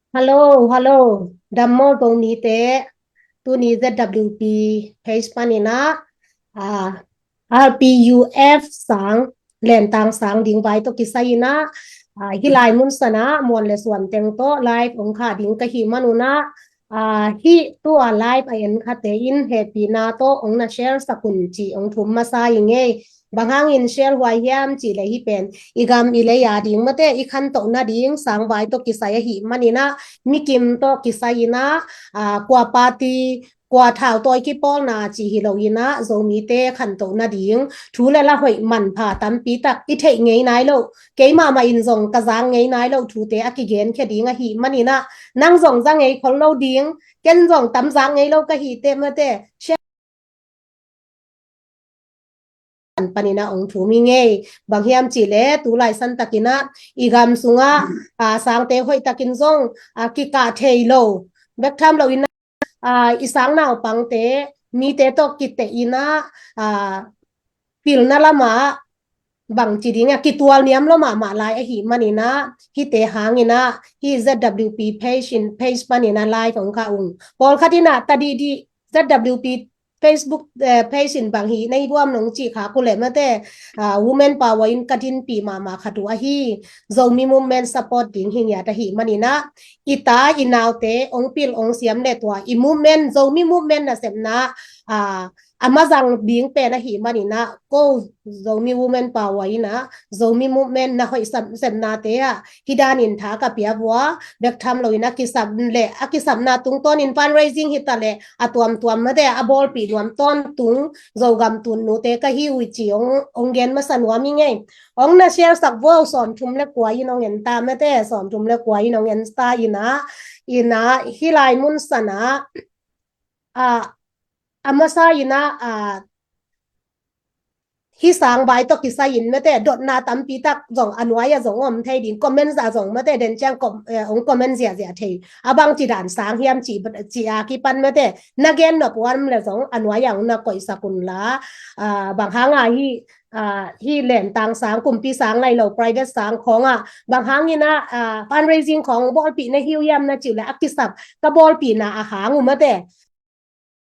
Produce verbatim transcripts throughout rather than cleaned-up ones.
Hello, hello. Dam maw Zomite, tuni Z W P page panin ah, ah, R P U F sang, lentang sang ding vai tawh kisai in ah, ah, hih lai mun san ah muan le suan teng tawh live ong khah ding ka hih man un ah, ah, hih tua live a en khate in hehpihna tawh ong na share sak un ci ong thum masa ing ei. Bang hangin share huai hiam cih leh hih pen i gam i lei a ding mate, i khantoh nading sang vai tawh kisai ahih manin ah, mikim tawh kisai in ah, ah, kua party, kua thautawi kipawlna cih hi lo in ah, Zomite khantoh nading thu le la hoih manpha tampi tak i theih ngei nai lo, keimah mah in zong ka zak ngei nai lo thute a kigenkhia ding ahih manin ah, nang zong za ngei khol lo ding, ken zong tam zak ngei lo ka hi teh mate, share panin ah ong thum ing ei. Bang hiam cih leh tu lai san takin ah i gam sungah, ah, sangte hoih takin zong, ah, kikah thei lo bek tham lo in ah, ah, i sang naupangte mite tawh kiteh in ah, ah, pilna lamah bangci ding a kitual niam lo mahmah lai ahih manin ah, hihte hangin ah hih Z W P page in, page panin ah live ong khah ung. Pawlkhat in ah tadih dih Z W P Facebook, eh, page in bang hi na hi buam nong cih khak uh leh mate, ah, women power in ka dinpih mahmah khat uh ahi, Zomi movement support ding hi ngiat ahih manin ah, i ta i naute ong pil ong siam le tua i movement, Zomi movement nasepna, ah, a mazang ding pen ahih manin ah, ko Zomi women power in ah Zomi movement na hoih sam, sepnate ah hih danin tha ka pia vua bek tham lo in a kisap le a kisapna tungtawnin fundraising hi ta leh a tuamtuam mate a bawlpih nuam tawntung Zogam tunnute ka hi uh ci ong, ong gen masa nuam ing ei. Ong na share sak vua, sawmthum le kua in ong en ta mate, sawmthum le kua in ong en ta in ah, in ah hih lai mun san ah, ah, a masa in ah, ah, hih sang vai tawh kisai in mate, dotna tampi tak zong a nuai ah zong om thei ding, comment ah zong mate, den ciang com-, eh, ong comment ziahziah thei. A bangci dan sang hiam ci, ci a kipan mate, na gen nop uam le zong a nuai ah ong na koihsak un la, ah, bang hang a hih, ah, hih lentang sang, kumpi sang lai lo, private sang khawng ah, bang hangin ah, ah, fundraising khawng bawlpih na hi uh hiam na cih uh leh a kisap ka bawlpihna a hang uh mate,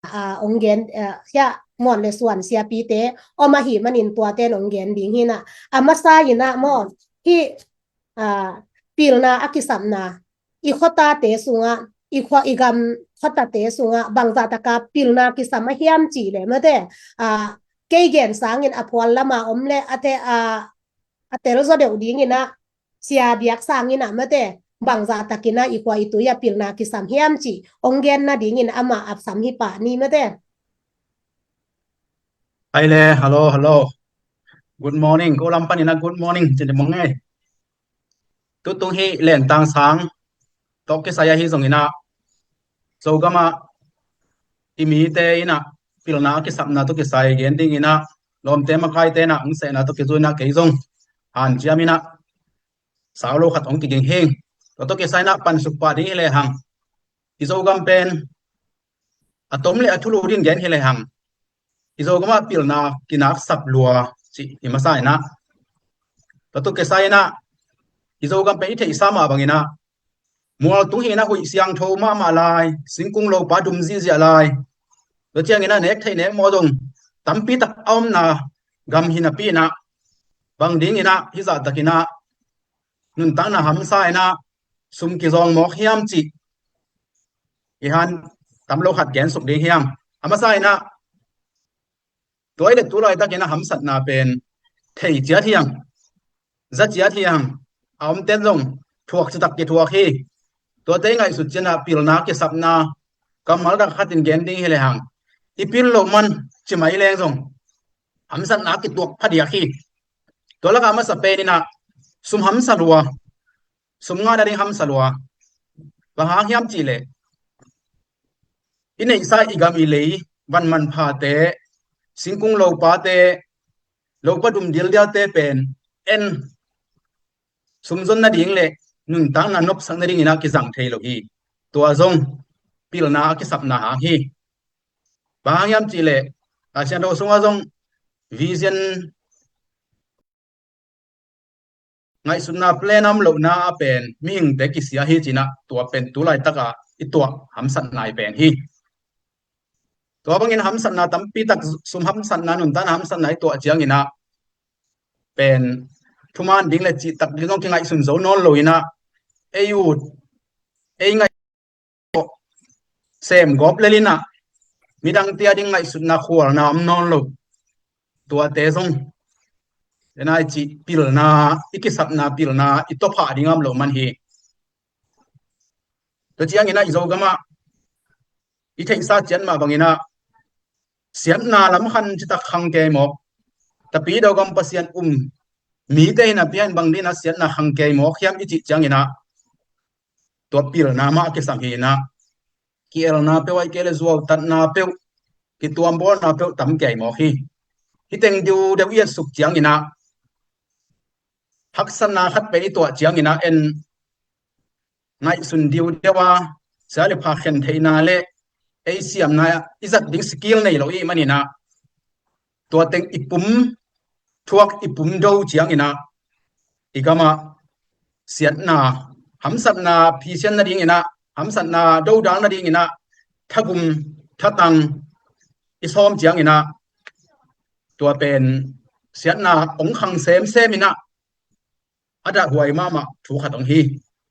ah, ong gen, ah, hiah muan le suan siapite om ahih manin tuate in ong gen ding hi in ah. A masa in ah maw, hih, ah, pilna a kisapna i khuatate sungah, i khua, i gam khuatate sungah bangzah taka pilna kisam a hiam cih leh mate, ah, kei gen sangin a phual lama om le a te, ah, a telzaw deuh ding in ah, Sia Biak Sang in ah mate, bangzah takin ah i khua i tui ah pilna kisam hiam cih ong gen nadingin amah a sam hi pah ni mate. Ai le, hello, hello. Good morning. Ko lam panin ah good morning ci ni mong ei. Tutung hih lentang sang tawh kisai ahi zongin ah, Zogam ah i mite in ah pilna a kisapna tawh kisai gen dingin ah, lawmte makaite in ah ong sehna tawh kizui in ah kei zong hanciam in ah sau lo khat ong kiging hing. Tua tawh kisai in ah pansuk pah ding hi lehang, i Zogam pen a tom le a thulu ding gen hi lehang, i Zogam ah pilna kinaksak lua cih hi masa in ah. Tua tawh kisai in ah, i Zogam pen i theihsa mah bangin ah, mual tung hi in ah huih siangtho mahmah lai, singkung lopa dum ziahziah lai. Tua ciangin ah nek theih nek mawh zong tampi tak a omna gam hi napi in ah, bang dingin ah hih zah takin ah nuntakna hamsa in ah sum kizawng mawk hiam cih i han tam lo khat gen suk ding hiam. A masa in ah, tua i le tu laitakin a hamsatna pen thei ciat hi hang, za ciat hi hang, a omten zong thuak citak kithuak hi. Tuate i ngaihsut ciangin ah pilna kisapna kammal dak khatin gen ding hi lehang, i pil loh man ci mai leng zong hamsatna kituak phadiak hi. Tua lakah a masa pen in ah sum hamsa lua, sum ngahna ding hamsa lua. Bang hang hiam cih leh, i neihsa i gam i lei, van manphate, singkung lopate, lopa dum dildialte pen en sumzon nading le nuntakna nopsak nadingin ah kizang thei lo hi. Tua zong pilna a kisapna hang hi. Bang hang hiam cih leh, Lai Siangtho sungah zong vision ngaihsutna plan a om lohna a pen mihingte kisia hi ci-in ah, tua pen tu laitak a i tuah hamsatna i pen hi. Tua bangin hamsatna tampi tak, sum hamsatna, nuntakna hamsatna i tuah ciangin ah pen thuman ding le cihtak ding zong kingaihsun zo nawn lo-in ah, ei ut, ei ngaih sem gawp lel-in ah, midangte a ding ngaihsutna khualna om nawn lo. Tuate zong, ena i cih pilna, i kisapna pilna i tawphah ding a om loh man hi. Tua ciangin ah i Zogam ah i theihsa ciat mah bangin ah, siatna lam khan citak khang kei mawk. Tapidaw gam Pasian um mite in ah pian bang ding in ah siatna khang kei mawk hiam i cih ciangin ah, tua pilna mah a kisam hi-in ah, ki-elna peuh, ahih kei leh zuautatna peuh, kituambawlna peuh tam kei mawk hi. Hih teng diudeu i etsuk ciangin ah, haksatna khat pen i tuah ciangin ah, en ngaihsun diudeu a, sia le pha khen theihna le ei siamna i zat ding skill nei lo i hih manin ah, tua teng i pum thuak, i pum do ciangin ah, i gam ah siatna, hamsatna phisian nadingin ah, hamsatna dodal nadingin ah, thagum thatang i sawm ciangin ah, tua pen siatna hong khang semsem in ah, a dahhuai mahmah thu khat hong hi.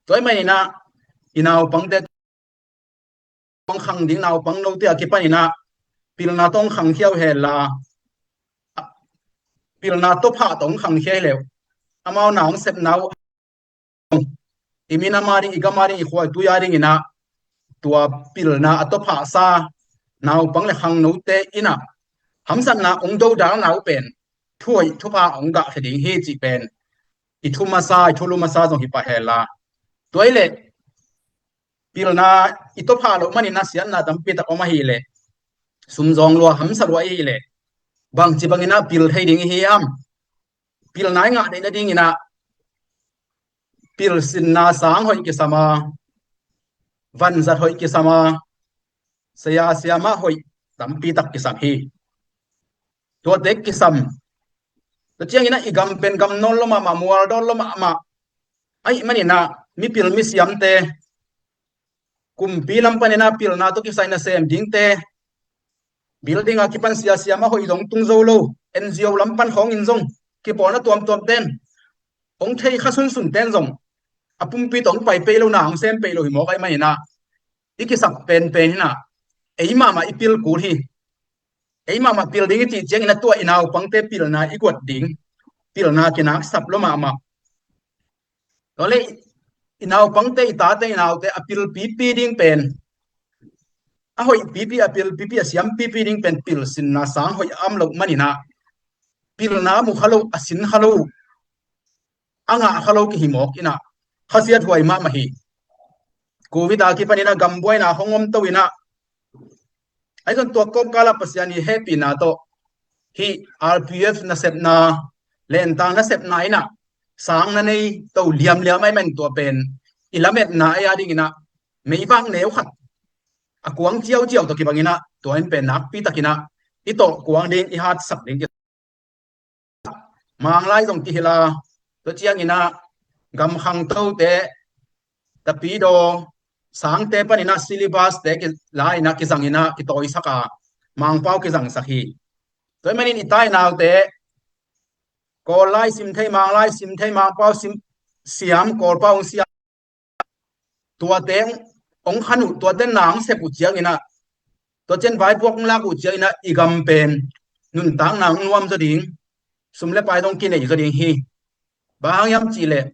Tua ahih manin ah i naupangte tawh khang ding, naupang lote a kipanin ah pilna tawh khang khia uh hen la, pilna tawphah tawh khang khia hi leh uh, amau na hong sepna uh, i minam a ding, i gam a ding, i khua i tui a dingin ah, tua pilna a tawphahsa naupang le khangnote in ah, hamsatna hong dodalna uh pen thuhoih thupha hong gahkhia ding hi cih pen i thu masa, i thulu masa zong hi pah hen la. Tua ahih leh pilna i tawphah loh manin ah siatna tampi tak om ahih leh, sum zawng lua, hamsa lua ahih leh, bangci bangin ah pil thei ding i hi hiam? Pilna i ngah theih nadingin ah pilsinna sang hoih kisam a, vanzat hoih kisam a, saya siamah hoih tampi tak kisam hi. Tuate kisam, tua ciangin ah i gam pen gam nawn lua mahmah, mual dawn lua mahmah ahih manin ah mipil misiamte, kumpi lam panin ah pilna tawh kisai nasem dingte, building a kipan sia siamah hoih zong tung zo lo, N G O lam pan khawngin zong kipawlna tuamtuamte'n, hong thei kha sunsunte'n zong a pumpi tawh hong pai pei lo, na hong sem pei lo hi mawk ahih manin ah, i kisak penpen in ah, ei mahmah i pil kul hi. Ei mahmah pil ding i cih ciangin ah tua i naupangte pilna i guat ding, pilna kinaksap lua mahmah. Tua leh i naupangte, i tate, i naute a pil pipi ding pen, a hoih pipi, a pil pipi, a siam pipi ding pen pilsinna sang hoih a om loh manin ah, pilna a mu kha lo, a sin kha lo, a ngah kha lo kihi mawk in ah, khasiathuai mahmah hi. Covid a kipanin ah gambuaina hong om to in ah, ahi zong tua kawmkal ah Pasian i hehpihna tawh hih R P F nasepna, lentang nasepna in ah sang na nei to liamliam ahih manin tua pen i lametna ei a dingin ah meivak neu khat a kuang ciauciau tawh kibangin ah, tua in pen nakpi takin ah i tawh kuang ding, i hatsak ding. Manglai zong kihilh a, tua ciangin ah gam khangtote, Tapidaw sangte panin ah syllabus-te ki-, la-in ah kizangin ah kitawisak a, Mangpau kizangsak hi. Tua ahih manin i tai naute Kawl lai sim thei, Manglai sim thei, Mangpau sim, siam, Kawlpau hong siam, tuate hong khan uh, tuate na hong sep uh ciangin ah, tua ciang vaipuak hong lak uh ciangin ah, i gam pen nuntakna hong nuam zaw ding, sum le pai zong kinei zaw ding hi. Bang hang hiam cih leh,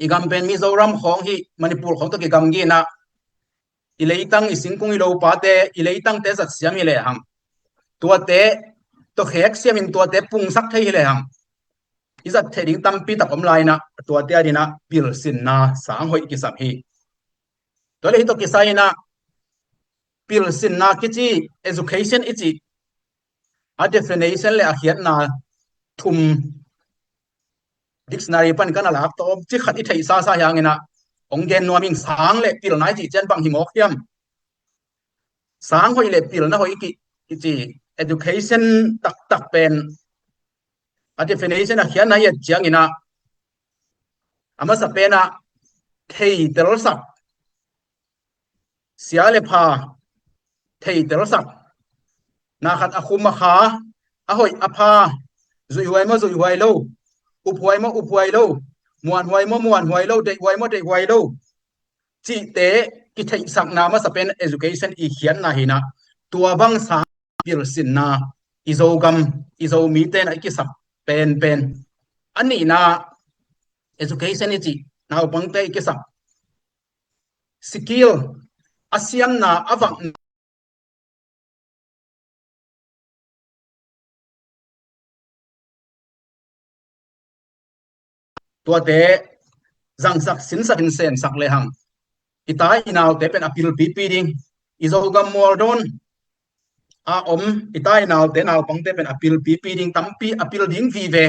i gam pen Mizoram khawng hi, Manipur khawng tawh kigamgi in ah, i leitang, i singkung, i lopate, i leitangte zat siam hi lehang, tuate tawh khek siamin tuate pungsak thei hi lehang, i zat theih ding tampi tak om lai in ah, tuate adingin ah pilsinna sang hoih kisam hi. Tua leh hih tawh kisai in ah pilsinna kici, education i cih a definition le a khiatna thum dictionary pan ka na lak tawm, ci khat i theihsa sa hi hangin ah, hong gen nuam ing. Sang le pilna i cih ciang bang hi mawk hiam? Sang hoih le pilna hoih i ki, i ci, education taktak pen a definition, a khiatna i et ciangin ah, A masa penah theitelsak, sia le pha theitelsak. Na khat a khum a kha, a hoih a pha, zuihhuai maw zuihhuai lo, uphuai maw uphuai lo, muanhuai maw muanhuai lo, deihhuai maw deihhuai lo, cihte kitheihsakna masa pen education i khiatna hi-in ah, tua bang sang pilsinna i Zogam, i Zomite in ah i kisap penpen. A nihna education i cih, naupangte i kisap skill, a siamna, a vakna, tuate zangsak, sinsak in sensak lehang, i ta i naute pen a pilpipi ding. I Zogam mual dawn a om i ta i naute, naupangte pen a pilpipi ding, tampi a pil ding vive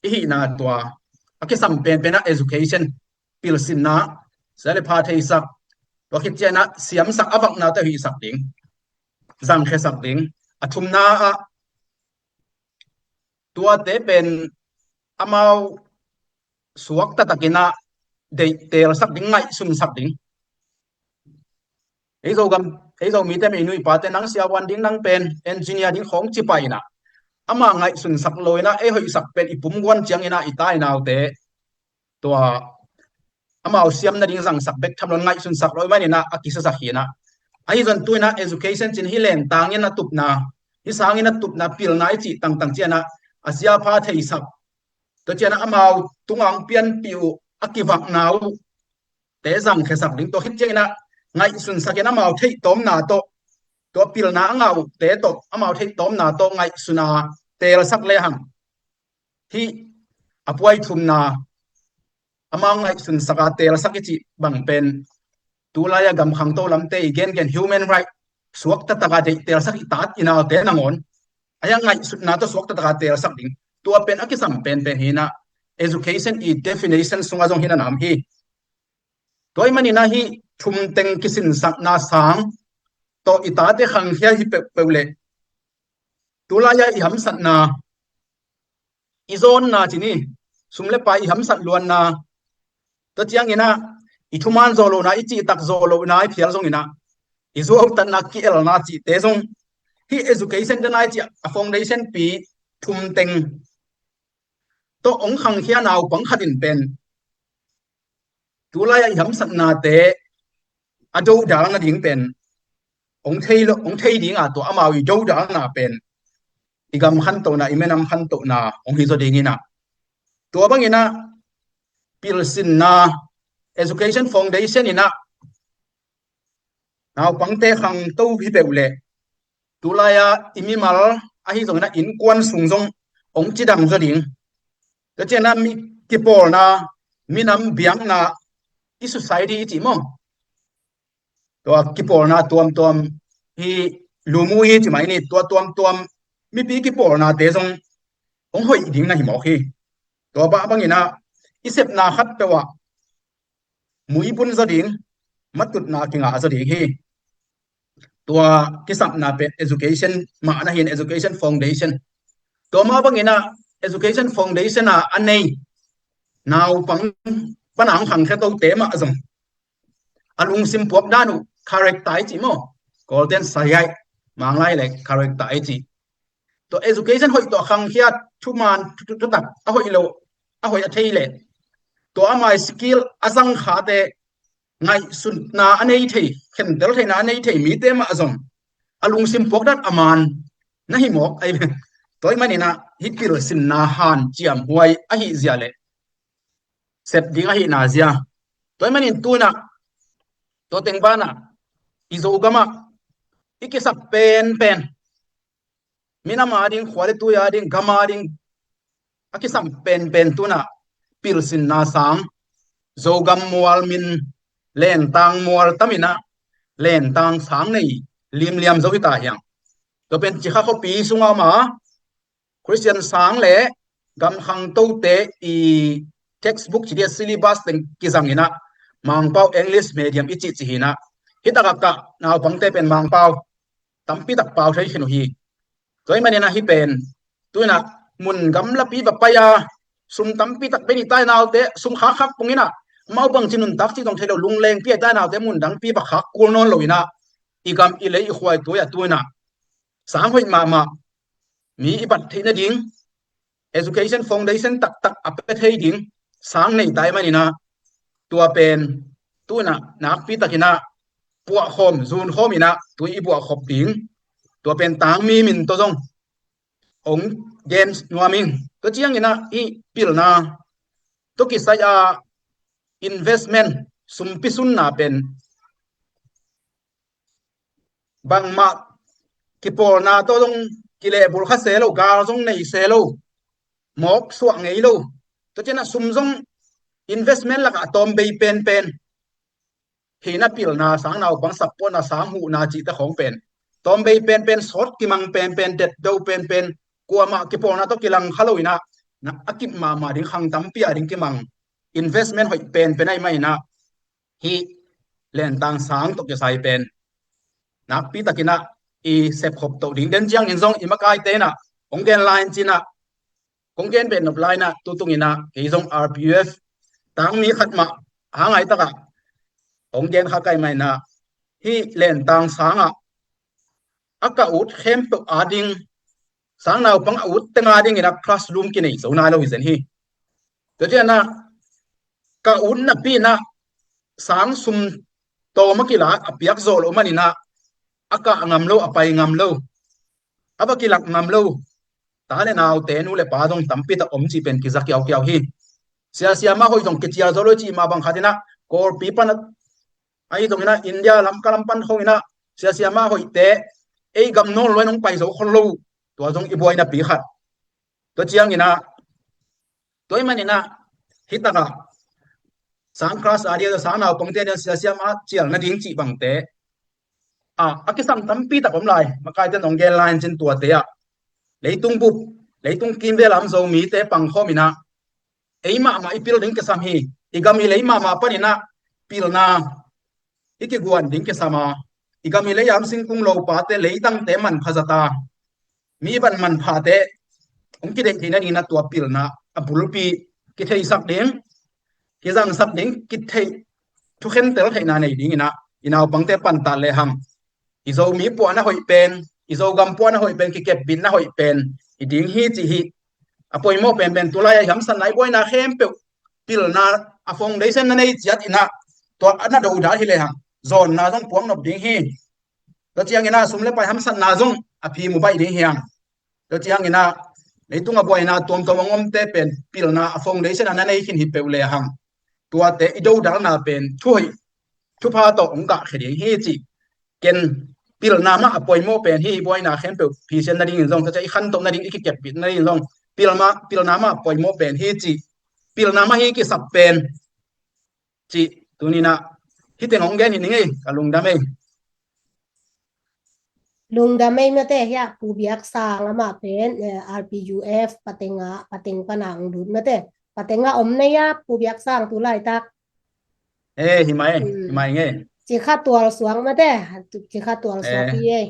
i hihna tua a kisam penpen ah education, pilsinna, sia le pha theisak, tua khit ciangin ah siamsak, a vaknate hoihsak ding, zangkhiasak ding. A thumna ah tuate pen amau suak taktakin ah deihtelsak ding, ngaihsunsak ding. Ei Zogam, ei Zomite, ei nu i pate, nang siavuan ding, nang pen engineer ding khawng ci pah in ah, ama ngaihsunsak lo in ah ei hoihsak pen i pumguan ciangin ah i ta i naute tua amau siam nading zangsak bek tham lo, ngaihsunsak lo ahih manin ah a kisiasak hi-in ah. Ahi zong tu-in ah education cih hih lentangin a tupna, hih sangin a tupna, pilna i cih tangtang ciangin ah a sia pha theisak, tua ciangin ah amau tungah hong pianpih uh, a kivakna uh te zangkhiasak ding. Tua khit ciangin ah ngaihsunsak in amau theihtawmna tawh, tua pilna a ngah uhte tawh amau theihtawmna tawh ngaihsun a telsak lehang, hih a puai thumna, amau ngaihsunsak a telsak i cih bang pen, tulai a gam khangto lamte i gengen human right, suak taktak a deihtelsak i tate i naute nangawn, a hiang ngaihsutna tawh suak taktak a telsak ding. Tua pen a kisam penpen hi-in ah, education i definition sungah zong hi-in a nam hi. Tua ahih manin ah hih thum teng kisinsakna sang tawh i tate khangkhia hi peuhpeuh leh, tulai a i hamsatna, i zawnna ci ni, sum le pai i hamsat luanna, tua ciangin ah i thuman zawh lohna, i cihtak zawh lohna i phial zongin ah, i zuautatna, ki-elna cihte zong, hih education dan a i cih a foundation pi thum teng tawh hong khangkhia naupang khat in pen, tulai a i hamsatnate a dodal nading pen hong thei lo, hong thei ding a, tua amau i dodalna pen i gam khantohna, i minam khantohna hong hi zaw dingin ah, tua bangin ah pilsinna, education foundation in ah naupangte khangto hi peuh leh, tulai a i mimal ahi zongin ah innkuan sung zong hong cidam zaw ding. Tua ciangin ah mi kipawlna, minam biakna, i society i cih maw, tua kipawlna tuamtuam hi, lumu hi ci mai ni, tua tuamtuam mipi kipawlnate zong hong hoih ding na hi mawk hi. Tua bah bangin ah i sepna khatpeuh ah muibun zaw ding, matutna kingah zaw ding hi. Tua kisapna pen education mah na hi-in, education foundation. Tua mah bangin ah education foundation a a nei naupang pan a hong khangkhia tote mah zong a lungsim puak dan uh, character i cih maw, Kawlten sahiai, Manglai le character i cih. Tua education hoih tawh a khangkhia, thuman thu- thu- thutak, a hoih lo, a hoih a thei leh, tua ama skill a zangkhate ngaihsutna a nei thei, khentel theihna a nei thei mite mah zong a lungsim puak dan a man na hi mawk ahi. Tua ahih manin ah hih pilsinna hanciamhuai ahih zia leh sep ding ahihna zia, tua ahih manin tu-in ah tua teng banah i Zogam ah i kisap penpen, minam ading, khua le tui ading, gam ading a kisam penpen tu-in ah pilsinna sang, Zogam mual min, lentang mual tam in ah lentang sang nei limliam zo hi ta hiang. Tua pen Cikha khuapi sungah om a, Khristian sang le gam khangtote i textbook ci dia, syllabus teng kizang in ah, Mangpau English medium i cih ci hi-in ah, hih takah naupangte pen Mangpau tampi tak pau thei khin uh hi. Tua ahih manin ah hih pen tu-in ah mun gamlapi va pai a, sum tampi tak bei ni tai naute, sum khak khak pong inah, mau bang ci nuntak ci tong thei lo, lungleng pi ai tai naute, mun dang pi bak khak kul nawn lo inah, i gam i lei i khuai tui a tu inah sang hoih mahmah, mi i bat theih nading education foundation taktak a pe thei ding sang nei tai maninah, tua pen tu inah nakpi takinah puahkhawm zunkhawm inah tui i buahkhop ding, tua pen tangmi min tawh zong ong gen nuam ing. Tua cianginah i pilna tawh kisai a investment, sumpi sunna pen bangmah kipawlna tawh zong kilehbul kha se lo, gal zong nei se lo, mawk suak ngei lo. Tua cianah sum zong investment lakah a tawm bei penpen hi inah, pilna, sang naupang support na, sang huhna cihte khawng pen tawm bei penpen, sawt kimang penpen, detdo penpen, kuamah kipawlna tawh kilang kha lo inah, na a kip mahmah ding, khang tampi a ding kimang investment hoih penpen ahi maninah, hih lentang sang tawh kisai pen nakpi takinah i sepkhop toh ding. Den ciangin zong i makaite inah hong gen lai-in cinah, kong gen beh nop lai inah, tutunginah kei zong R P U F tangmi khat mah hang ai takah hong gen kha kai maninah, hih lentang sangah a ka ut khempeuh a ding, sang naupang a ut teng a dinginah classroom kinei zo nai lo hi zen hi. Tua cianah ka ut napi inah sang sum tawm a kila a piak zawh loh maninah, a kah ngam lo, a pai ngam lo, a va kilak ngam lo ta le naute, nu le pa zong tampi tak om cih pen kiza kiaukiau hi. Siasia mah hoih zong kicial zo lo cih mah bang khat inah, Kawlpi pan a, ahi zonginah India lam ka lam pan khong inah siasia mah hoihte ei gam nawn lo in hong pai zo khol lo. Tua zong i buainapi khat. Tua cianginah, tua ih maninah hih takah sang class a dia, sang naupangte a dia siasia mah cial nading cih bangte a, a kisam tampi tak om lai. Makaite nong gen lai-in cin tuate ah, leitung bup, leitung kimvel a om Zomite pangkhawm inah ei mahmah i pil ding kisam hi. I gam i lei mahmah paninah pilna i kiguan ding kisam a, i gam i lei a om singkung lopate, leitangte manpha zata, mi van manphate hong kideih theih nadinginah tua pilna a bulpi kitheisak ding, kizangsak ding, kitheih, thukhentel theihna nei dinginah i naupangte pantat lehang, i Zomi puahna hoih pen, i Zogam puahna hoih pen, kikepbitna hoih pen i ding hi cih hi. A poimawh penpen tulai a i hamsatna, i buaina khempeuh pilna a foundation na nei ciat inah, tua a na dodal hi lehang zawnna zong puak nop ding hi. Tua cianginah sum le pai hamsatna zong a phi mu baih ding hi hang. Tua cianginah leitung a buaina tuamtuam a hong omte pen pilna a foundation a na nei khin hi peuh lehang, tuate i dodalna pen thuhoih, thupha tawh hong gahkhia ding hi cih. Ken pilna mah a poimawh pen hi, buaina khempeuh phisian nadingin zong, tua ciah i khantoh nading, i kikepbit nadingin zong pilna, pilna mah a poimawh pen hi cih, pilna mah hi kisap pen cih tuninah hih teng hong gen hi ning ei, ka lungdam ei. Lungdam ei mate. Hiah Pu Biak Sang amah pen, eh, R P U F pateng a, pateng pana hong lut mate. Pateng a om nei a Pu Biak Sang tu laitak. Eh, hi mai, hi mai ngei. Cikha tual suak mate, cikha tual suak hi ei.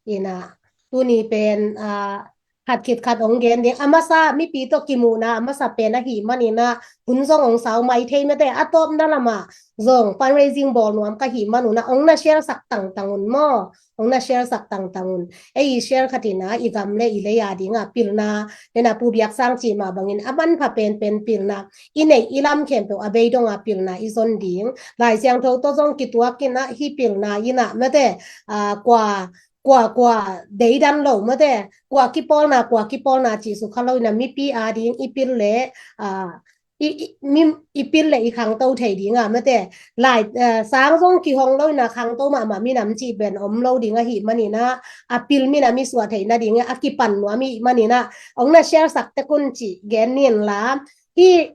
Inah tuni pen, ah, khat khit khat hong gen ding. A masa mipi tawh kimuhna a masa pen ahih maninah hun zong hong sau mai thei mate. A tawpna lamah zong fundraising bawl nuam ka hih manunah hong na share sak tangtang un maw? Hong na share sak tangtang un. Ei i share khatinah i gam le i lei a dingah pilna, nena Pu Biak Sang cih mah bangin a manpha penpen pilna, i neih i lam khempeuh a bei donga pilna i zon ding. Lai Siangtho tawh zong kituakinah hih pilna inah mate, ah, kua kua kua deidan lo mate, kua kipawlna kua kipawlna cih sukha lo inah mipi a ding i pil le, ah, i, i, mi, i pil le i khangto thei dinga mate. Lai, eh, sang zong kihong lo inah khangto mahmah minam cih pen om lo ding ahih maninah, a pil minam i suah theih nading a kipan nuam i hih maninah hong na share sak tek un cih gen nin la. Hih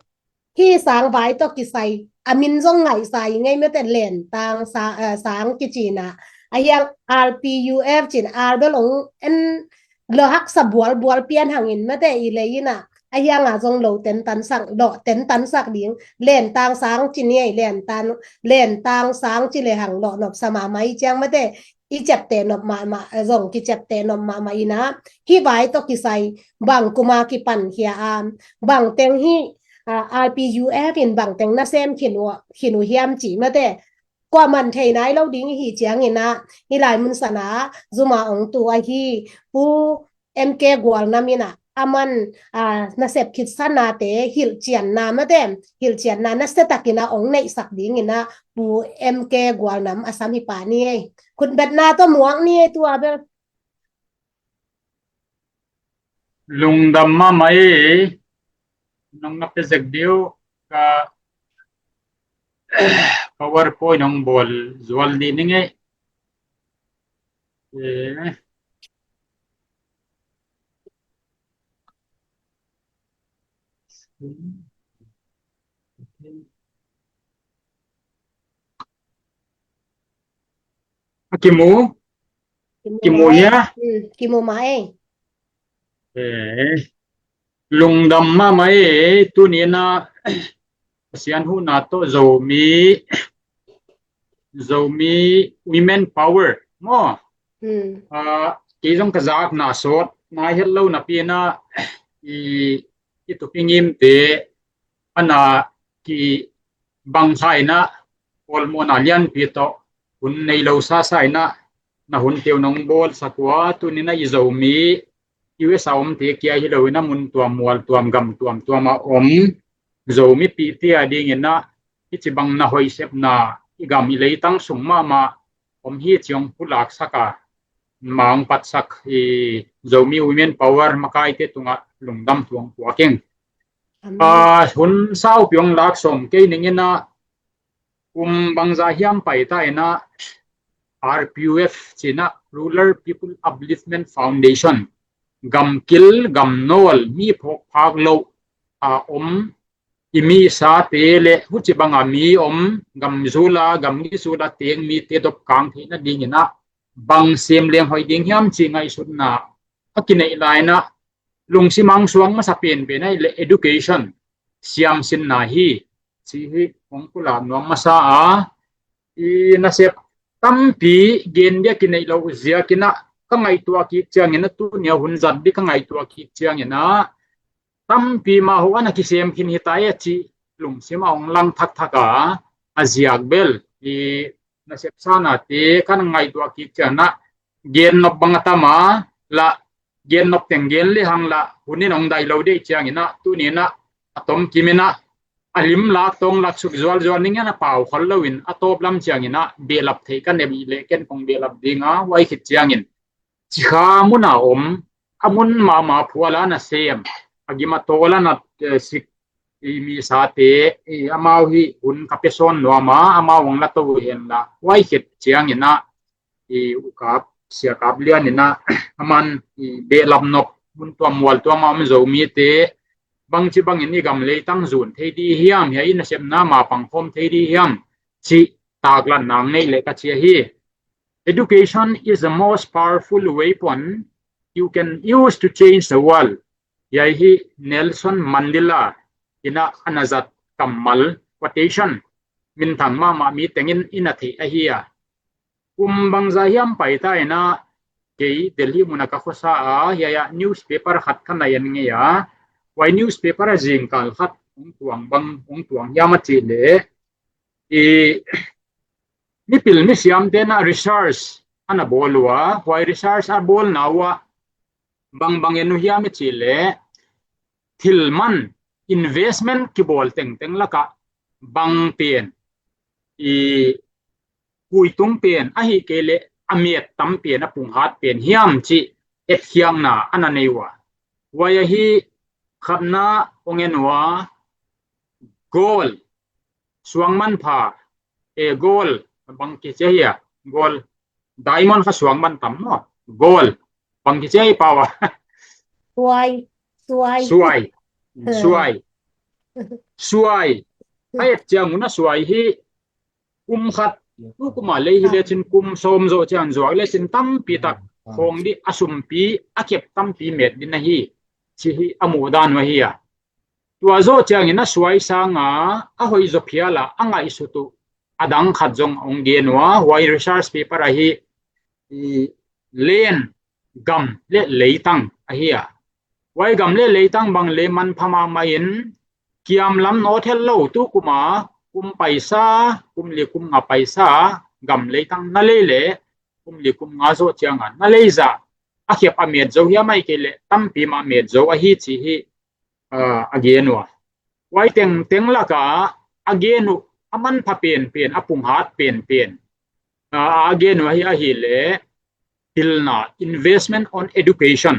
hih sang vai tawh kisai a min zong ngaihsa i ngei mate, lentang sa, eh, sang kicinah. A hiang R P U F cin, R bel hong en lo haksa bualbual pian hangin mate i lei inah. A hianga zong lo tentansak, lo tentansak ding. Lentang sang ci ni ei, lentang, lentang sang ci lehang lo nopsa mahmah i ciang mate. kiciapteh nop mahmah, zong kiciapteh nop mahmah inah, hih vai tawh kisai bang kuma kipan khia a, bangteng hih, ah, I P U F in bangteng nasem khin uh, khin uh hiam ci mate. Kuaman thei nai lo ding ihi cianginah, hih lai mun sana zuma ong tu ahi Pu M K Gualnam inah, aman, ah, nasep khitsanate hilhcianna mate, hilhcianna nasiatakinah ong neihsak dinginah Pu M K Gualnam a sam hi pah ni ei. Khutbetna tawh muak ni ei tua bel. Lungdam mahmah ei. Nong na pezek diu ka PowerPoint nong bawl zual ni ning ei. Eh. A kimu? Kimu, kimu mah ei. Hia? Hmm, kimu mah ei. Eh. Lungdam mahmah ei, tuni inah Pasian huhna tawh Zomi, Zomi Women Power maw? Hmm. Ah, kei zong ka zakna sawt nai het lo napi inah i, i tupi ngimte ana kibang kha inah, pawlmawhna lianpi tawh hun nei lo sasa inah na hun teu nong bawlsak uh a, tuni inah i Zomi U S a omte kia hi lo inah mun tuam mual tuam gam tuam tuam a om Zomipihte a dinginah hih ci bang na hoih sepna i gam i leitang sung mahmah om hi ci ong pulaksak a, ma ong patsak i Zomi Women Power makaite tungah lungdam thu ong puak ing. Amen. Ah, hun saupi ong lak sawm kei ning inah, kum bangza hiam paita inah R P U F cinah Rural People Upliftment Foundation, gamkil gamnawl mi phawkphak loh a om i misate le huci banga mi om, gamzula gamgizula teng mite dopkang theihna dinginah bang sem leng hoih ding hiam ci ngaihsutna a kineih lai inah, lungsim ang suang masa penpen ahi le education, siamsinna hi ci hi ong pulak nuam masa a, i nasep tampi gen dia kineih lo ziakinah ka ngaihtuah kik cianginah, tunia hun zat di ka ngaihtuah kik cianginah tampi mah ho ana kisem khin hita e ci lungsim a ong lang thakthak a, a ziak bel i nasep sanate kan ngaihtuah kik cianginah gen nop bang a tam a, lah gen nop teng gen lehang lah hun in ong dai lo dei cianginah, tuni inah a tom kim inah a lim lak tawng lak suk zualzual ning inah a pau khol loin a tawp lam cianginah behlap theih ka nei leh ken kong behlap dinga, huai khit ciangin cikha muna om, a mun mahmah phuala nasem, a gim a tawla na, eh, sik i misate, i amau hih hun ka pia sawn nuam a, amau ong la to uh henla, huai khit cianginah i ukap siakap lianinah aman i behlap nop mun tuam mual tuam a om Zomite bangci bangin i gam leitang zun thei di hiam, hia i nasepna ma pangkhawm thei di hiam ci taklat nang nei leh ka ci ahi. Education is the most powerful weapon you can use to change the world. Hia hi Nelson Mandela inah ana zat kammal quotation, minthang mahmah mi tengin ina theih ahi a. Kum bangza hiam paita inah kei Delhi muna ka khuasa a, hia newspaper khat ka na en ngei a, huai newspaper a zingkal khat ong tuang bang ong tuang hiam a ci leh, i mipil misiamte na research ana bawl uh a, huai research a bawlna uh ah bangbang en uh hiam i ci leh, thil man investment kibawl tengteng lakah bang pen i kuitung pen ahi kei leh a met tam pen a punghat pen hiam ci etkhiakna ana nei uh a. Huai ahi khatna ong en uh a, gold, suangmanpha, e, gold, bang kici hia, gold, diamond kha suangman tam maw, gold, bang kici hi pau a. Suai, suai. Suai. Suai. Suai. A et ciang un a suai hi kum khat, tu kuma lei hi lecin kum sawm zawh ciang zuak lecin tampi tak khawng di a sumpi a kep tampi met din ahi ci hi a muh dan uh ahi a. Tua zawh ciangin a suai sanga a hoih zaw phial a a ngaihsut uh a dang khat zong ong gen uh a, huai research paper ahi. i len gam le leitang ahi a. Huai gam le leitang bang le manpha mahmah in kiamlam nawt het lo, tu kum a kum paisa, kum li kum nga paisa gam leitang na lei le kum li kum nga zawh ciang a na lei zah a khiap a met zo hiam ahih kei leh tampi mah met zo ahi ci hi, a, a gen uh a. Huai tengteng lak a a gen uh a manpha penpen, a punghat penpen, a, a gen uh ahi, ahih leh pilna, investment on education,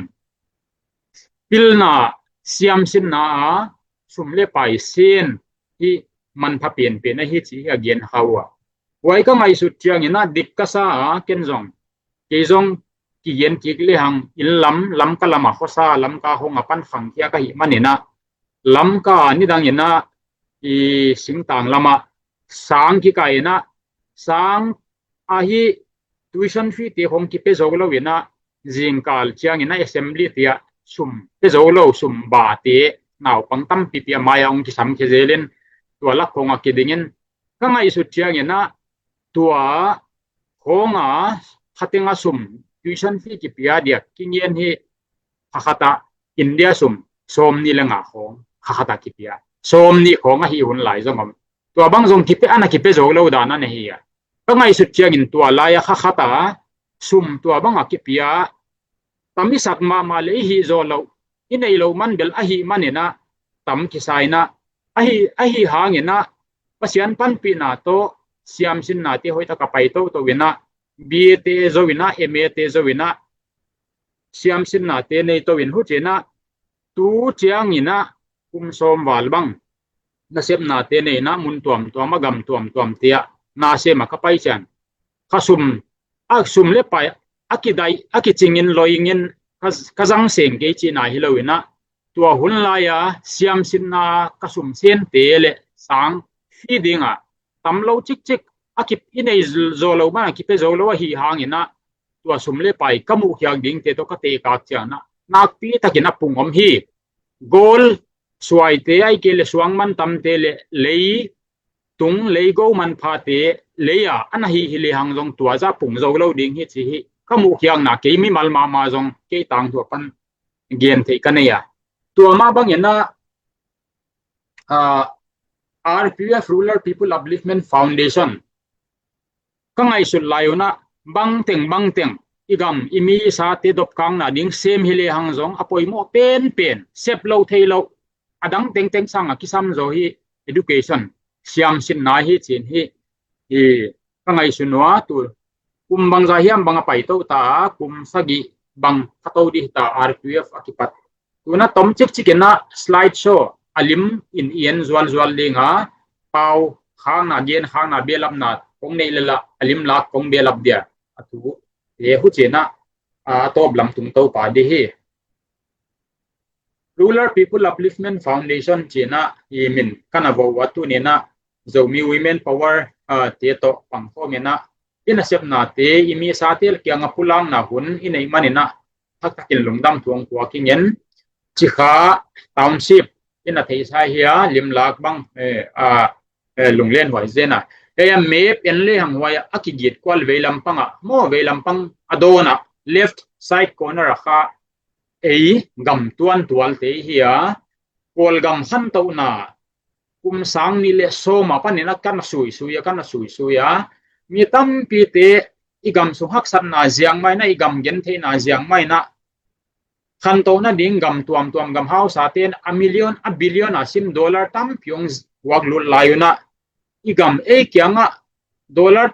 pilna, siamsinna a sum le pai sin hi manpha penpen ahi ci hi a gen kha uh a. Huai ka ngaihsut ciangin a dik ka sa a, ken zong, kei zong kigen kik lehang inn lam, Lamka lam a khuasa, Lamka hong a pan khangkhia ka hih manin a, Lamka nidangin a i singtang lam a sang kikah in a, sang ahi tuition fee te khong kipia zo lo in a, zingkal ciangin a assembly te ah sum pia zo lo, sum ba te naupang tampipi a mai a hong kisam khia zel in, tua lak khong a kiding in, ka ngaihsut ciangin a tua khong a khateng a sum tuition fee kipia diak kingen hi, kha khat a India sum sawmnih le nga khong kha khat a kipia, sawmnih khong ahi hun lai zong om. Tua bang zong kipia, ana kipia zo lo dan a na hi a. Ka ngaihsut ciangin tua lai a kha khat a sum tua bang a kipia tam i sak mahmah le i hih zawh loh, i neih loh man bel ahih manin a tam kisa in a, ahi, ahi hangin a Pasian panpihna tawh siamsinna te hoihtak a pai toto in a, B A te zo in a, M A te zo in a, siamsinna te nei to in, hucin a tu ciangin a kum sawm val bang nasepna te nei in a, mun tuamtuam a, gam tuamtuam te ah nasem a ka pai ciang, kha sum, a sum le pai a kidai, a kicingin loingin ka, ka zang seng kei cihna hi lo in a, tua hun lai a siamsinna ka sum sente le sang fee ding a tam lo cikcik, a kip, i nei zo lo man a kipia zo lo ahi hangin a, tua sum le pai ka muh khiak ding te tawh ka tekak ciang a, nakpi takin a pung om hi. Gold suaite, ahih kei le suang mantamte le lei tung, lei go manphate lei a ana hi hi lehang zong tua zah pung zo lo ding hi ci hi. Ka muh khiakna kei mimal mahmah zong kei tangthu a pan gen theih ka nei a. Tua mah bangin a, a, R P F, Rural People Upliftment Foundation, ka ngaihsut lai un a, bangteng bangteng i gam i mi i sate dopkakna ding sem hi lehang zong a poimawh penpen, sep loh thei loh, a dang tengteng sang a kisam zaw hi, education, siamsinna hi cin hi, hi ka ngaihsun uh a, tu kum bangzah hiam bang a paito ta a, kum sagih bang ka to dih ta, R P F a kipat. Tu in a tom cikcik in a slide show a lim in i en zualzual ding a, pau khakna, gen khakna, belapna kong neih lel a, a lim lak kong belap dia, a tu te, hucin a, a tawp lam tung to pah dih hi. Rural People Upliftment Foundation cin a i min ka na vo uh a, tuni in a Zomi Women Power, a, te tawh pangkhawm in a, i nasepna te, i mi i sate kiang a pulakna hun i neih manin a, thaktakin lungdam thu hong puak ing in, Cikha Township i na theihsa hi a, lim lak bang, eh, a, eh, lunglen huai zen a. Ei a map en lehang huai a, a kigit kual veilam pang a, maw, veilam pang a dawn a, left side corner a kha ei gam tuantual te hi a, Kawlgam khantohna kum sang nih le sawm a panin a ka na suisui a, ka na suisui a, mi tampite i gam sung haksatna ziak mah in a, i gam gentheihna ziak mah in a, khantohna ding gam tuamtuam, gam hausa ten a million, a billion a sim, dollar tampi hong huak lut lai un a, i gam ei kiangah dollar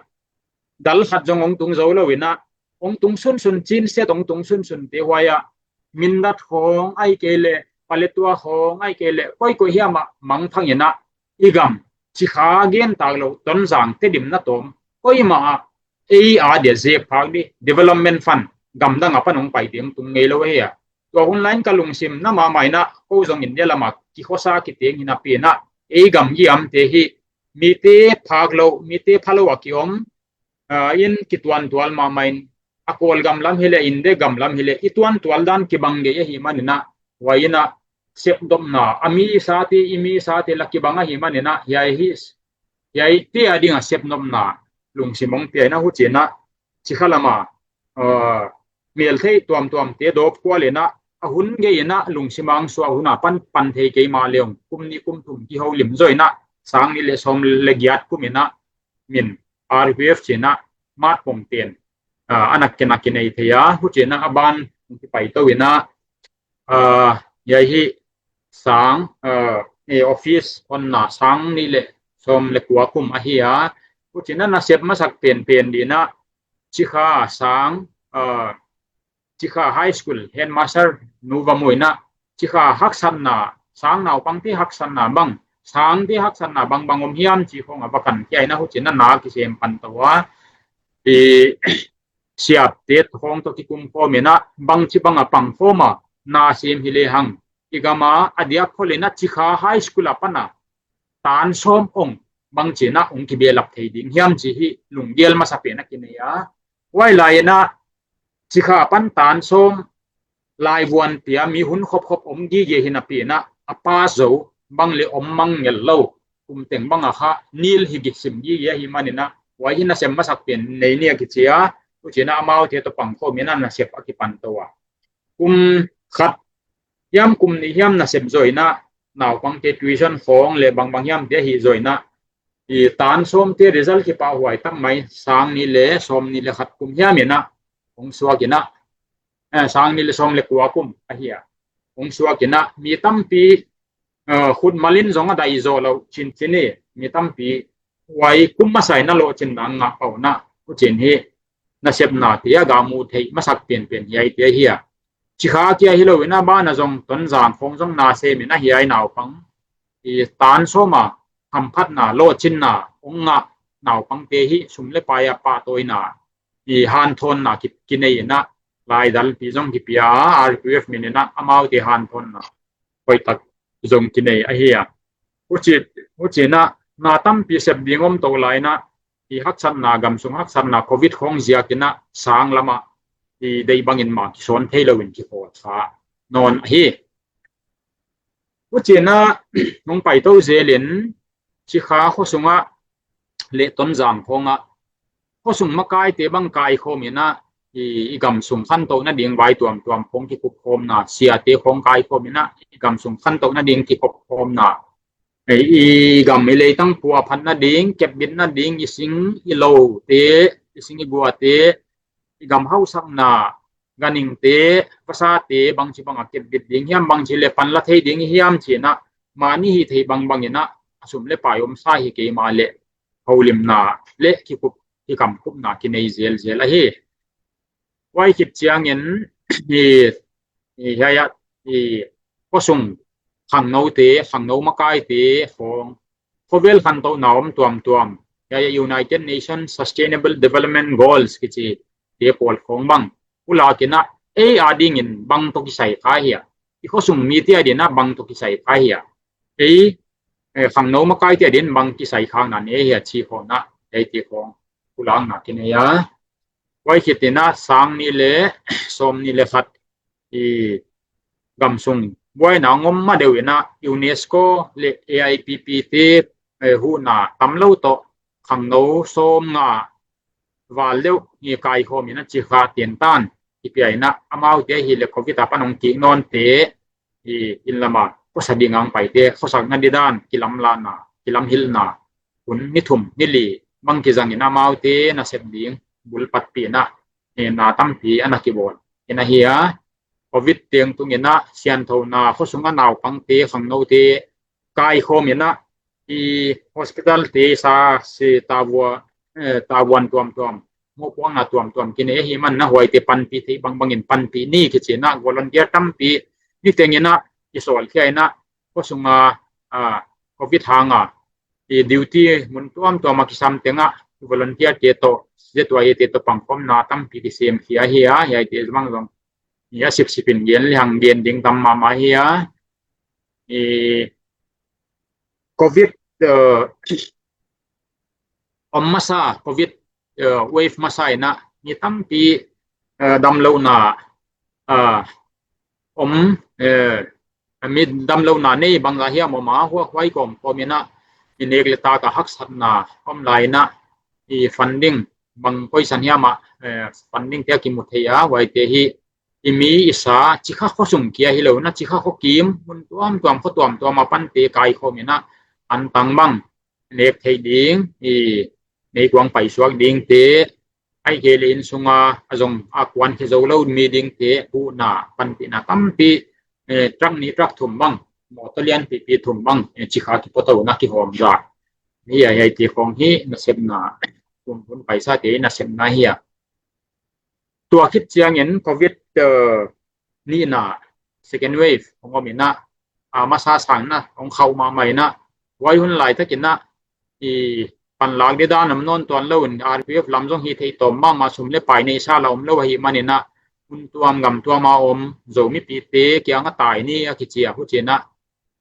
dal khat zong hong tung zo lo in a, hong tung sunsun, cin set hong tung sunsun te huai a, mindat khawng ahih kei leh paletua khawng ahih kei leh koikoi hiam ah mangthang in a, i gam Cikha gen tak loh Tonzang, Tedim, Natawm, koimah ah ei a dia zep phak dih, development fund gamdang a pan hong pai ding tung ngei lo ahi a. Tua hun lai in ka lungsim na mahmah in a, ko zong India lam a kikhuasa kiteng hi napi in a, ei gam giamte hi, mite phak loh, mite pha lo a kiom, a, in kituantual mahmah in, a Kawlgam lam hi leh, India gam lam hi leh, i tuantual dan kibang gei ahih manin a, huai in a sepnopna, a mi i sate, i mi i sate la kibang ahih manin a, hiai hi, hiaite a ding a sepnopna lungsim hong pia in a, hucin a Cikha lam a uh, melthei tuamtuamte dawp kual inah, a hun gei inah lungsim ang suah hunah pan pan thei kei mah leong kum nih kum thum kiho lim zaw inah sang nih le sawm le giat kum inah min R P F cinah matpong ten uh, a nak kena kinei thei a, hucinah a ban kipai to inah uh, yai hi sang uh, e office onna sang nih le sawm le kua kum ahi a, hucinah nasep masak penpen dinah Cikha sang uh, Cikha High School headmaster nu va mu inah Cikha haksatna, sang naupangte haksatna bang, sangte haksatna bang bang om hiam ci khong a va kan kia inah hucinah na kisem pan to a, i siapte khong to kikum khawm inah bangci bang a pang khawm a na sem hi le hang i gama a diak khol inah Cikha High School a pana tan sawm ong bangcinah ong kibelap thei ding hiam ci hi lunggel masa pen a kinei a, huai lai inah Cikha pan tan sawm laivuan pia mi hun khopkhop om gige hi napi inah a pa zo bang le om mang ngel lo kum teng bang a kha nil hi gisim gige ahi man inah huai hi nasem masak pen nei nia kici a, hucinah amaute to pang khawm inah nasep a kipan to a, kum khat hiam kum nih hiam nasep zaw inah naupangte tuition khong le bangbang hiamte ahi zaw inah i tan sawmte result kipahhuai tak mai sang nih le sawm nih le khat kum hiam inah hong suak inah eh, sang nih le sawm le kua kum ahi a, hong suak inah mi tampi uh, khutmalin zong a dai zaw lo cincin i mi tampi huai kum masa inah lawhcin na ngah pau inah hucin hi nasepna tia ga mu thei masak penpen hiai tia hi a, Cikha kia hi lo inah bana zong Tonzang khong zong na sem inah hiai naupang i tan sawm a hamphatna lawhcinna ong ngah naupangte hi sum le pai a pahtawina i hanthawnna kinei inah laidalpi zong kipia a, R P F min inah amaute hanthawnna hoihtak zong kinei ahi a, hucinah na tampi sep ding om to lai inah i haksatna, gamsung haksatna covid khong ziak inah sang lamah i deih bangin mah kisawn thei loin kikhawl sa nawn ahi. Hucinah hong pai to zelin Cikha khuasungah le Tonzang khongah khuasung makaite bang kaikhawm inah i, i gamsung khantoh nading vai tuamtuam khong kikupkhawmna, siate khong kaikhawm inah i gamsung khantoh nading kikupkhawmna, i, i gam i leitang pua phat nading, kepbit nading, i sing i lote, i sing i guate, i gam hausakna, ganhingte, vasate bangci bang a kepbit ding hiam, bangci le panla thei ding hiam cinah mani hi thei bangbang inah a sum le pai omsa hi kei mah le holimna le kikup kikamkupna kinei zelzel ahi. Huai khit ciangin i, i hiai ah i khuasung khangnote, khangno makaite khong khovel khantohna om tuamtuam, hiai ah United Nations Sustainable Development Goals kici te pawl khong bang pulak inah ei adingin bang tawh kisai kha hia, i khuasung mite adinah bang tawh kisai kha hia, ei eh, khangno makaite adin bang kisai khakna nei hia ci khong inah ei ti khong pulakna kinei a, huai khit inah sang nih le sawm nih le khat i gamsung buaina ngom ma deuh inah UNESCO le A I P P te eh, huhna tam lo tawh khangno sawm nga val deuh i kaikhawm inah Cikha tentan i pia inah amaute ahi le covid a pan hong kik nawnte i inn lama khuasa ding ang paite khuasak nadidan kilamlahna, kilamhilhna hun ni thum ni li bang kizang inah amaute nasep ding bulpatpih inah eh, na tampi a na kibawl inah hi a, covid teng tung inah sianthona khuasung a naupangte khangnote kaikhawm inah i hospital te sa si tavua, eh, tavuan tuamtuam, mohpuakna tuamtuam kinei ahi man inah huaite panpih theih bangbangin panpih ni kici inah volunteer tampi ni teng inah i sawlkhia inah khuasunga ah, covid hanga i duty mun tuamtuam a kisam tengah volunteer te tawh, Z Y A te tawh pangkhawmna tampi kisemkhia hi a, hiaite bang zong i a sipsipin gen le hang gen ding tam mahmah hi a, i covid eh, om masa, covid eh, wave masa inah mi tampi eh, damlohna eh, om eh, mi damlohna nei bangzah hiam om a, hua huai kawmkawm inah i nek le tak a haksatna om lai inah i funding bang koi san hiam ah, eh, funding te a kimu thei a, huaite hi i mi i sa Cikha khuasung kia hi lo in ah, Cikha khuakim, mun tuamtuam, khua tuamtuam a pante kaikhawm in ah, antang bang nek theih ding, i meikuang paisuak dingte, ahih kei leh inn sunga a zong a kuan khia zo lo mi dingte huhna panpihna tampi, eh, truck nih truck thum bang, mawtaw lianpipi thum bang, eh, Cikha kipuato in ah kihawm zak hi a, hiaite khawng hi nasepna, hun, hun paisate nasepna hi a. Tua khit ciangin covid, eh, nihna, second wave hong om in ah, a masa sang in ah hong khauh mahmah in ah, huai hun laitakin ah i panlak ding dan om nawn tuan lo in, R P F lam zong hi thei tawm mahmah, sum le pai neihsa la om lo ahih manin ah, hun tuam gam tuam a om Zomipite kiang a tai ni a kici a, huci in ah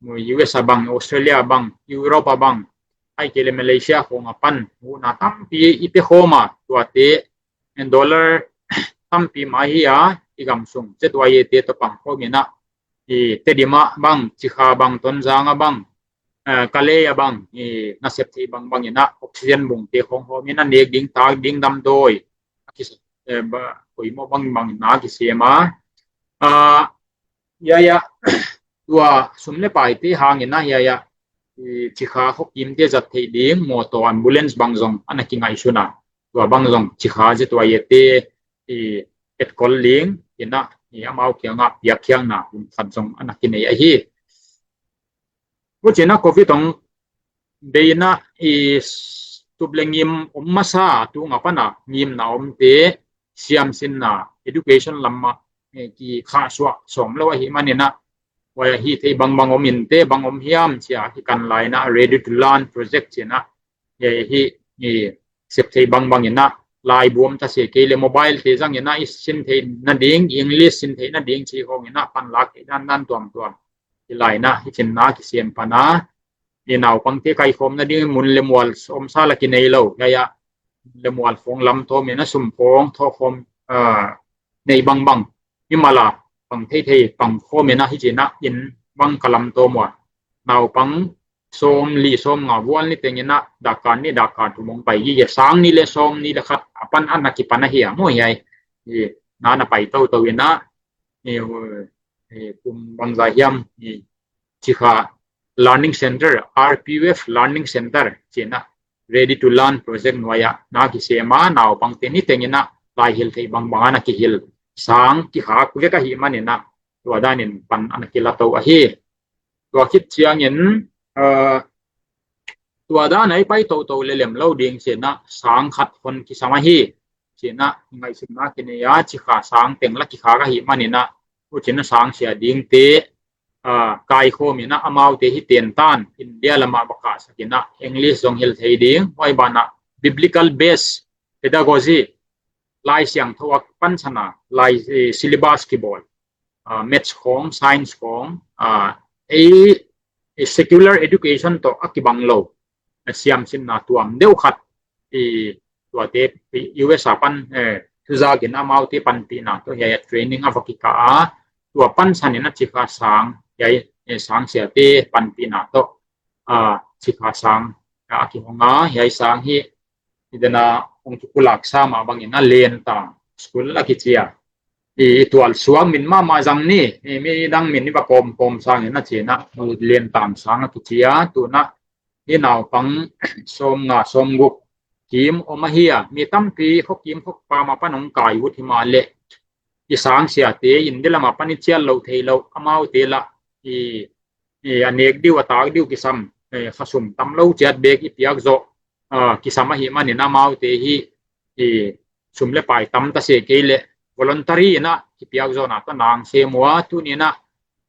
U S a bang, Australia a bang, Europe a bang, ahih kei leh Malaysia khawng a pan huhna tampi i pia khawm a, tuate dollar tampi mah hi a, i gam sung Z Y A te tawh pang khawm in ah, i Tedim ah bang, Cikha bang, Tonzang ah bang, eh, Kalay ah bang, i nasep theih bangbang in ah oxygen bungte khawng hawm in ah, nek ding, tak ding, damdawi a ki, eh, ba, poimawh bangbang in ah kisem a. Ah, hiai ah tua sum le paite hangin ah hiai ah i Cikha khuakimte zat theih ding mawtaw, ambulance bang zong a na kingaihsun a, tua bang zong Cikha Z Y A te i etkol ding in ah, i amau kiangah piakkhiakna hun khat zong a na kinei ahi. Huci in ah covid hong bei in ah i tup le ngim om masa, tung a pan a ngimna omte siamsinna, education lam ah, eh, kikhahsuah sawm lo ahih manin ah, huai ah hi thei bangbang om in teh, bang om hiam ci a kikan lai in ah, Ready to Learn project ci in ah, eh, hi, eh, sep thei bangbang in ah, laibu om ta se kei leh mobile te zang in ah i sin theih nading, English sin theih nading ci khawng in ah panlak theih dandan tuamtuam hi lai in ah, hi ci in ah kisem pan a, i naupangte kaikhawm nading mun le mual om sa la kinei lo, hiai ah mun le mual khawng lamtawm in ah, sum khawng thawhkhawm, ah, nei bangbang hi mah la, pang theithei pang khawm in ah, hi ci in ah inn bang ka lamtawm ua, naupang sawmli sawmnga vual ni teng in ah, dak khat nih dak khat thum hong pai gige, sang nih le sawmnih le khat a pan a na kipan ahi a, maw hiai, i, na na pai toto in ah, i, i, kum bangzah hiam, i, Cikha Learning Center, R P U F Learning Center ci in ah, Ready to Learn project nuai ah na kisem a, naupangte ni teng in ah laihilh theih bangbang a na kihilh, sang kikhak vek ahih manin ah, tua danin pan a na kila to ahi. Tua khit ciangin, ah, tua dan ah i pai toto leh lem lo ding ci in ah, sang khat hon kisam ahi ci in ah ngaihsutna kinei a, Cikha sang teng la kikhak ahih manin ah, huci in ah sangsia dingte, ah, kaikhawm in ah, amaute hi tentan India lam ah va kahsak in ah, English zong hilh thei ding, huai ban ah biblical based pedagogy, Lai Siangtho a pansan a, lai, eh, syllabus kibawl, ah, maths khawng, science khawng, ah, ei, ei secular education tawh a kibang lo, a siamsinna tuam deuh khat, i, tuate U S a pan, eh, thuzak in amaute panpihna tawh hiai ah training a va kikah a, tua pansan in ah Cikha sang, hiai, eh, sangsiate panpihna tawh, ah, Cikha sang a kihong a, hiai sang hi, i dan a hong kipulak sa mah bangin ah Lentang School a kici a, i, i tualsuak min mahmah zang ni, i, midang min i va kawmkawm sangin ah ci in ah, Lentang sang a kici a, tu in ah i naupang sawmnga sawmguk kim om ahi a, mi tampi khuakim khuapam a pan hong kai ut hi mah leh, i sangsiate India lam a pan i cial lo thei lo, amaute lah i, i, a nek diu a tak diu kisam, eh, khasum tam lo ciat bek i piak zawh, ah, kisam ahih manin amaute hi, i, sum le pai tam ta se kei leh voluntary in ah kipiak zawhna tawh nang sem ua, tuni in ah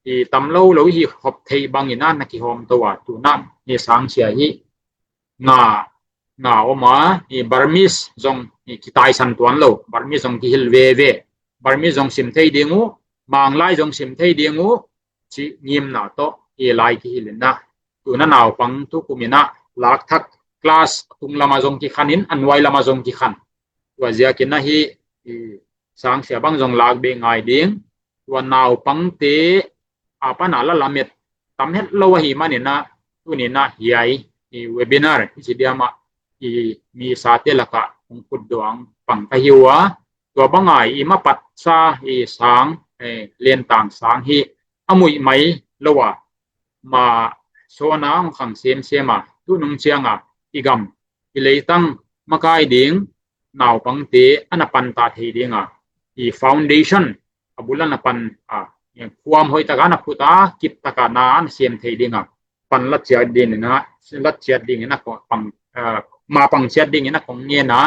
i tam lo lo i hi khop theih bangin ah na kihawm to a, tu in ah i sangsia hi nga, nga om a, i Burmese zong i kitaisan tuan lo, Burmese zong kihilh veve, Burmese zong sim thei ding uh, Manglai zong sim thei ding uh, ci ngimna tawh i lai kihilh in ah, tu in ah naupang tukum in ah lak thak, class a tung lam ah zong kikhan in, a nuai lam ah zong kikhan. Tua ziakin ah hi, i, sangsia bang zong lak be ngai ding, tua naupangte a pan a la lamet tam het lo ahih manin ah, tuni in ah hiai, i, webinar i ci diam ah, i, mi sate lak ah kong kutduang pang ka hi uh a, tua banga i mapatsa i sang, eh, lentang sang hi a muih mai lo a, ma sawna hong khang semsem a, tunung cianga i gam i leitang makai ding naupangte a na panta thei dinga i foundation a bul a na pan a, khuam hoih taka na phuta kip taka na a na sem thei dinga pan latciat dingina, latciat dingina pang, uh, ma pangciat dingina kong ngena.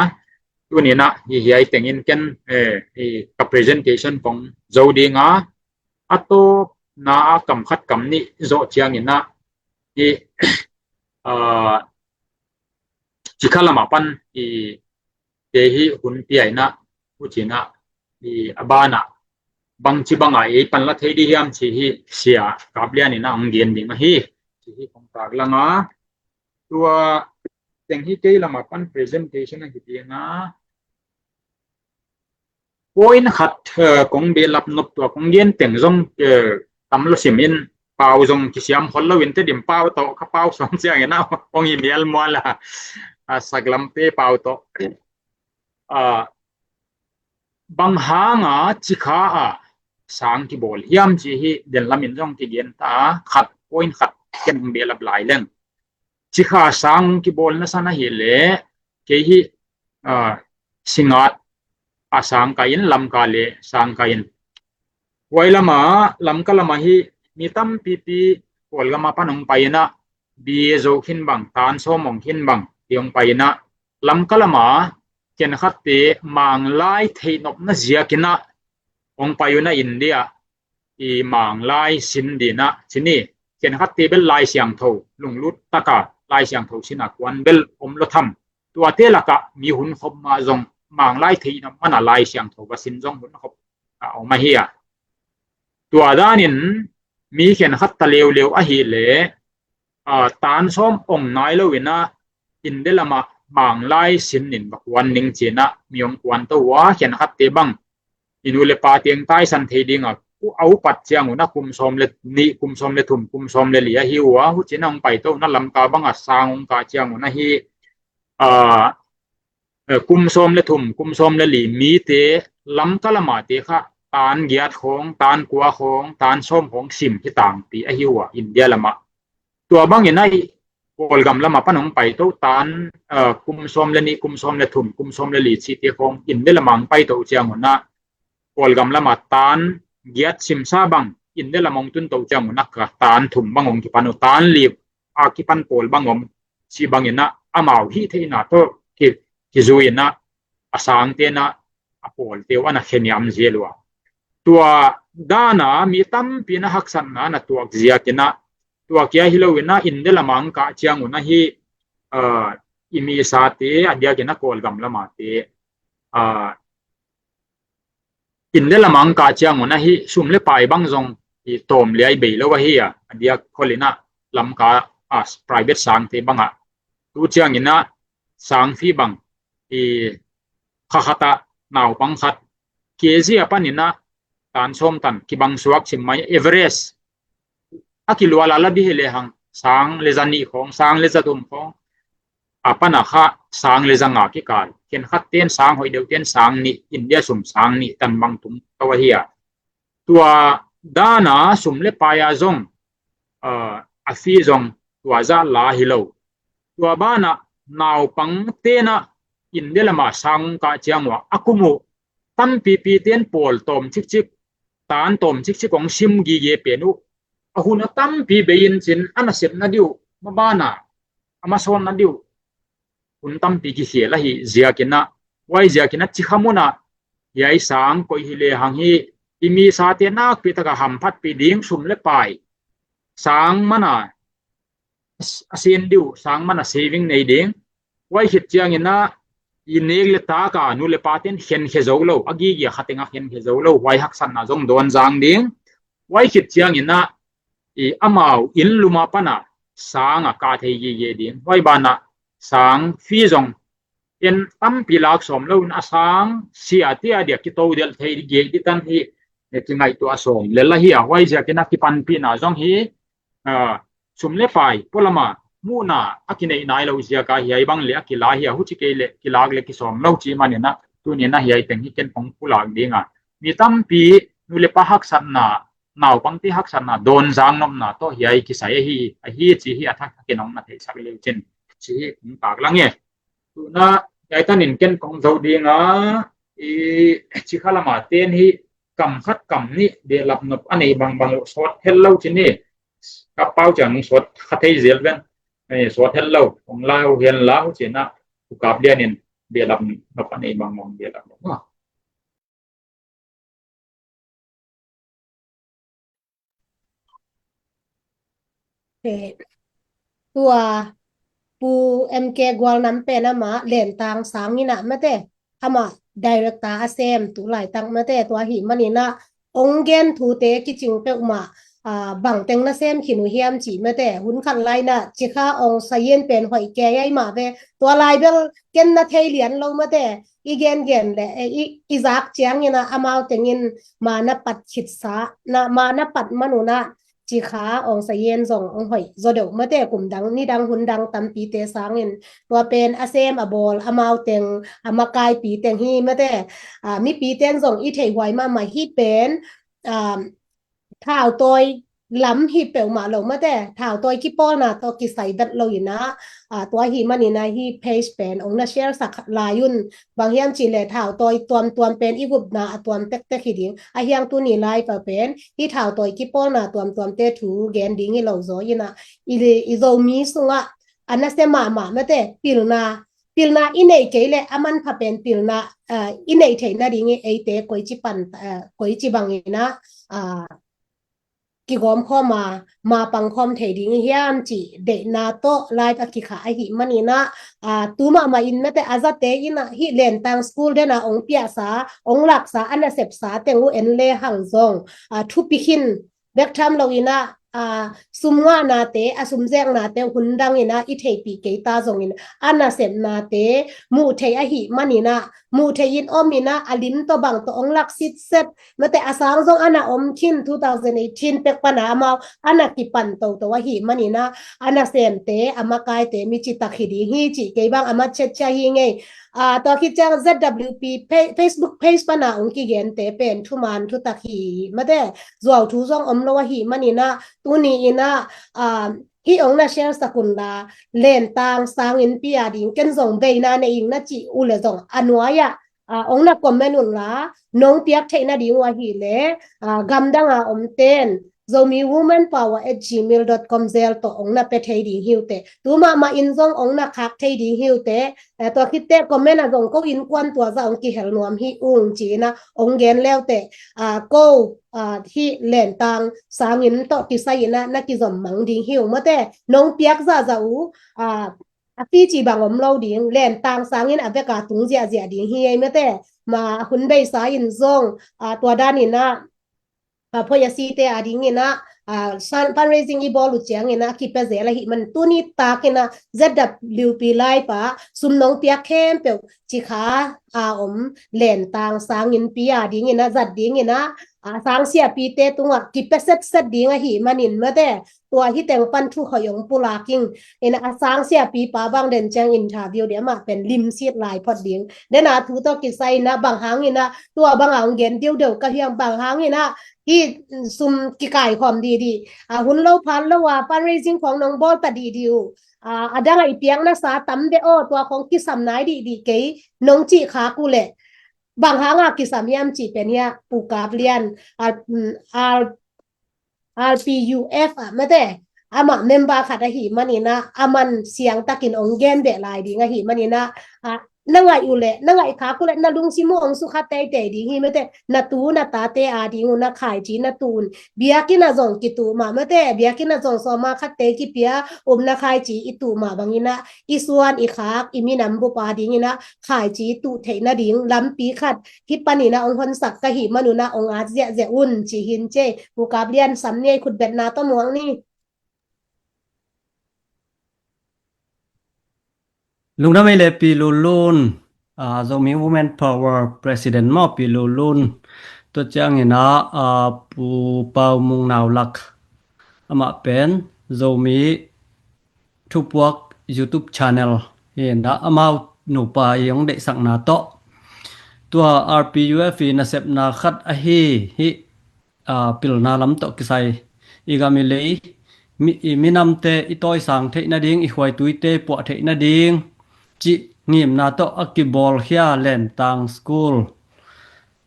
Tunina hi hiai tengin ken, eh, hi ka presentation kong zo dinga, a tawpna a kam khat kam nih zawh ciangina hi, uh, cikha lama pan i te hi hun piaina hucina i a bana bangci banga ei pan la thei di hiam ci hi sia kaplianina ang gen ding ahi ci hi kong tak langa. Tua teng hi kei lama pan presentation ahi dinga. Point khat, eh, kong belap nop tua kong gen teng zong, eh, tam lo simin pau zong kisiam hol lo in te dim pau tawh ka pau sawm ciangin a hong hi mial mual a, a saklamte pau tawh. Ah, bang hanga cikha a sang kibawl hiam ci hi den lamin zong kigen ta khat point khat ken hong belap lai leng. Cikha sang kibawlna san ahi le kei hi, ah, Singat a sang ka in, Lamka le sang ka in. Huai lama, Lamka lama hi mi tampipi Kawlgama pan hong paina, B A zo khin bang, tan sawm hong khin bang hi hong paina, Lamka lama khenkhatte Manglai theihnopna ziakina hong pai una India i Manglai sin dina cini, khenkhatte bel Lai Siangtho lunglut taka Lai Siangtho sina kuan bel om lo tham. Tuate laka mi hun khop ma zong Manglai theihna mana Lai Siangtho va sin zong hun khop a om ahi a. Tua danin mi khenkhat ta leuleu ahi le, a, tan sawm ong nai lo ina India lama Manglai sin nin va kuan ning cina mi ong kuan to ua khenkhatte bang i nu le pa teng taisan thei dinga a upat ciang una kum sawm le nih, kum sawm le thum, kum sawm le li ahi ua, hucina hong pai to una Lamka banga sang hong kah ciang una hi, ah, eh, kum sawm le thum, kum sawm le li mite Lamka lamate kha tan giat khawng, tan kua khawng, tan sawm khawng sim hi tangpi ahi ua India lama. Tua bangin a i Kawlgam lama pan hong pai to tan, ah, kum sawm le nih, kum sawm le thum, kum sawm le li cihte khawng India lama hong pai to ciang una Kawlgam lama tan giat simsa bang India lama hong tun to ciang una ka tan thum bang hong kipan uh, tan li a kipan pawl bang om ci bangina amau hih theihna tawh ki, kizuina a sangtena a pawlte uh ana kheniam zel ua. Tua dana mi tampi na haksatna na tuak ziakina tua kia hi lo ina India lama hong kah ciang una hi, ah, i misate a diakina Kawlgam lamate, ah, India lama hong kah ciang una hi sum le pai bang zong i tawm liai bei lo ahi a, a diak kholina Lamka a private sangte banga tu ciangina sang fee bang i kha khata naupang khat K G a panina tan sawm tan kibang suak sim mai average a kiluala la di hi le hang sang le za nih khawng, sang le za thum khawng, a pana kha sang le za nga kikal. Khenkhat ten sang hoih deuh ten sang nih, India sum sang nih tan bang tung to ahi a. Tua dana sum le paia zong, ah, a fee zong tua zah la hi lo. Tua bana naupang tena India lama sang kah ciang ua a kum uh tampipi ten pawl tawm cikcik, tan tawm cikcik hong sim gige pen uh a hun a tampi bei in cin a nasepna diuh mabana a masawnna diuh hun tampi kikhel ahi ziakina, huai ziakina cikha muna hiai sang koih hi le hang hi i misate nakpi taka hamphatpi ding sum le pai sang mana a sen diuh sang mana saving nei ding. Huai khit ciangina i nek le taka nu le paten khenkhe zo lo, a gigia khatenga khenkhe zo lo, huai haksatna zong dawn zang ding. Huai khit ciangina i amau inn luma pana sanga kah thei gige ding. Huai bana sang fee zong en tampi lak sawm lo in a sang sia tia dia kito delh thei gige di tan hi, eh, kingaihtuah sawm le la hi a, huai ziakina kipanpihna zong hi, ah, sum le pai polama muhna a kineih nai lo ziaka hiai bang le a kila hi a, huci kei le kilak le kisawm lo ci maninah tuninah hiai teng hi ken kong pulak dinga mi tampi nu le pa haksatna, naupangte haksatna dawn zang nopna tawh hiai kisai ahi, ahi ci hi a thak thakin hong na theihsak leu cin ci hi kong tak lang e. Tuna hiai tanin ken kong zo dinga i cikha lama ten hi kam khat kam nih behlap nop a nei bangbang lo sawt hel lo ci ni. Ka pau ciang sawt kha thei zel ven. Sawt hel lo hong lau hian lau cinah Pu Kap Lianin behlap nop a nei bangbang behlap nop. Tua Pu M K Gualnam pen amah Lentang sangin ah mate amah director a sem tu laitak mate tua hi maninah ong gen thute kicing peuhmah bangteng na sem khin uh hiam cih mate hun khat lainah cikha ong sayen pen hoih kei ai mah ve tua lai bel ken na thei lian lo mate i gengen le i zak ciangin ah amau tengin ma na pat khitsa na ma na pat manunah cikha ong sayen zong ong hoih zaw deuh mate kum dang ni dang hun dang tampite sangin tua pen a sem a bawl amau teng a makaipi teng hi mate mipi ten zong i theihhuai mahmah hi pen thautawi lam hi peuhmah lo mate thautawi kipawlna tawh kisai vet lo inah tua hi maninah hi page pen ong na share sak lai un bang hiam cih le thautawi tuamtuam pen i gupna a tuam tektek hi ding a hiang tuni live a pen hi thautawi kipawlna tuamtuamte thu gen ding hi lo zaw inah i Zomi sungah a nasia mahmah mate pilna pilna i neih kei le a manpha pen pilna i neih theih nading i eite koici pan koici banginah kigawm khawm a ma pang khawm thei ding i hiam cih deihna tawh live a kikha ahi maninah tu mahmah in mate a zate inah hi Lentang school dena ong piahsa ong laksa a nasepsa teng uh en le hang zong thupi khin bek tham lo inah sum ngahnate a sum zeknate hun dang inah i theihpih kei ta zongin a nasepnate muh theih ahi maninah muh theih in om inah a lim tawh bang tawh ong lak sitset mate a sang zong ana om khin two thousand eighteen pek pana amau ana kipan toto ahi maninah a nasemte a makaite mi citak hi ding hi cih kei bang a matchet cia hi ngei. Tua khit ciang Z W P Facebook page pana ong kigente pen thuman thutak hi mate zuau thu zong om lo ahi maninah tuni inah hi ong na share sak unla Lentang sangin pia ding ken zong veina ne ing na cih uh le zong a nuai ah ong na comment unla nong piak theih nading uh ahi le gamdanga om ten Zomi Woman Power at gmail dot com zel tawh ong na pe thei ding hi uh teh tu mahmah in zong ong na khak thei ding hi uh teh tua khitteh comment a zong ko innkuan tua zah ong kihel nuam hi ung ci inah ong gen leuteh ko hi Lentang sangin tawh kisai inah na kizom mang ding hi ung mate nong piak zahzah uh a fee ci bang om lo ding Lentang sangin a veka tung ziahziah ding hi ei mate ma hun beisa in zong tua dan inah phoih a site a ding inah fundraising i bawl uh ciang inah kipia zel ahi man tuni tak inah Z W P live ah sum nong piak khempeuh cikha a om Lentang sangin pia ding inah zat ding inah sang siapite tungah kipia setset ding ahi manin mate tua hi teng pan thu hoih ong pulak ing inah a sang siapipa bang den ciang interview ding amah pen limsit lai phot ding dena thu tawh kisai inah bang hang inah tua banga ong gen diudeu ka hiang bang hang inah hi sum kikai khawm didi a hun lo phat lo a fundraising khawng nong bawl ta didi uh a dang a i piakna sa tam de aw tua khawng kisam nai didi kei nong cih khak uh leh bang hanga kisam hiam cih pen hia Pu Kap Lian R P U F ah mate amah member khat ahi maninah aman siangtakin ong gen beh lai ding ahi maninah na ngaih uh leh na ngaih khak uh leh na lungsim uh ong sukha teitei ding hi mate na tu na tate a ding uh na khaici na tu un biakinn a zong kituh mah mate biakinn a zong sawma khatte kipia upna khaici i tuh mah banginah i suan i khak i minam bup a dinginah khaici tuh theih nading lampi khat hi paninah ong honsak ka hih manunah ong at ziahziah un ci hin cei. Pu Kap Lian sam ni ei khutbetna tawh muang ni. Lungdam ei le Pi Lulun, Zomi Women Power President maw Pi Lulun, tua cianginah Pu Pau Mung Nau Lak amah pen Zomi Thupuak YouTube channel hi in ah, amau nupa i hong deihsakna tawh tua R P U F i nasepna khat ahi hi. Aa, pilna lam tawh kisai i gam i lei, mi, i minamte i tawisang theih nading, i khuaituite puah theih nading cih ngimna tawh a kibawlkhia Lentang School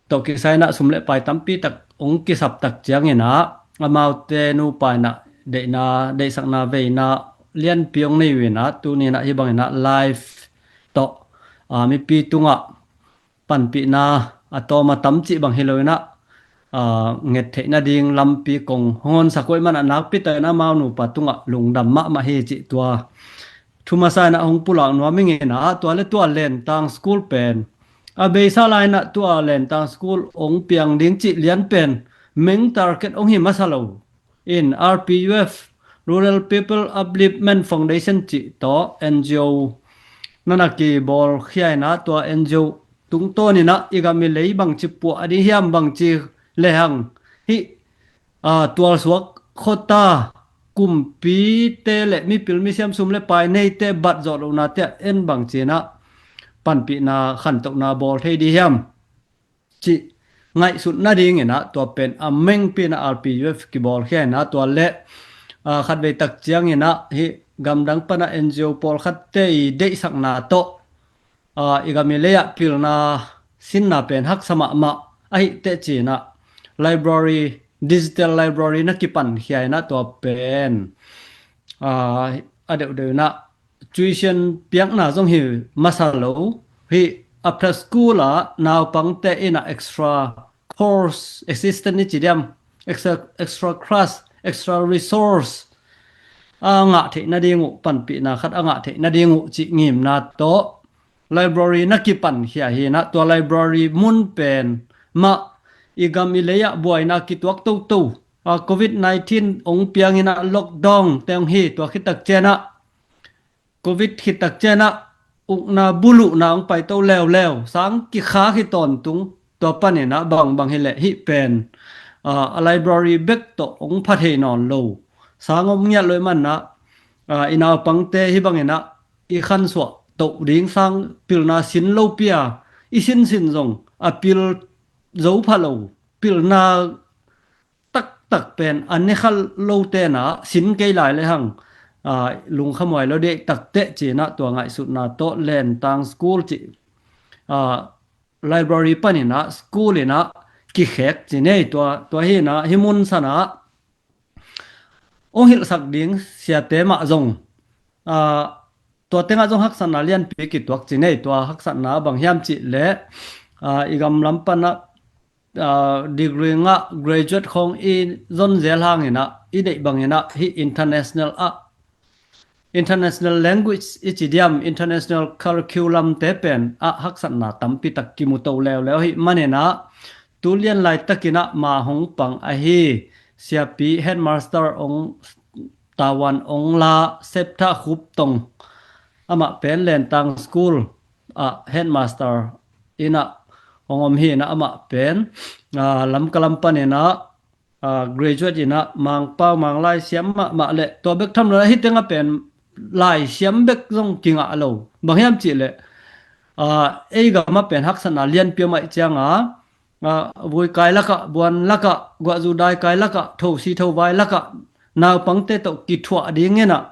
tawh kisai in ah sum le pai tampi tak hong kisap tak ciangin ah, amaute nupa in ah deihna, deihsakna veina lianpi hong nei uh in ah, tuni in ah hih bangin ah live tawh, aa, mipi tungah panpihna a tawm a tam cih bang hi lo in ah, aa, nget theih nading lampi kong hong honsak uh ahih man ah, nakpi takin amau nupa tungah lungdam mahmah hi cih tua thu masa in ah hong pulak nuam ing in ah, tua le tua Lentang School pen, a beisa lai in ah tua Lentang School hong piang ding cih lian pen main target hong hi masa lo in, R P U F, Rural People Upliftment Foundation cih tawh N G O na na kibawlkhia in ah, tua N G O tungtawn in ah i gam i lei bangci puah a ding hiam, bangci lehang hih, aa, tualsuak khuata kumpite le mipil misiam, sum le pai neite bat zawh lohnate ah en bangci in ah panpihna, khantohna bawl thei ding hiam cih ngaihsut nading in ah, tua pen a mengpi in ah R P U F kibawlkhia in ah, tua le, aa, khatvei tak ciangin ah hih gamdang pan ah N G O pawlkhatte i deihsakna tawh, aa, i gam i lei ah pilna sinna pen haksa mahmah ahi teh ci in ah, library, digital library na kipankhia in ah, tua pen, aa, a deuhdeuh in ah tuition piakna zong hi masa lo. Hih after school ah naupangte in ah extra course assistant i ci diam, extra, extra class, extra resource a ngah theih nading uh, panpihna khat a ngah theih nading uh cih ngimna tawh library na kipankhia hi in ah, tua library mun pen mah i gam i lei ah buaina kituak toto, aa, covid nineteen hong piang in ah lockdown te hong hi, tua khit tak ciang ah, covid khit tak ciang ah ukna buluhna hong paito leuleu, sang kikha hi tawntung, tua pan in ah bangbang hi leh hih pen, aa, a library bek tawh hong pha thei nawn lo, sang om ngiat lo ahih man ah, aa, i naupangte hih bangin ah i khansuah toh ding sang pilna sin lopi a, i sinsin zong a pil zo pha lo, pilna taktak pen a ne kha lote in ah sin kei lai lehang, aa, lungkhamhuai lo dei takteh ci in ah, tua ngaihsutna tawh Lentang School cih, aa, library pan in ah school in ah kikhek ci nei, tua, tua hi in ah hih mun san ah hong hilhsak ding siate mah zong, aa, tua tengah zong haksatna lianpi kituak ci nei, tua haksatna bang hiam cih leh, aa, i gam lam pan ah, aa, degree ngah graduate khawng i zon zel hang in ah, i deih bang in ah hih international ah, international language i ci diam, international curriculum te pen ah haksatna tampi tak kimu to leuleu ahih man in ah, tu lian laitak in ah ma hong pang ahi siapi headmaster hong tavuan hong la Septha Khup Tong, amah pen Lentang School ah headmaster in ah hong om hi in ah, amah pen, aa, Lamka lam pan in ah, aa, graduate in ah Mangpau Manglai siam mahmah le, tua bek tham lo, hih teng ah pen laisiam bek zong kingah lo. Bang hiam cih leh, aa, ei gam ah pen haksatna lianpi om ahih ciang a, aa, vui kai lak ah, buan lak ah, guahzu dai kai lak ah, thosi thovai lak ah naupangte tawh kithuah ding in ah,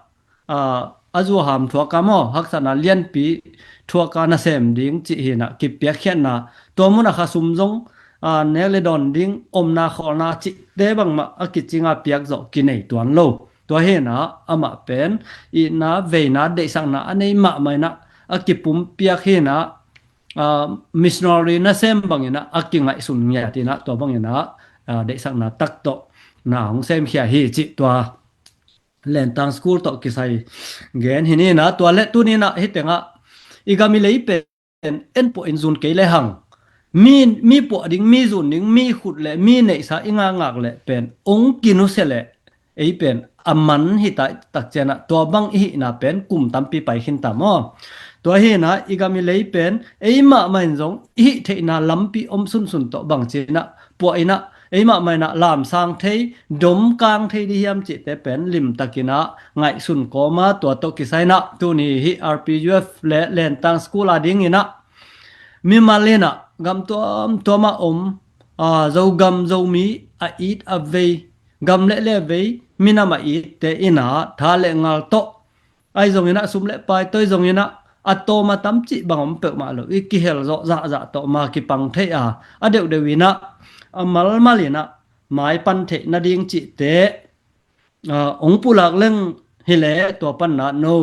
aa, a zuaham thuak a maw, haksatna lianpi thuak a nasem ding cih hi in ah kipiakkhiatna, tua mun ah khasum zong, aa, nek le dawn ding, omna khawlna cihte bangmah a kicing a piak zawh kinei tuan lo. Tua hi in ah amah pen itna veina deihsakna a nei mahmah in ah a kipumpiak hi in ah, aa, missionary nasem bang in ah a kingaihsun ngiat in ah, tua bang in ah, aa, deihsakna tak tawh na hong semkhia hi cih tua Lentang School tawh kisai gen hi ni in ah, tua le tuni in ah hih teng ah i gam i lei pen en puah in zun kei lehang, mi, mi puah ding, mi zun ding, mi khut le mi neihsa i ngakngak le pen hong kinusia le ei pen a man hi ta tak ciang ah, tua bang i hihna pen kum tampi pai khin ta maw. Tua hi in ah i gam i lei pen ei mahmah in zong i hih theihna lampi om sunsun tawh bangci in ah puah in ah eimah mah inah lamsang thei, domkang thei dih hiam cihte pen limtakinah ngaihsun kawma tua tawh kisai inah tuni hih R P U F le Lentang School a dinginah mimal inah gam tuamtuamah om, aa, Zogam Zomi a it a vei, gam le le vei minam a itte inah tha le ngal tawh ahi zonginah sum le pai toi zonginah a tawm a tam cih bang om peuhmah lo i kihel zawh zahzah tawh ma kipang thei a, a deuhdeuh inah a malmal inah mai pan theih nading cihte, aa, ong pulak leng hileh tua panna no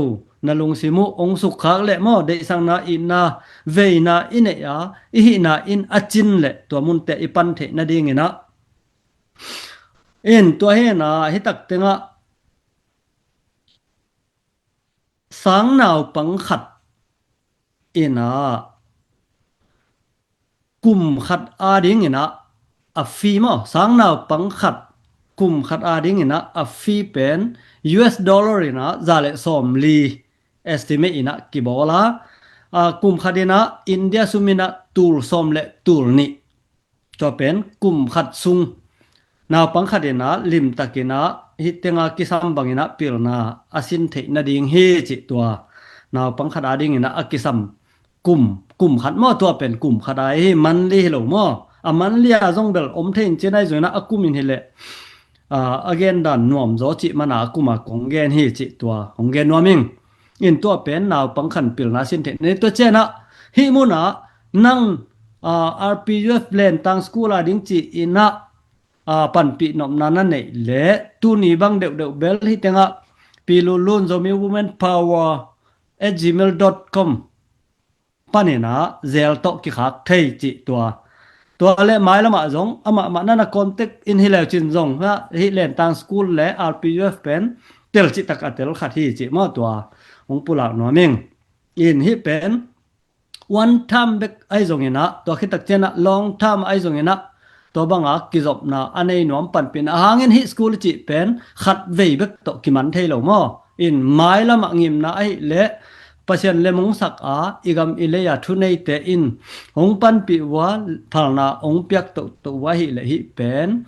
na lungsim uh ong sukkhak leh maw, deihsakna itna veina i neih a i hihna in a cin leh tua munte i pan theih nadinginah in tua hinah hitak tengah sang naupang khat inah kum khat adinginah a fee maw, sang naupang khat kum khat adinginah a fee pen U S dollar inah za le sawmli estimate inah kibawl a, a, kum khat inah India sum inah tul sawm le tul nih. Tua pen kum khat sung naupang khat inah limtakinah hih tenga kisam banginah pilna a sin theih nading hi cih tua. Naupang khat adinginah a kisam kum, kum khat maw, tua pen kum khat a hi, monthly hi lo maw. A monthly a zong bel om thei in cin ahi zonginah a kum in hileh, aa, a gen dan nuam zaw cih mana a kum a kong gen hi cih tua hong gen nuam ing. In tua pen naupang khat pilna sin theih ni. Tua cianah hih munah nang, aa, R P U F Lentang School a ding ci inah, aa, panpih nopna na neih leh tuni bang deuhdeuh bel hih tengah Pi Lun Lun Zomi Women Power at gmail dot com paninah zel tawh kikhak thei cih tua. Tua le mailamah zong amah mah nana contact in hi leu cin zong hah hih Lentang School le R P U F pen tel cihtak a tel khat hi cih maw, tua hong pulak nuam ing. In hih pen one time bek ahi zonginah, tua khitak cianah long time ahi zonginah tua banga kizopna a nei nuam panpihna a hangin hih school cih pen khat vei bek tawh kiman thei lo maw. In mailamah ngimna ahih leh Pasian lem hong sak a i gam i lei a thuneite in hong panpih uh a, phalna hong piak tohtoh uh ahih leh hih pen,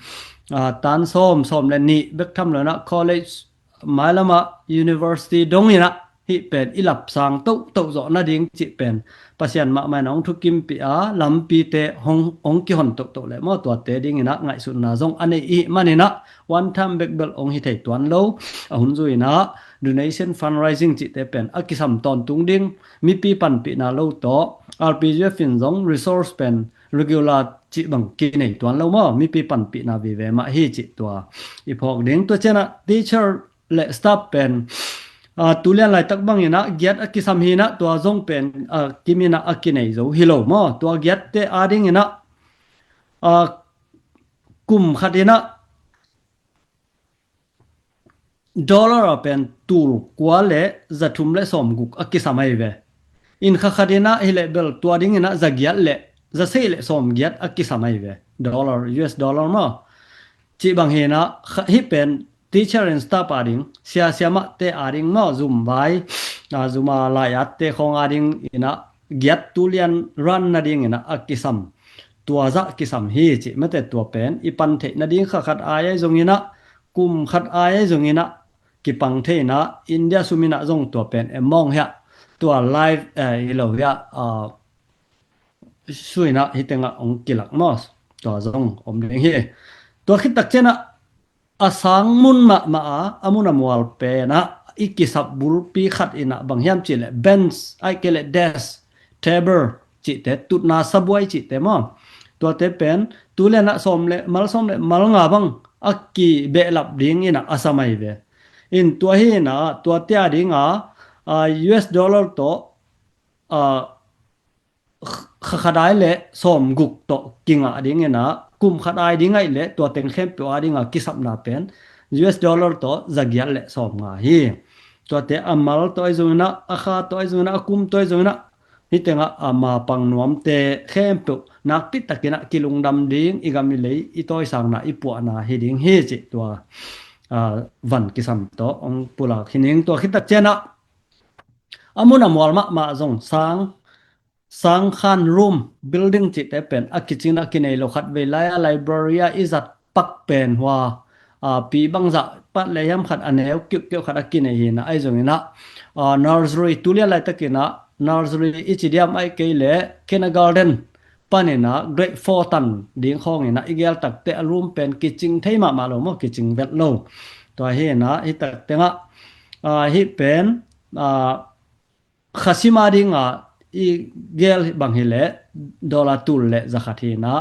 aa, tan sawm, sawm le nih bek tham lo inah college mailamah university donginah hih pen i lapsang tohtoh zawh nading cih pen Pasian mahmah in hong thukimpih a lampite hong, hong kihon tohtoh leh maw, tuate dinginah ngaihsutna zong a nei i hih maninah one time bek bel hong hi thei tuan lo. A hun zuinah donation fundraising cihte pen a kisam tawntung ding, mipi panpihna lo tawh R P U F in zong resource pen regular cih bang kinei tuan lo maw, mipi panpihna vive mah hi cih tua i phawk ding. Tua cianah teacher le staff pen, aa, tulian laitak banginah giat a kisam hinah tua zong pen, aa, kiminah a kinei zo hi lo maw. Tua giatte adinginah, aa, kum khat inah dollar a pen tul kua le za thum le sawm guk a kisam ahi ve. In kha khat inah hileh bel tua dinginah za giat le za sei le sawm giat a kisam ahi ve. Dollar, U S dollar maw. Cih bang hinah hih pen teacher and staff ading, sia siamahte ading maw, zum vai, aa, zuma lai-atte khawng adinginah giat tulian ran nadinginah a kisam, tua zah kisam hi cih mate. Tua pen i pan theih nading kha khat ai ahi zonginah, kum khat ai ahi zonginah kipang thei inah, India sum inah zong tua pen amount hiah, tua live, eh, hi lo hiah, aa, suinah hih tengah hong kilak maw, tua zong om ding hi. Tua khitak cianah a sang mun mahmah a, a mun a mual penah i kisap bulpi khat inah bang hiam cihleh bench, ahih kei leh desk, table cihte, tutna sabuai cihte maw. Tuate pen tulianah sawm le mal, sawm le mal nga bang a kibehlap dinginah a sam ahi ve. In tua hinah tuate adinga, aa, U S dollar tawh, aa, kha khat ai le sawm guk tawh kingah dinginah, kum khat ai ding ahih leh tua teng khempeuh adinga kisapna pen U S dollar tawh za giat le sawm nga hi. Tuate a mal tawh ahi zonginah, a kha tawh ahi zonginah, a kum tawh ahi zonginah, hih tengah a mapang nuamte khempeuh nakpi takinah kilungdam ding, i gam i lei i tawisakna i puahna hi ding hi cih tua, aa, van kisam tawh hong pulak hi ning. Tua khitak cianah a mun a mual mahmah zong sang Sangkhan room building cihte pen a kicing a kinei lo, khat vei lai-a library-a i zat pak pen hua, a, pi bangzah pat le hiam khat a neu kiuhkiuh khat a kinei hi na, ahi zongin ah, a, nursery, tulian laitakin ah nursery i ci diam, ahih kei leh kindergarten panin ah grade four tan ding khawngin ah i gel takteh a room pen kicing thei mahmah lo maw, kicing vet lo. Tua hi na, hi taktengah, a, hih pen, a, kha sim a dingah i gel bang hileh dollar tul le za khat hi na,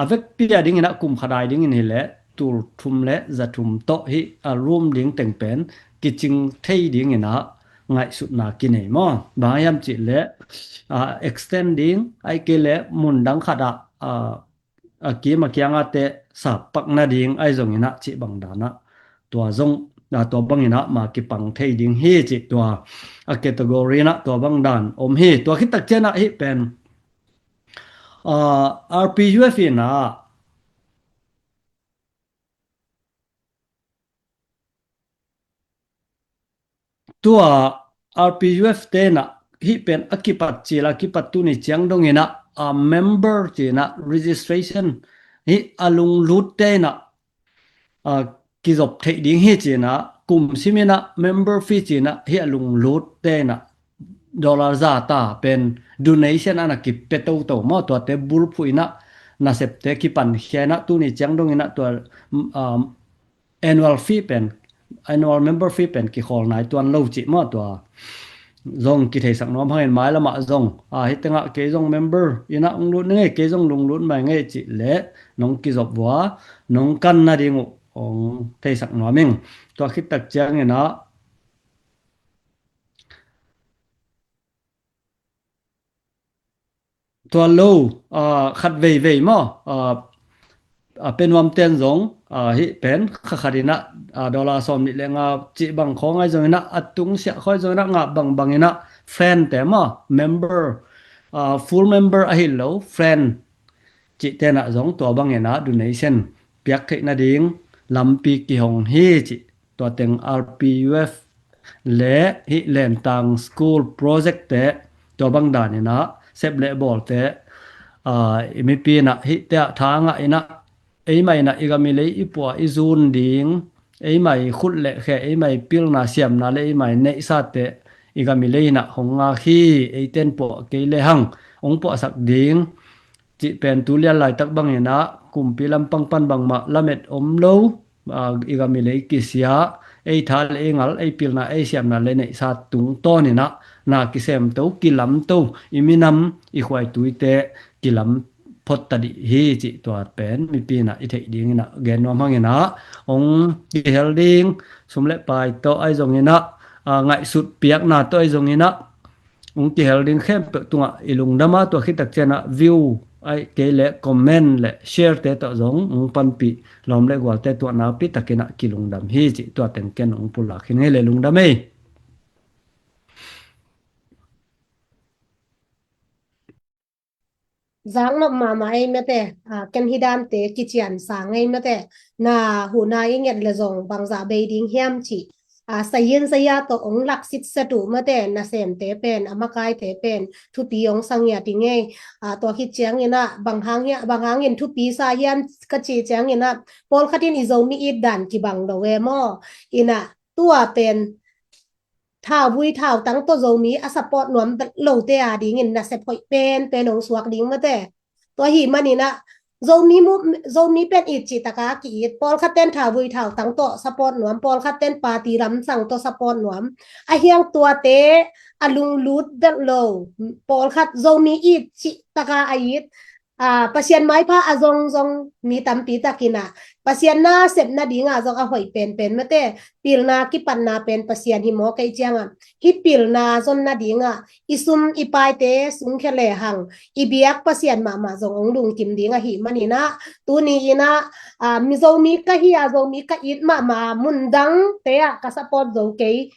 a vekpi a dingin ah kum khat ai dingin hileh tul thum le za thum tawh hih a room ding teng pen kicing thei dingin ah ngaihsutna kinei maw. Bang hiam cihleh, a, extend ding, ahih kei leh mun dang khat ah, a, a kim a kiangah teh sap pak nading ahi zongin ah cih bang dan ah tua zong, a, tua bangin ah ma kipang thei ding hi cih tua a category in ah tua bang dan om hi. Tua khit tak ciang ah hih pen, a, R P U F in ah tua R P U F te in ah hih pen a kipat cil a kipat tuni ciang dongin ah, a, member ci-in ah registration hih a lunglut te in ah, a, kizop theih ding hi ci-in ah, kum simin ah member fee ci-in ah hih a lunglut te in ah dollar za ta pen donation a na kipia toto maw, tuate bulphuh in ah nasepte kipankhia in ah tuni ciang dongin ah tua, um, annual fee pen, annual member fee pen kikhawl nai tuan lo cih maw, tua zong kitheisak nuam hangin mai lamah zong, a, hih tengah kei zong member in ah hong lut ning ei, kei zong lunglut mai ning ei cih leh nong kizop uh a, nong kan nading uh hong theisak nuam ing. Tua khit tak ciangin ah tua lo, a, khat veivei maw, a, a, pia nuam ten zong, a, hih pen kha khat in ah, a, dollar sawm nih le nga cih bang khawng ahi zongin ah, a tung siah khawng ahi zongin ah, ngah bangbang in ah friend te maw, member, a, full member ahi lo, friend cih te in ah zong tua bangin ah donation piak theih nading lampi kihong hi cih tua teng R P U F le hih Lentang School Project te tua bang dan in ah sep le bawl te, a, i mipi in ah hih te ah tha ngah in ah eimah in ah i gam i lei i puah i zun ding, eimah i khut le khe, eimah i pilna siamna le eimah i neihsa te i gam i lei in ah hong ngak hi, eite in puah kei le hang hong puahsak ding cih pen tu lian laitak bangin ah kumpi lampang pan bangmah lamet om lo, a, i gam i lei kisia, ei tha le ei ngal, ei pilna, ei siamna le neihsa tungtawn in ah na kisemto, kilamto, i minam, i khuaituite kilam phot ta dih hi cih tua pen mipi in ah i theih dingin ah gen nuam hangin ah hong kihel ding, sum le pai tawh ahi zongin ah, a, ngaihsut piakna tawh ahi zongin ah hong kihel ding khempeuh tungah i lungdam a, tua khit tak ciang ah view ahih kei leh comment le share te tawh zong hong panpih lawm le gualte tuah nakpi takin ah kilungdam hi cih tua teng ken hong pulak hi ning ei le, lungdam ei. Zaknop mahmah ei mate, a, ken hih dante kician sang ei mate, na huhna i nget le zong bangzah bei ding hiam cih, a, sayin saya tawh ong lak sitset uh mate, nasemte pen, a makaite pen thupi ong sa ngiat ing ei. A, tua khit ciangin ah bang hang hia, bang hangin thupi sa hiam ka cih ciangin ah, pawlkhat in i Zomi it dan kibang lo e maw. In ah tua pen thauvui thautang tawh Zomi a support nuam lote a dingin nasep hoih penpen hong suak ding mate. Tua ahih manin ah Zomi mu-, Zomi pen it cih taka ki-it, pawlkhat ten thauvui thautang tawh support nuam, pawlkhat ten party lamsang tawh support nuam. A hiang tuate a lunglut vet lo, pawlkhat Zomi it cih taka a it, a, Pasian maipha a zongzong mi tampi takin ah Pasian nasep nadingah zong a hoih penpen mate, pilna kipatna pen Pasian hi maw, kei ciangah hih pilna zon nadingah i sum i paite sungkhia lehang i biak Pasian mahmah zong hong lungkim ding ahih manin ah, tuni in ah, a, mi Zomi ka hi a, Zomi ka it mahmah a, mundangte ah ka support zo kei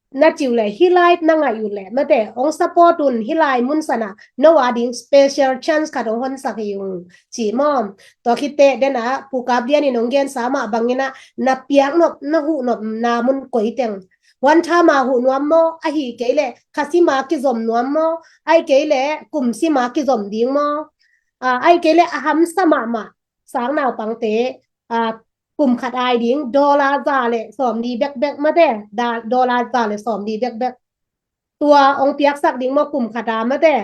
na ci uh leh, hih lai na ngaih uh leh mate, hong support un, hih lai mun sanah no a ding special chance khat hong honsak hi ung ci maw. Tua khit teh den ah Pu Kap Lian in hong gensa mah bangin ah na piaknop, na huhnopna mun koi teng One term a huh nuam maw, ahi kei leh kha sim a kizom nuam maw, ahi kei leh kum sim a kizom ding maw, a, ahi kei leh a hamsa mahmah sang naupangte, a, kum khat ai ding dollar za le sawmli bekbek mate, da-, dollar za le sawmli bekbek. Tua ong piaksak ding maw kum khat a mate.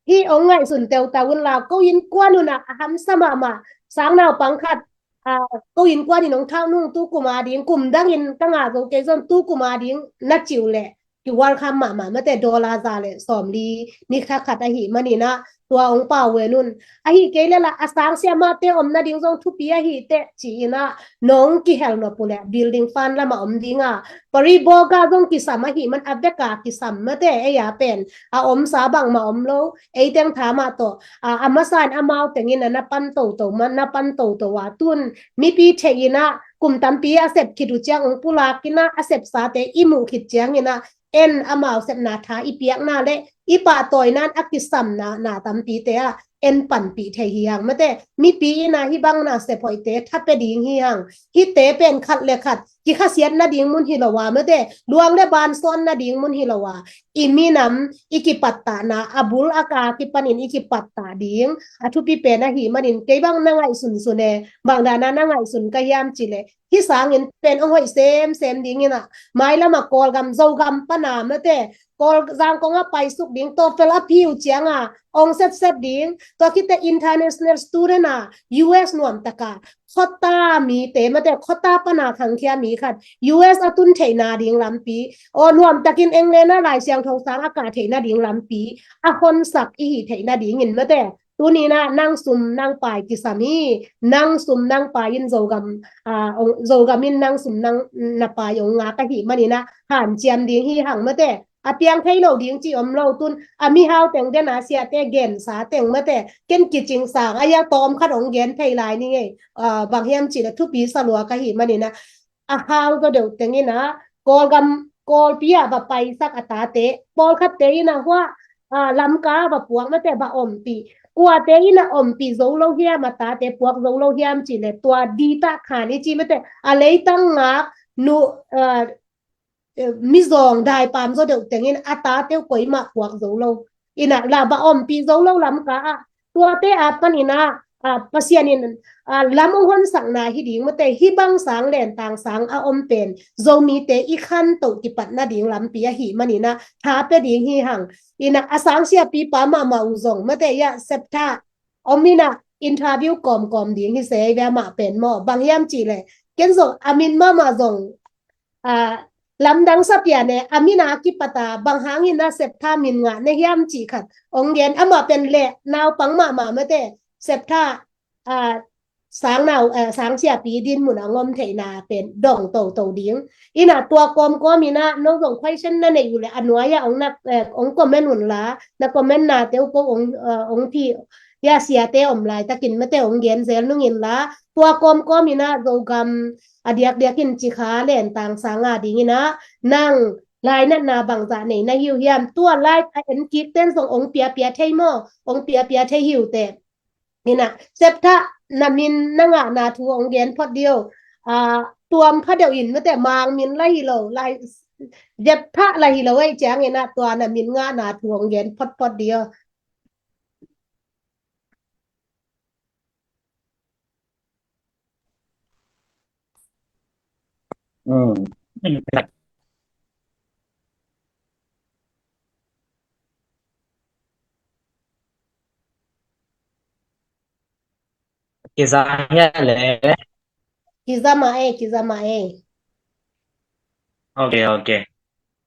Hih ong ngaihsun teutau un la, ko innkuan un ah a hamsa mahmah sang naupang khat, a, ko innkuan in ong thak nung tu kum a ding, kum dangin ka ngah zo kei zong tu kum a ding na ci uh leh kiwalkham mahmah mate, dollar za le sawmli ni kha khat ahih manin ah tua ong pau ven un. Ahi kei leh la a sang sia mahte om nading zong thupi ahi teh ci-in ah nong kihel nop uh leh building fund lam ah om ding a, pariboga zong kisam ahih man a bek a kisam mate, ei a pen a omsa bangmah om lo, ei teng tha mah tawh, a, a masa in amau teng in ah na pan toto man, na pan toto a, tun mipi theih in ah kum tampi a sep khit uh ciang ong pulak in ah a sepsate i muh khit ciangin ah en amau sepna tha i piakna le i pahtawina in a kisamna na tampite ah en panpih thei hi hang mate. Mipi in ah hih bang na sep hoihte tha pia ding hi hang. Hihte pen khat le khat kikhasiat nading mun hi lo a mate, luang le ban sawn nading mun hi lo a, i minam i kipattahna, a bul a ka kipanin i kipattah ding a thupi pen ahih manin kei bang na ngaihsunsun e, bang dan a na ngaihsun ka hiam cih leh hih sangin pen ong hoih semsem ding in ah, mailam a Kawlgam, Zogam pan a mate, Kawl Zangkong a paisuk ding, TOEFL a phiu ciang a ong setset ding, tua khit teh international student a U S nuamtak a quota mite mate, quota pan a khangkhia mi khat U S a tun theihna ding lampi, aw nuamtakin England a Lai Siangtho sang a kah theihna ding lampi a honsak i hih theihna dingin mate, tuni in ah nang sum nang pai kisam hi, nang sum nang pai in Zogam, a, ong, Zogam in nang sum nang na pai ong ngak ahih manin ah hanciam ding hi hang mate. A piang thei lo ding cih om lo, tun a mihau teng den a siate gensa teng mate, ken kicing sang a, ia tawm khat ong gen thei lai ni ngei, a, bang hiam cih leh thupi sa lua ka hih manin ah, a hau zaw deuh teng in ah Kawlgam, Kawlpi ah va paisak a tate, pawlkhatte in ah hua, a, Lamka va puak mate, va ompih. Kuate in ah ompih zo lo hiam, a tate puak zo lo hiam cih leh tua ditah khan i ci mate, a leitang ngak nu, a, eh, mizawng daipam zaw deuh teng in a tate uh koimah puak zo lo. In ah la va ompih zo lo Lamka ah. Tuate a pan in ah, a, Pasian in, a, lam ong honsakna hi ding mate, hih bang sang lentang sang a om pen Zomite i khantoh kipatna ding lampi ahih manin ah tha pia ding hi hang. In ah a sang siapipa mahmah uh zong mate, ia septha om in ah interview kawmkawm ding hi se, ei ve, amah pen maw, bang hiam cih leh ken zong a min mahmah zong, a, lamdang sa pian e, a min a kipat a bang hangin a septha min ngah na hiam cih khat ong gen. Amah pen leh naupang mahmah mate, septha, a, sang nau, a, sang siapi dinmun a ong om theihna pen dong toto ding. In ah tua kawmkawm in ah nong zong question na neih uh leh a nuai ah ong na, eh, ong comment un la, na comment nate uh ko ong, eh, ong phi, ia siate om laitakin mate ong gen zel nung in la, tua kawmkawm in ah Zogam a diakdiakin Cikha lentang sang a ding in ah nang lainatna bangzah nei na hi uh hiam? Tua lai a en kik ten zong ong piapia thei maw, ong piapia thei hi uh teh. In ah septha na min na ngahna thu ong gen phot dih o. A, tuam pha deuh in mate, Mang min la hi lo, lai, septha la hi lo ei ciangin ah tua na min ngahna thu ong gen photphot dih o. Mm. Kiza hia le? Kiza mah e, kiza mah e. Ok, ok.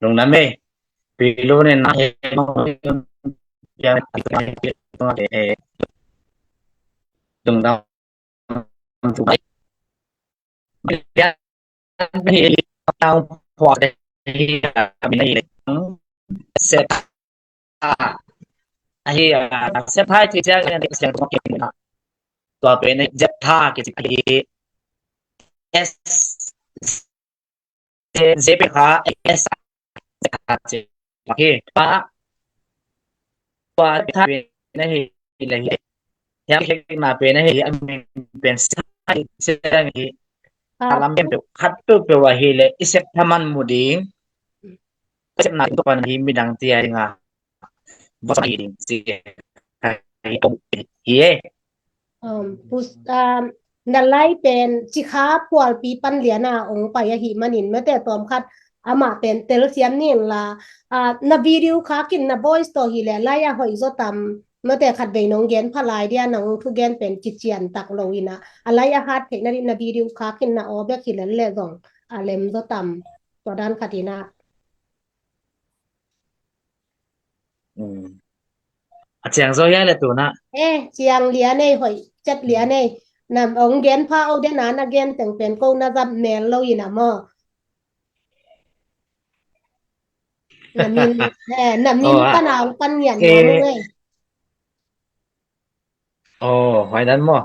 Lungdam e. Pilu ne na he. Lungdam. Septha. Ahi, a, septha ci ciang in a, tua pen a, septha kici hi. S, Z P H A, S, septha ci hi. Pa, pa, septha pen a hi le hi. Hiam khekna pen a hi, a min pen septha hi, septha hi. A lam pen peuh, khat peuhpeuh a hi le, i septha man mu ding. sepna tung pan hi midang tia dinga bosana hi ding ci hi e. Um, pus, um, na lai pen Cikha pualpi pan liana ong pai ahi manin mate tawm khat amah pen telsiam ning la, uh, na video khakin na voice to hi le lai a hoih zo tam mate khat vei nong gen pha lai dia nong thu gen pen kician tak lo ina a lai a hat theihna dih na video khakin na aw bek hi le le zong a lem zo tam tua dan khat ina. A ciang zo hiai le tuna. Eh, ciang lian ei hoih chat lian ei. Nam ong gen pha o den a na gen teng pen ko na zap mel lo ina maw. Na min, eh, na min pan a ong pan ngian ngian ei. Oh, huai dan maw.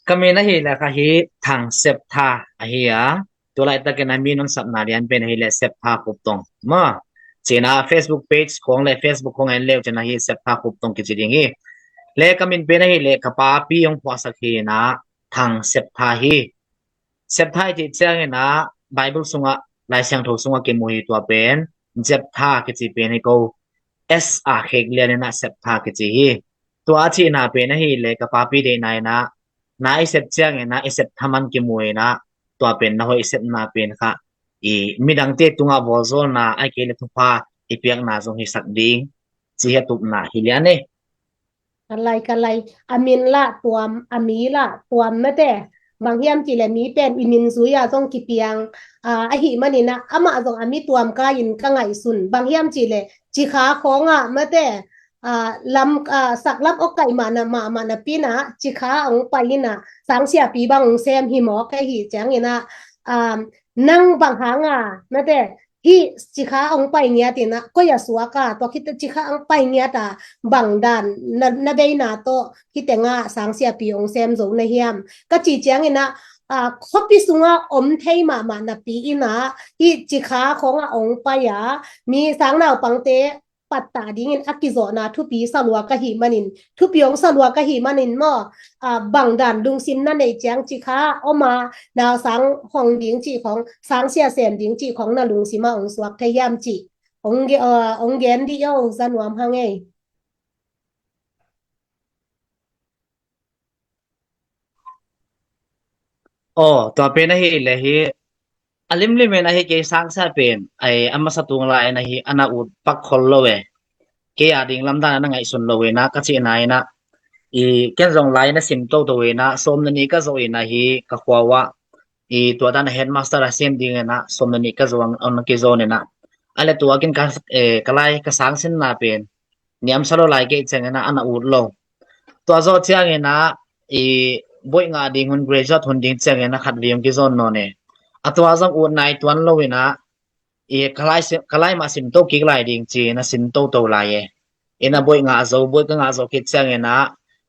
Ka min ahi le kha hi Thang Sep Tha ahi a. Tulai takin a min ong sapna lian pen ahi le Sep Tha Khup Tong maw. Cina Facebook page khong le Facebook khong en leu cina hi Sep Tha Khup Tong kici ding hi. Le ka min pen ahi le ka papi ong phuahsak hi na Thang Sep Tha hi. Sep Tha i cih ciangin a Bible sungah Lai Siangtho sungah kimu hi tua pen Zep Tha kici pen hi ko. S a khek lian ina Sep Tha kici hi. Tua a cihna pen ahi le ka papi deihna ina na i sep ciangin a i sep thaman kimu ina tua pen na hoih i sepna pen kha i midangte tungah volzolna ai kei le thupha i piakna zong hisak ding ci hi a tupna hi lian e. Ka lai ka lai a min lah tuam a mi lah tuam mate bang hiam cih le mi pen i min zui a zong kipiang a, ahi manin a amah zong a mi tuam kai in ka ngaihsun bang hiam cih le Cikha khawngah mate a, lam a, saklam awk kaih mahna mahmah napi in a Cikha ong pai in a sangsiapi bang ong sem hi mawk ahi ciangin a, a, nang bang hang a mate hih Cikha ong pai ngiat in a koi a suak a tua khit Cikha ong pai ngiat a bang dan na, na veina tawh hih tengah sangsiapi ong sem zo na hiam ka ci ciangin a, a, khuapi sungah om thei mahmah napi in a hih Cikha khawngah ong pai a mi sang naupangte pattah dingin a kizawhna thupi salua ka hih manin thupi ong salua ka hih manin maw, a, bang dan lungsim na neih ciang Cikha om a nau sang hong ding cih khong sang sia sem ding cih khong na lungsim a ong suak thei hiam cih ong, a, ong gen dih o za nuam hang ei. Aw, tua pen ahi le hi a limlim in ahi kei sangsia pen ai a masa tung lai in ahi ana ut pak khol lo e. Kei a ding lamdan ana ngaihsun lo e na ka cihna in a i ken zong lai na sim toto e na sawm na ni ka zoh in ahi ka khua uah i tua dan a headmaster a sem ding in a sawm na ni ka zoh ang on ki zoh in a a le tua kin ka, eh, ka lai ka sangsinna pen niam sa lo lai kei ciangin a ana ut lo. Tua zawh ciangin a i boih ngah ding hun graduate hun ding ciangin a khat viung kizawn nawn e. A tua zong ut nai tuan lo in a i ka lai, ka lai mah sim to kik lai ding ci in a sim toto lai e. In a boih ngah zo, boih ka ngah zo khit ciangin a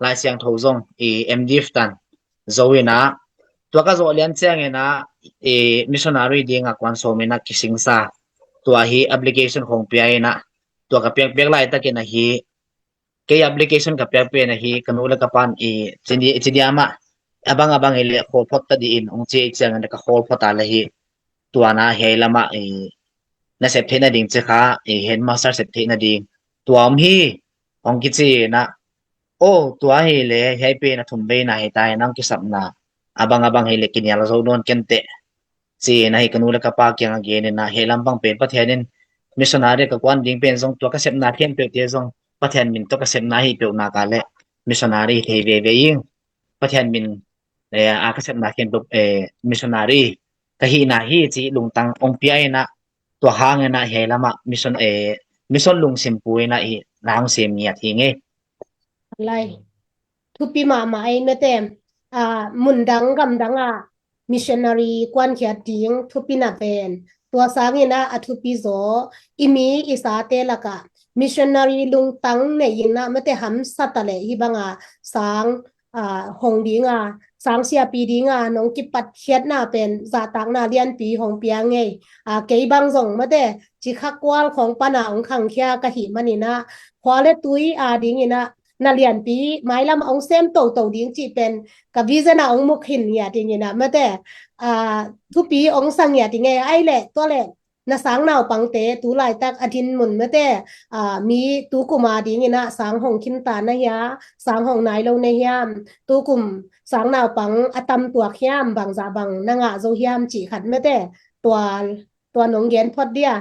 Lai Siangtho zong i M.Div tan zo in a tua ka zawh lian ciangin a i missionary ding a kuan sawm in a kisingsa tua hi application khong pia in a tua ka piakpiak laitakin ahi kei application ka piak pen ahi ka nu le ka pan i cidi, i cidi amah abang abang i le khawl phot ta di in ong cia i ciangin ka khawl phot a le hi tua na hiai lamah i na sep theihna ding ci kha i headmaster sep theihna ding tua om hi ong kici na o tua hi le hiai pen a thum veina hi ta hi nang kisapna abang abang hi le kinial zo nawn kenteh ci na hi ka nu le ka pa kiang a gen in a hiai lampang pen Pathian in missionary ka kuan ding pen zong tua ka sepna khempeuh te zong Pathian min tawh ka sepna hi peuh nak a le missionary thei veve ing Pathian min eh, a ka sepna khempeuh eh, missionary ka hihna hi ci lungtang ong pia in a tua hang in a hiai lamah mission eh, mission lungsim pu in a hi na ong sem ngiat hi ngei. Lai thupi mahmah ei mete a mun dang gam dang a missionary kuankhiat ding thupi na pen tua sangin a a thupi zaw i mi i sate laka missionary lungtang nei in a mete hamsa ta le hi banga sang a hong ding a sang siapi ding a nong kipat khiatna pen zahtakna lianpi hong pia ngei a kei bang zong mete Cikha kual khong pana hong khangkhia ka hih manin a khua le tui a ding in a na lianpi mailam ong sem toto ding cih pen ka vision a ong muk hin ngiat ding in a mate a thupi ong sang ngiat ding e ai le tua le na sang naupangte tu laitak a dinmun mate, a, mi tukum a dingin ah sang hong khinta na hia, sang hong nai lo na hiam, tukum sang naupang a tam tuak hiam, bangzah bang na ngah zo hiam cih khat mate, tua, tua nong gen phot dia.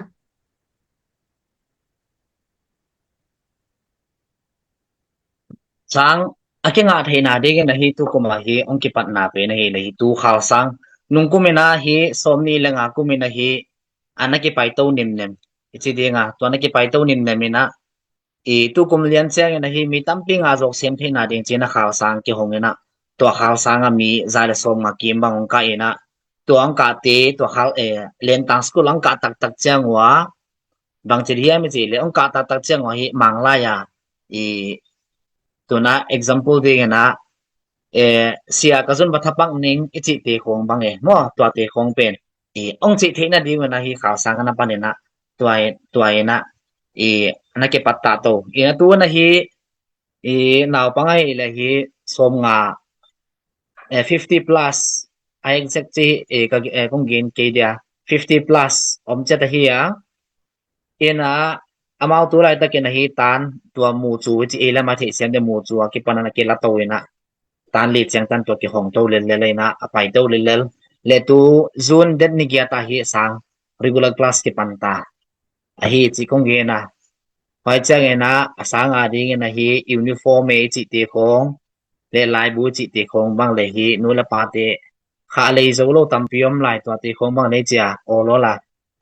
Sang a kingah theihna dingin ahi tukum ahi hong kipatna pen ahi le hi tu khal sang nung kumin ahi sawmnih le nga kumin ahi a na kipaito nimnem i ci dinga tua na kipaito nimnem inah i tukum lian ciangin ahi mi tampi nga zawk sem theihna ding cina khal sang kihong inah tua khal sang a mi za le sawm nga kim bang hong kah inah tua hong kahte tua khal e lentang school hong kah taktak ciang ua bangci hiam i ci le hong kah taktak ciang ua hi manglai a i tuna example dingin ah e sia ka zun va thapak ning i cih te khong bang e maw tua te khong pen i hong cih theihna dingin ahi khal sang a na panin ah tua tua inah i na kipat ta to i na tu na hi i naupang ahi le hi sawm nga e fifty plus a exact ci e ka e kong gen kei dia fifty plus om cet ahi a ina amau tu laitakin ahi tan tua mu cu ci e lama theihsiam de mu cu a kipan a na kila to inah tan li ciang tan tua kihong to lel lel inah a pai to lel lel le tu June det ni giat ahi sang regular class kipan ta ahi ci kong gen a pai ciang inah a sang a dingin ahi uniform e ci te khong le laibu ci te khong bang le hi nu le pa te kha lei zo lo tampi om lai tua te khong bang le cia aw lo la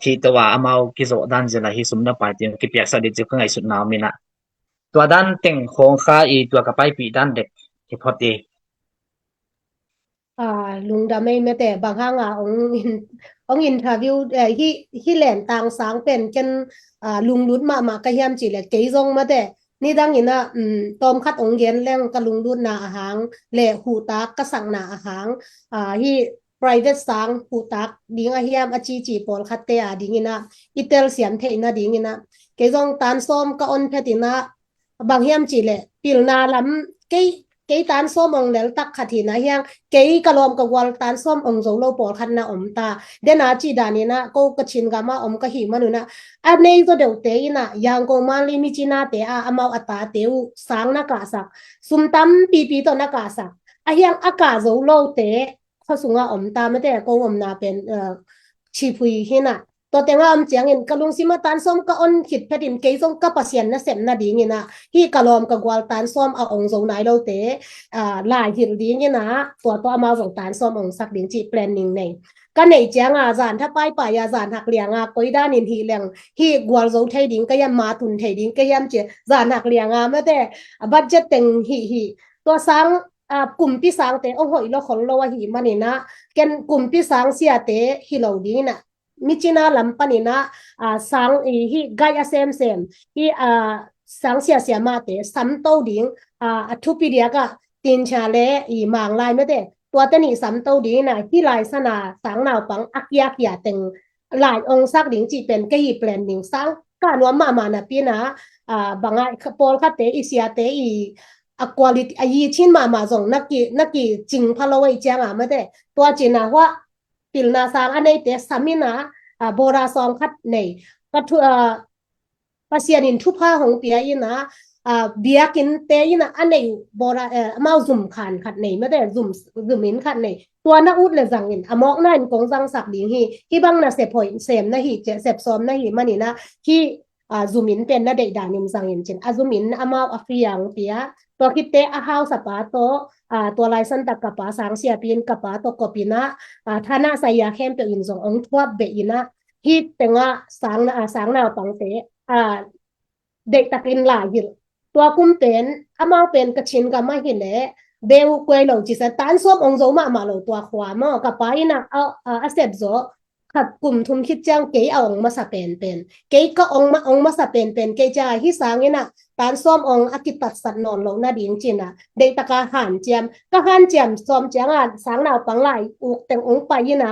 hi to a amau kizawh dan zila hi sum na pai te kipiaksa di ci ka ngaihsutna om inah tua dan teng khong kha i tua ka paipih dan dek hi phot i. A, lungdam ei mete bang hanga ong in, ong interview eh, hi hi len tang sang pen ken a, lunglut mahmah ka hiam ci le kei zong mate nidang ina um, tawm khat ong gen leng ka lunglutna ahang le hutak ka sakna ahang a, hi private sang hutak ding a hiam a cici pawlkhatte a dingina i telsiam theihna dingina kei zong tan sawm ka on phet ina bang hiam ci le pilna lam kei kei tan sawm ong lel tak khat hina hiang kei ka lawm ka gual tan sawm ong zo lo pawlkhat na om ta dena ci danina ko ka chin gama om ka hi manuna a nei zo deuh te ina yang ko manli mi cina te a amau a ta te u sang na ka sak sum tam pipi to na ka sak a hiang a ka zo lo te kho sunga om ta mate ko om na pen uh, chipui hina to tenga om ciangin ka lungsima tan sawm ka on khit phetin kei zong ka Pasian na sepna dingina hi ka lawm ka gual tan sawm a ong zo nai lo te a, lai hil dingina tua to amau zong tan sawm ong sak ding ci planning nei ka nei cianga zan tha pai pai a zan hak lianga koi danin hi leng hi gual zo thei ding ka yam ma tun thei ding ka yam ci zan hak lianga mate a budget teng hi hi tua sang a, kumpi sang te ong hoih lo khol lo a hi manina ken kumpi sang sia te hi lo dingina mi cina lam panina a, sang i hi gai a sem sem hi a, sang sia sia mate samto ding a, a thupi diaka tincha le i manglai mete tua teni samto dingina hi lai sana sang naupang a kia kia teng lai ong sak ding ci pen ka hi plan ding sang ka nuam mahmah na pina a, banga pawlkhatte i siate i a quality a yi chin mahmah zong naki naki cing phalo ei cianga mate tua cina hua pilna sang a neite samina a, bora sawng khat nei ka thu a, Pasian in thupha hong pia ina a, biakin te ina a nei bora eh, amau zum khan khat nei mate zum zum in khat nei tua na ut le zangin a mawkna in kong zangsak ding hi hi bang na sep hoih sem na hi ce sep sawm na hi manina hi a, zumin pen na deih danin zangin cin a zumin amau a fiang pia tua khitte a hausa pa to a, tua laisan tak ka pa sang siapin ka pa to kopina a, thana saya khempeuh in zong ong thuap be ina hi tenga sang na a, sang naupangte a, deih takin lai hil tua kum pen amau pen ka chin ka ma hi le beu kuai lo ci sa tan sawm ong zo mahmah lo tua khua maw ka pa ina a, a, a sep zo khat kum thum khit ciang kei a ong masa penpen kei ka ong ma ong masa penpen kei cianga hi sangina tan sawm ong a kitatsat nawn lo na ding cina deih taka han ciam ka han ciam sawm cianga sang naupang lai uk teng ong pai ina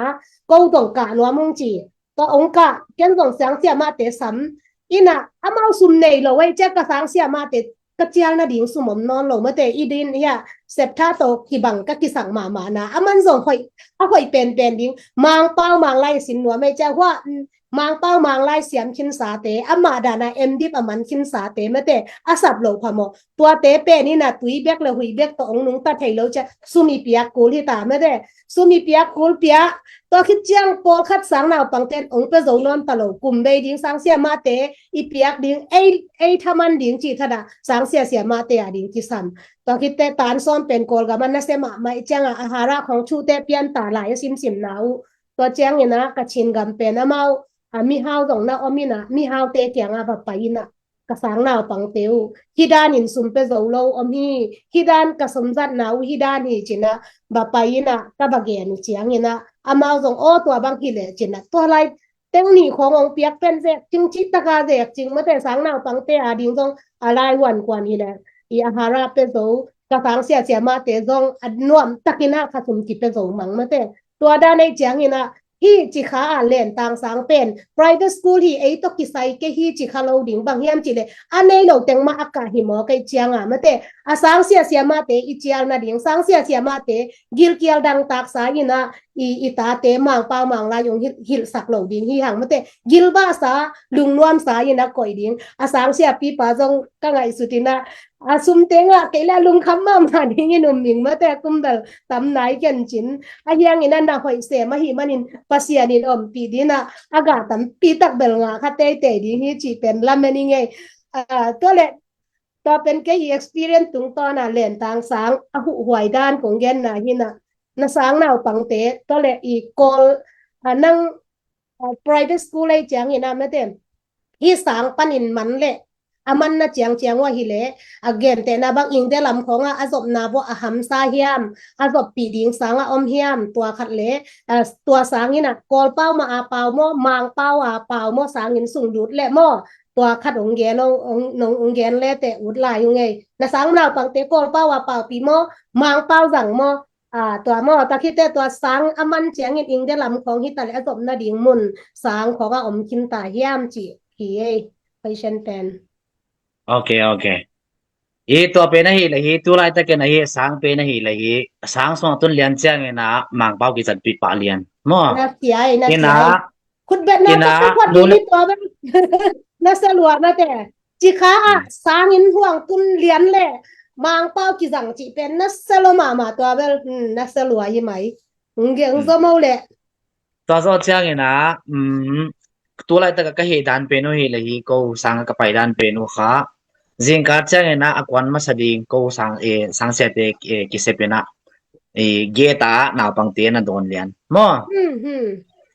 ko dong ka nuam ong ci ka ong ka ken zong sang siamate sam ina amau sum nei lo ei cia ka sang siamate ka cial nading sum om nawn lo mate, i din hia, septha tawh kibang ka kisang mahmah na, a man zong hoih, a hoih penpen ding, Mangpau Manglai sin nuam ei cia hua, Mangpau Manglai siam khinsate, amah dana M.Div a man khinsate mate, a sap lo phamawh. Tuate pen ina tui bek le hui bek tawh ong nungta thei lo cia, sum i piak kul hita mate, sum i piak kul pia. Tua khit ciang pawlkhat sang naupangten ong pia zo nawn ta lo, kum bei ding sang siamahte i piak ding, ei, ei thaman ding cih thada sang sia siamahte a ding kisam. Tua khitte tan sawm pen Kawlgam a nasia mahmah i cianga a hara khong thute pian ta lai a simsim na uh. Tua ciangina Kachin gam pen amau a mihau zong na om ina mihaute kianga va pai ina ka sang naupangte uh, hih danin sum pia zo lo om hi, hih dan ka sum zatna uh hih dan hi cina va pai ina ka va gen uh ciangina amau zong aw tua bang hi le cina tua lai teng nih khong ong piak pen zek cing cih taka zek cing mate sang naupangte a ding zong a lai huan kuan hi le i a hara pia zo ka sang sia siamahte zong a nuam takina ka sum ki pia zo mang mate tua dan ei ciangina hih cikha a lentang sang pen private school hi ei tawh kisai kei hi cikha lo ding bang hiam cih le a nei lo teng mah a kah hi maw kei cianga mate a sang sia siamahte i cial nading sang sia siamahte gilkial dangtaksa ina i, i tate Mangpau Manglai ong hilh, hilhsak lo ding hi hang mate gilbahsa lungnuamsa ina koih ding a sang sia pipa zong ka ngaihsut ina a sum tengah kei le a lungkham mahmah dingin um ming mate kum bel tam nai kencin a hiangin a na hoih sem ahi manin Pasian in ompih dina a gah tampi tak bel ngah kha teitei ding hi cih pen lamen i ngei. Tua le tua pen kei i experience tungtawna lentang sang a huhhuai dan kong genna hina na sang naupangte tua le i Kawl nang private school ei ciangin a mate hi sang panin man le a manna ciangciang uh ahi le a gentehna bang India lam khonga a zopna vua a hamsa hiam a zoppih ding sanga om hiam tua khat le tua sangina Kawlpau ma a pau maw Mangpau a pau maw sangin sunglut le maw tua khat ong gen ong gen le te ut lai ung ei na sang naupangte Kawlpau a paupi maw Mangpau zang maw tua maw tua khite tua sang a man ciangin India lam khong hita le a zopna ding mun sang khong a om khin ta hiam ci hi ei question pen. Ok, ok. Hi tua pen ahi le hi tu laitakin ahi sang pen ahi le hi sang sung a tun lian ciangin a Mangpau kizatpih pah lian maw. Na sia ei na sia ei. Khutbetna ka khuat ding hi tua bel na sia lua na te. Cikha ah sangin huang tun lian le Mangpau kizang cih pen na sia lua mahmah tua bel na sia lua hi mai. Nge ong zo mo le. Tua zo ciangin a tu laitaka ka hih dan pen uh hi le hi ko sang ka pai dan pen uh kha. Zingkal ciangin a a kuan masa ding ko sang siate kisepin a geta naupangte na dawn lian maw.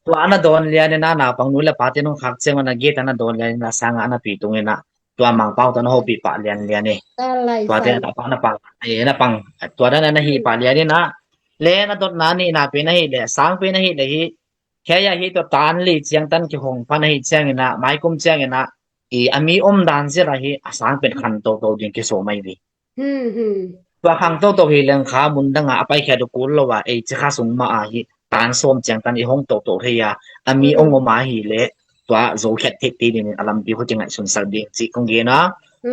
Tua na dawn lian ina naupang nu le pate nung khak ciang ina geta na dawn lian ina sanga na pi tung ina tua Mangpau tua na hopih pah lian lian i. Tuate na pang na pang na pang tua dan na hih pah lian ina le na dotna ni na pi na hih le sang pi na hih le hi. Kei a hi tua tan li ciang tan kihong pan a hi ciang ina maikum ciang ina i a mi om dan zia la hi a sang pen khan toto ding kiso mai vi. Tua khang toto hi leng kha mun danga a paikhia du kul lo a ei ci kha sung ma a hi tan sawm ciang tan i hong toto thei a a mi ong om a hi le tua zo khiat thei ti ding a lampi ho ci ngaihsun sak ding ci kong gen a.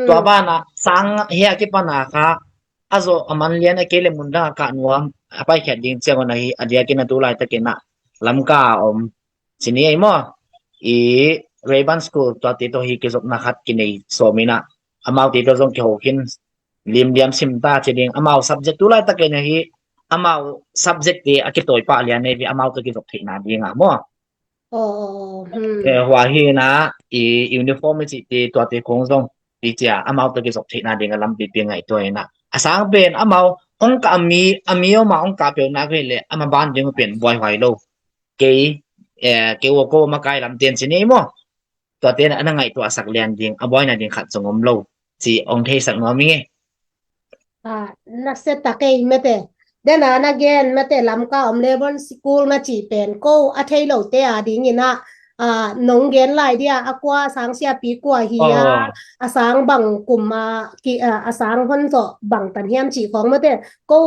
Tua bana sang hi a kipan a kha a zo a man lian a kei le mun danga kah nuam a paikhiat ding ciang on a hi a diakin a tu laitakin a Lamka a om ci ni ei maw i Rayburn School tua ti to hi kizopna khat kinei sawm ina amau ti to zong kiho khin limliam sim ta ci ding amau subject tu laitakin a hi amau subject ti a kitawi pah lian nei vi amau to kizop theihna ding a maw. Hua hi na i uniform i cih ti tua ti kong zong ti cia amau to kizop theihna ding a lampi pi ngaihtuah ina a sang pen amau ong ka a mi a mi oma ong ka peuhna kei le ama ban ding pen buaihuai lo. Kei kei ua ko makai lamten ci ni maw. Tuate na ngaihtuahsak lian ding a buaina ding khat zong om lo ci ong theisak nuam i nge. Nasia tak ei mate dena na gen mate Lamka om Rayburn School na ci pen ko a thei lote a dingin a nong gen lai dia a kua sang siapi kua hi a a sang bang kum a a sang hon zawh bang tan hiam ci khong mate ko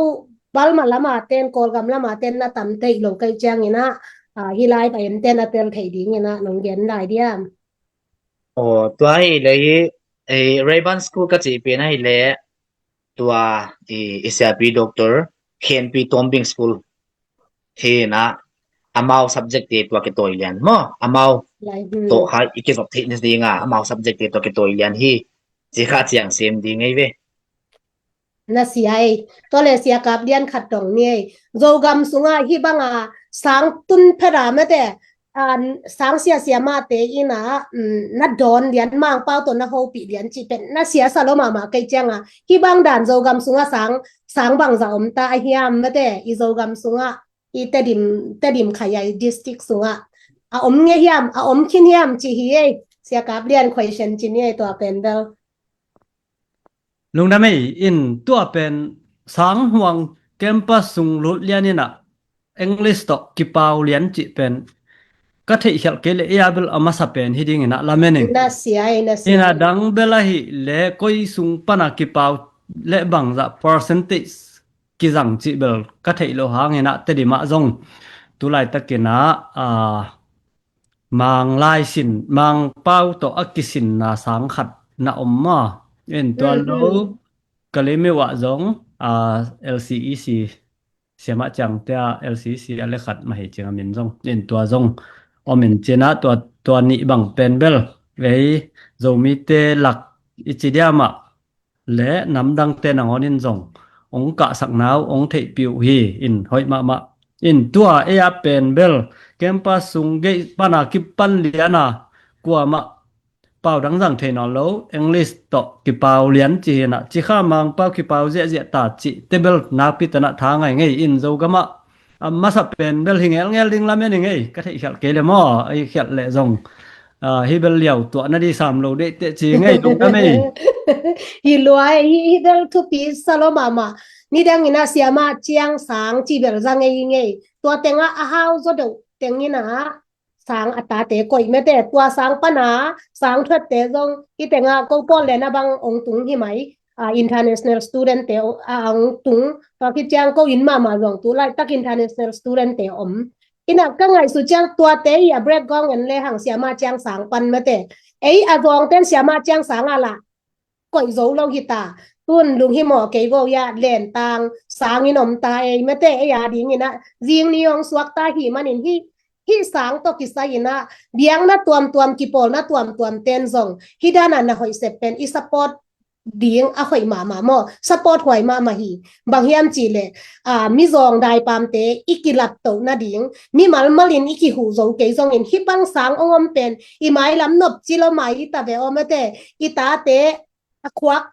Balma lama ten Kawlgam lama ten na tam theih lo kai ciangin a hi lai ba en ten a tel thei dingin a nong gen lai diam. Aw tua hi le hi Rayburn School ka cih pen ahih leh tua i, i siapi Doctor Khenpi Tombing School hi-in ah, amau subject te tua kitawi lian maw, amau tawh kha i kizop theih nading a amau subject te tua kitawi lian hi, ci kha ciang sem ding ei ve. Na sia ei. Tua leh sia kap lian khat dong ni ei. Zogam sungah hih banga sang tun phet a mate, sang sia siamahte in ah na dawn lian, Mangpau tawh na hopih lian cih pen na sia sa lo mahmah kei cianga, hih bang dan Zogam sungah sang, sang bangzah om ta a hiam mate, i Zogam sungah, i Tedim, Tedim Khayai district sungah a om ngei hiam, a om khin hiam cih hi ei. Sia kap lian question ci ni ei tua pen bel. Lungdam ei. In tua pen sang huang campus sung lut lian in ah English tawh kipau lian cih pen ka theihkhialh kei leh ei a bel a masa pen hi ding in ah lamen ing. Na sia ei, na sia. In a dang bel ahih leh koi sung pana kipau leh bangzah percentage kizang cih bel ka theih loh hangin ah Tedim ah zong tu laitakin ah, ah, Mang lai sin, Mangpau tawh a kisinna sang khat na om maw. In tua lo Kalemyo ah zong, ah, L C E C, siamah ciangte ah L C E C a le khat mah hi ciang a min zong. In tua zong om in cin ah tua, tua nih bang pen bel ei Zomite lak i ci diam ah le namdangte nangawn in zong ong kahsakna uh ong theihpih uh hi. In hoih mahmah. In tua ei a pen bel campus sung gate pana kipan lian a, kuamah pau dang zang thei nawn lo, English tawh kipau lian ci hi in ah, ci kha Mangpau kipau ziahziah ta cihte bel nakpi tanah tha ngai ngei. In Zogam ah a masa pen bel hi ngelngel ding lamen ing ei, ka theihkhialh kei leh maw, ei khialh leh zong, ah, hi bel liau tuah na di sam lo deih teh ci ngei, lungdam ei. Hi lua ei, hi, hi bel thupi sa lo mahmah. Nidang in ah siamah ciang sang ci bel za ngei ngei. Tua tengah a hau zaw deuh teng in ah sang a tate koih mate, tua sang pana sang thuatte zong hi tengah ko pawl le na bang ong tung hi mai. Ah, international student te, ah, ong tung, tua khit ciang ko inn mahmah zong tu laitak international student te om. In ah ka ngaihsut ciang tuate i a break gawng en le hang siamah ciang sang pan mate. Ei a zawngten siamah ciang sang a lah koih zo lo hi ta. Tun lunghimawh kei vo ia, lentang sangin om ta ei mate, ei a dingin ah zing ni ong suak ta hi manin hi, hih sang tawh kisai in ah biakna tuamtuam, kipawlna tuamtuam ten zong hi dan a na hoih sep pen i support ding a hoih mahmah maw, support huai mahmah hi. Bang hiam cih leh, ah, mizawng daipamte i kilaptoh nading, mimal malin i kihuh zo kei zongin hih bang sang ong om pen i mailam nop ci lo mai ta ve aw mate, i tate a khuak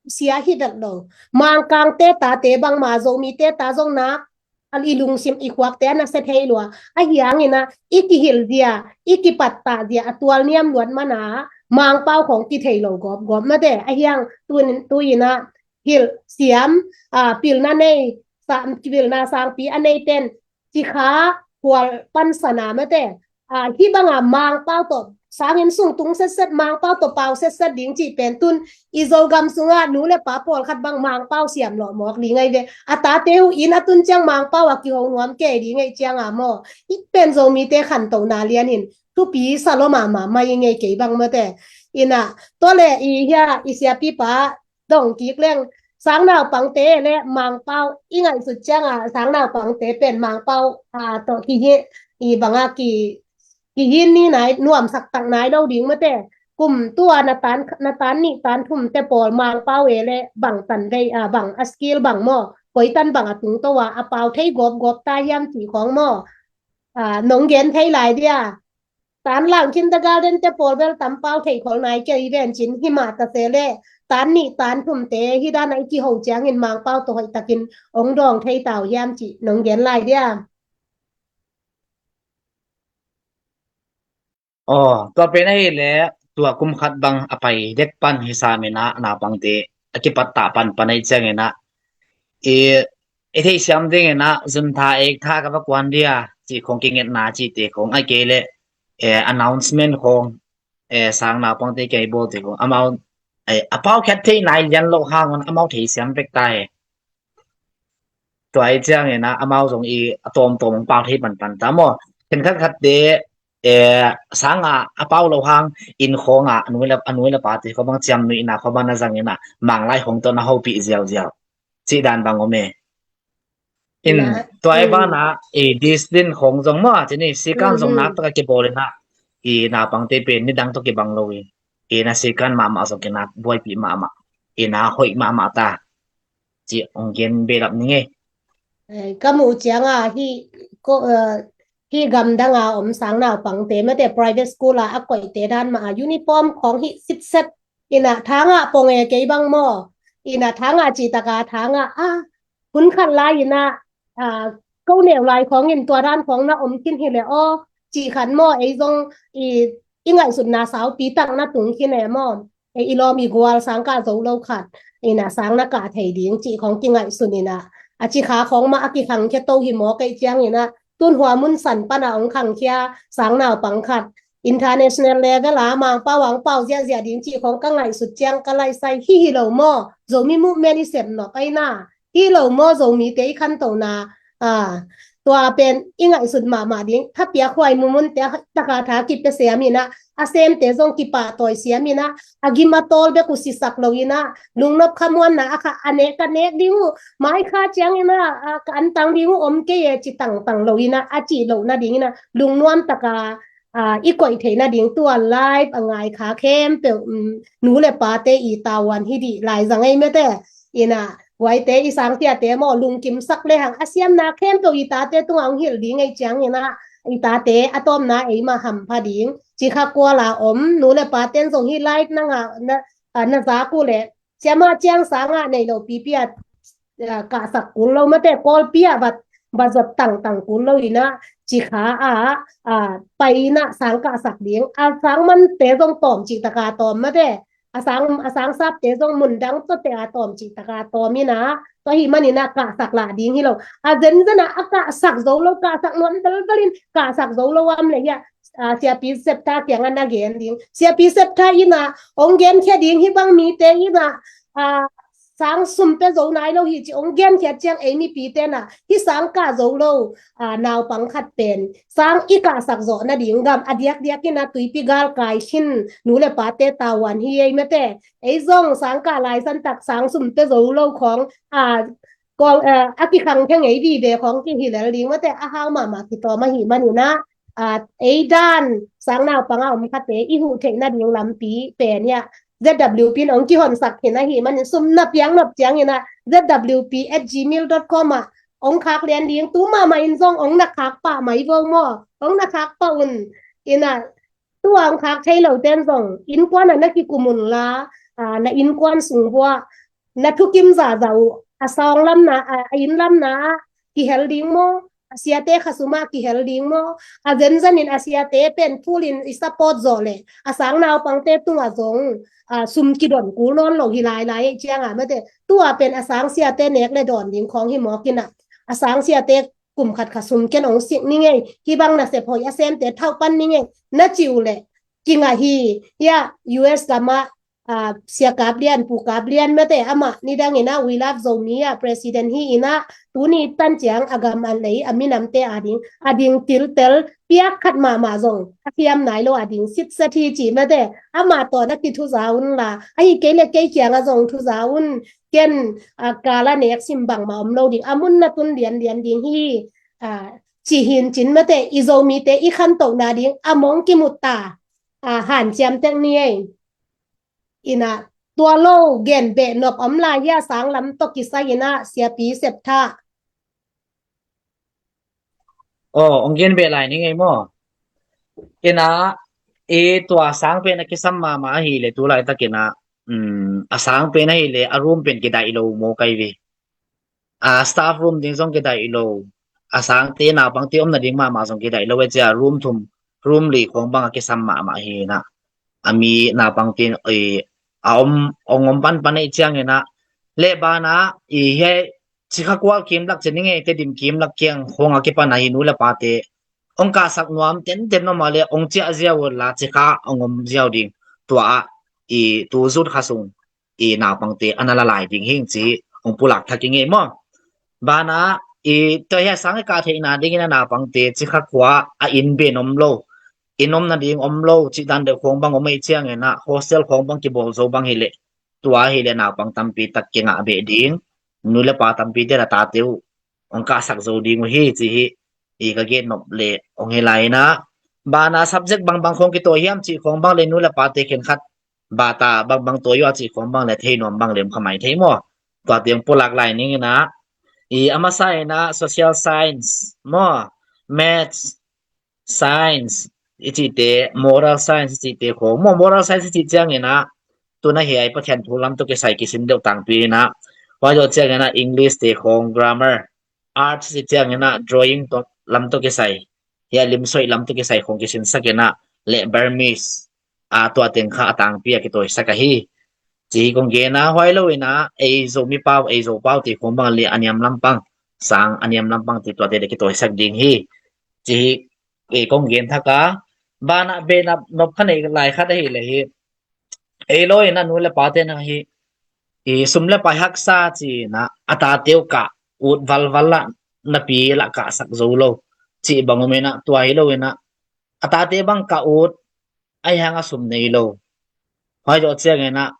sia hi vet lo. Mangkangte tate bangma Zomite ta zong nak a, i lungsim i khuakte a na sia thei lua. A hiangin ah i kihilh zia, i kipattah zia a tual niam luat mana Mangpau khong kithei lo gawpgawp mate. A hiang tuin, tuin ah hilh siam, ah, pilna nei, sa-, pilna sangpi a nei ten ci kha khual pansana mate. Ah, hih banga Mangpau tawh sangin sung tung setset, Mangpau tawh pau setset ding cih pen tun i Zogam sungah nu le pa pawlkhat bang Mangpau siam lawh mawk ding ahi ve. A tate uh inn a tun ciang Mangpau a kiho nuam kei ding ahi cianga maw, hih pen Zomite khantohna lianin thupi sa lo mahmah mai ngei kei bang mate. In ah tua le i hia i siapipa dong kik leng, sang naupangte le Mangpau i ngaihsut cianga sang naupangte pen Mangpau, ah, tawh kihi, i banga ki, kihin ni nai, nuamsak tak nai lo ding mate. Kum tua na tan, na tan nih tan thumte pawl Mangpau e le bang tan vei, ah, bang a skill bang maw, koi tan bang a tungto a, a pau thei gawpgawp ta hiam cih khong maw, ah, nong gen thei lai dia. Tan lang kindergarten te pawl bel tam pau thei khol nai kei ven cin, hi mah ta se le tan nih tan thumte hi dan a i kiho ciangin Mangpau tawh hoihtakin ong dawng thei ta uh hiam cih nong gen lai dia. Aw, tua pen ahih leh tua kum khat bang a pai dek pan hi sam in ah, naupangte a kipattah panpan ahih ciangin ah, i, i theihsiam dingin ah zuntha eiktha ka va kuan dia cih khong, kingetna cihte khong, ahih kei leh, eh, announcement khong, eh, sang naupangte kiang i bawlte khong amau, eh, a paukhiat theih nai lian loh hang un amau theisiam vek ta hi. Tua ahih ciangin ah amau zong i a tawmtawm hong pau thei panpan ta maw. Khenkhat khatte eh, sanga a pau lo hang, inn khawngah a nu le, a nu le pate khawng bang ciamnuihna khawng bang na zangin ah, Manglai khawng tawh na hopih ziauziau cih dan bang om e. In, tua i banah, i, discipline khawng zong maw, ci ni, sikan zong naktak a kibawl in ah, i, naupangte pen nidang tawh kibang lo in, i, na sikan mahmah zong kinak buaipih mahmah, i, na hoih mahmah ta, ci hong gen behlap ning e. Eh, ka muh cianga hi, ko, eh, hi gamdanga om sang naupangte mate private school a a koihte dan mah a uniform khawng hi sitset in ah, thangah pong e kei bang maw, in ah thangah cihtaka thangah a hun khat lai in ah, a, ko neu lai khawngin tua dan khawng na om khin hi le aw, cih khat maw, ei zong i, i ngaihsutna saupi tak na tung khin e maw. Ei i lawm i gual sang kah zo lo khat in ah sang na kah thei ding cih khawng kingaihsun in ah, a cikha khawng mah a kikhangkhia to hi maw, kei ciangin ah tun hua mun san pana hong khangkhia sang naupang khat international level a Mangpau Angpau ziahziah ding cih khawng ka ngaihsut ciang ka laisai hi hi lo maw, Zomi movement i sep nawk aina hi lo maw, Zomite i khantona, a, tua pen i ngaihsut mahmah ding. Thapiak huai mumunte a taka tha kipia siam in ah, a semte zong kipahtawi siam in ah, a gim a tawl bek uh sisak lo in ah, lungnop khamuanna a kha a nek ka nek ding uh, mai kha ciangin ah, a, ka antang ding uh om kei e ci tangtang lo in ah, a cih loh nadingin ah, lungnuam taka, a, i koih theih nading tua live a ngai kha khempeuh, um, nu le pate i tavuan hi dih lai zang ei mate. In ah, huaite i sangsiate maw, lungkimsak lehang a siamna khempeuh i tate tungah hong hilh ding ei ciangin ah, i tate a tawpna ei mah hampha ding. Cikha kuala om, nu le paten zong hi live na nga, na, a, na zak uh leh, ciamah ciang sangah nei lo pipi ah, a, kahsak kul lo mate, kawlpi ah va, va zot tangtang kul lo in ah, cikha ah, a, pai in ah sang kahsak ding. A sang mante zong tawm cihtaka tawm mate, a sang, a sang sapte zong mundang tawte a tawm cihtaka tawm in ah, tua hi manin ah kahsak lah ding hi lo. A zenzen ah a kahsak zo lo, kahsak nuam belbel in kahsak zo lo am le hi ah, a, siapi septha kiangah na gen ding. Siapi septha in ah hong genkhia ding hi bang mite in ah, a, sang sum pia zo nai lo hi ci hong genkhia ciang ei mipite in ah hi sang kah zo lo, a, naupang khat pen sang i kahsak zawh nading gam a diakdiak in ah tuipi galkai khin nu le pate tavuan hi ei mate. Ei zong sang kah laisan tak sang sum pia zo lo khawng, a, kawng, a, a kikhangkhia ngei vive khawng kihi lel ding mate, a hau mahmah kitawm ahi manin ah, a, ei dan sang naupang a om khate i huh theih nading lampi pen hi ah, Z W P in hong kihonsak khin ahi manin sum na piak nop ciangin ah Z W P at gmail dot com ah hong khak lian ding. Tu mahmah in zong hong na khak pah mai vo maw, hong na khak pah un. In ah, tua hong khak thei loten zong innkuan ah na kikum un la, a, na innkuan sung vuah na thukim zahzah uh a sawng lamna, a, a inn lamna ah kihel ding maw, a siate khasum ah kihel ding maw, a zenzen in a siate pen phul in i support zawh leh a sang naupangte tungah zong, a, sum kidon kul nawn lo hi lailai ei ciangah mate, tua pen a sang siate nek le dawn ding khawng hi mawk in ah, a sang siate kum khat khasum ken hong sik ning ei, hi bang nasep hoih a semte thauh pan ning ei na ci uh leh kingah hi. Hi ah, U S gamah, a, Sia Kap Lian, Pu Kap Lian mate, amah nidang in ah We Love Zomi ah president hi in ah, tuni tan ciang a gam a lei a minamte a ding, a ding tiltel piak khat mahmah zong a thiam nai lo a ding sitset hi ci mate, amah tawh na kithuza un la, ahi kei le kei kiangah zong thuza un. Ken, a, kala nek sim bangmah om lo ding, a mun na tun lianlian ding hi, a, ci hin cin mate, i Zomite i khantohna ding a mong kimut ta, a, hanciam tek ni ei. In ah, tua lo gen beh nop om lai hi a, sang lam tawh kisai in ah, siapi septha. Aw, hong gen beh lai ning ei maw. In ah, i tua sang pen a kisam mahmah ahi le tu laitakin ah, um, a sang pen ahi le a room pen kidaih lo maw kai ve. A, staff room ding zong kidaih lo. A sangte naupangte om nading mahmah zong kidaih lo e cia, room thum, room li khawng bang a kisam mahmah hi in ah, a mi naupangte in, i, a om, hong om panpan ei ciangin ah, leh banah, i, hiai, cikha kual kim lak ci ning ei, Tedim kim lak kiang khawng a kipan ahi nu le pate hong kahsak nuam tenten om a le hong ciah ziau uh la, cikha hong om ziau ding. Tua ah, i, tu zut kha sung, i, naupangte a na la lai ding hing ci hong pulak thak i ngei maw. Banah, i, tua hi a sang i kah theihna dingin a naupangte cikha khua a inn ben om lo, inn om nading om lo cih dan deuh khawng bang om ahih ciangin ah hostel khawng bang kibawl zo bang hileh, tua hileh naupang tampi tak kingah beh ding, nu le pa tampi te a tate uh hong kahsak zo ding uh hi, ci hi. I ka gen nop le hong hi lai in ah, bana subject bangbang khawng kitawi hiam cih khawng bang le nu le pate khenkhat bata bangbang tawi uh a cih khawng bang le thei nuam bang le om kha mai thei maw. Tua teng pulak lai ning in ah, i a masa in ah social science maw, maths, science i cihte, moral science i cihte khawng maw, moral science i cih ciangin ah, tuna hiai Pathian thu lam tawh kisai kisin deuh tangpi in ah, huai zawh ciangin ah English te khawng, grammar, arts i cih ciangin ah drawing tawh, lam tawh kisai, hiai limsoih lam tawh kisai khawng kisinsak in ah, le Burmese, a tua teng kha a tangpi a kitawisak ahi. Ci hi kong gen a, huai lo in ah ei Zomi pau, ei Zo pau te khawng bang le a niam lampang, sang a niam lampang te tuate le kitawisak ding hi. Ci hi, ei kong gen thak a, bana beh nop kha nei lai khat ahih leh hi, ei lo in ah nu le pate na hi, i sum le pai haksa ci in ah a tate uh kah ut valval lah, na pi lah kahsak zo lo cih bang om in ah, tua hi lo in ah a tate bang kah ut, ahih hang a sum nei lo. Huai zawh ciangin ah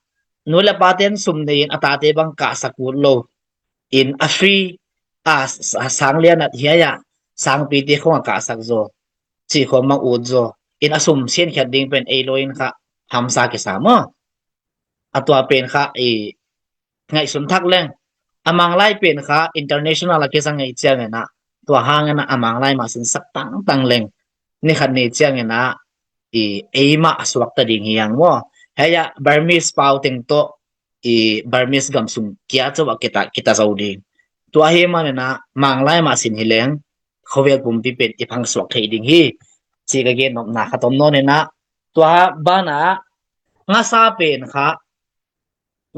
nu le pate in sum nei in a tate bang kahsak ut lo in, a free, a s-, a sang lian ah hiai ah sangpi te khawng a kahsak zaw, cih khawng bang ut zaw in, a sum siankhiat ding pen ei lo in kha hamsa kisa maw. A tua pen kha i ngaihsun thak leng, a Manglai pen kha international a kizang ahih ciangin ah, tua hangin ah a Manglai mah sinsak tangtang leng, ni khat ni ciangin ah i ei mah a suakta ding hi hang maw. Hiai ah Burmese pau teng tawh i Burmese gam sung kia chauh ah kita, kita zo ding. Tua hi manin ah Manglai mah sin hi leng, khovel pumpi pen i phang suak thei ding hi, ci ka gen nopna khat om nawn in ah, tua bana ngasa pen kha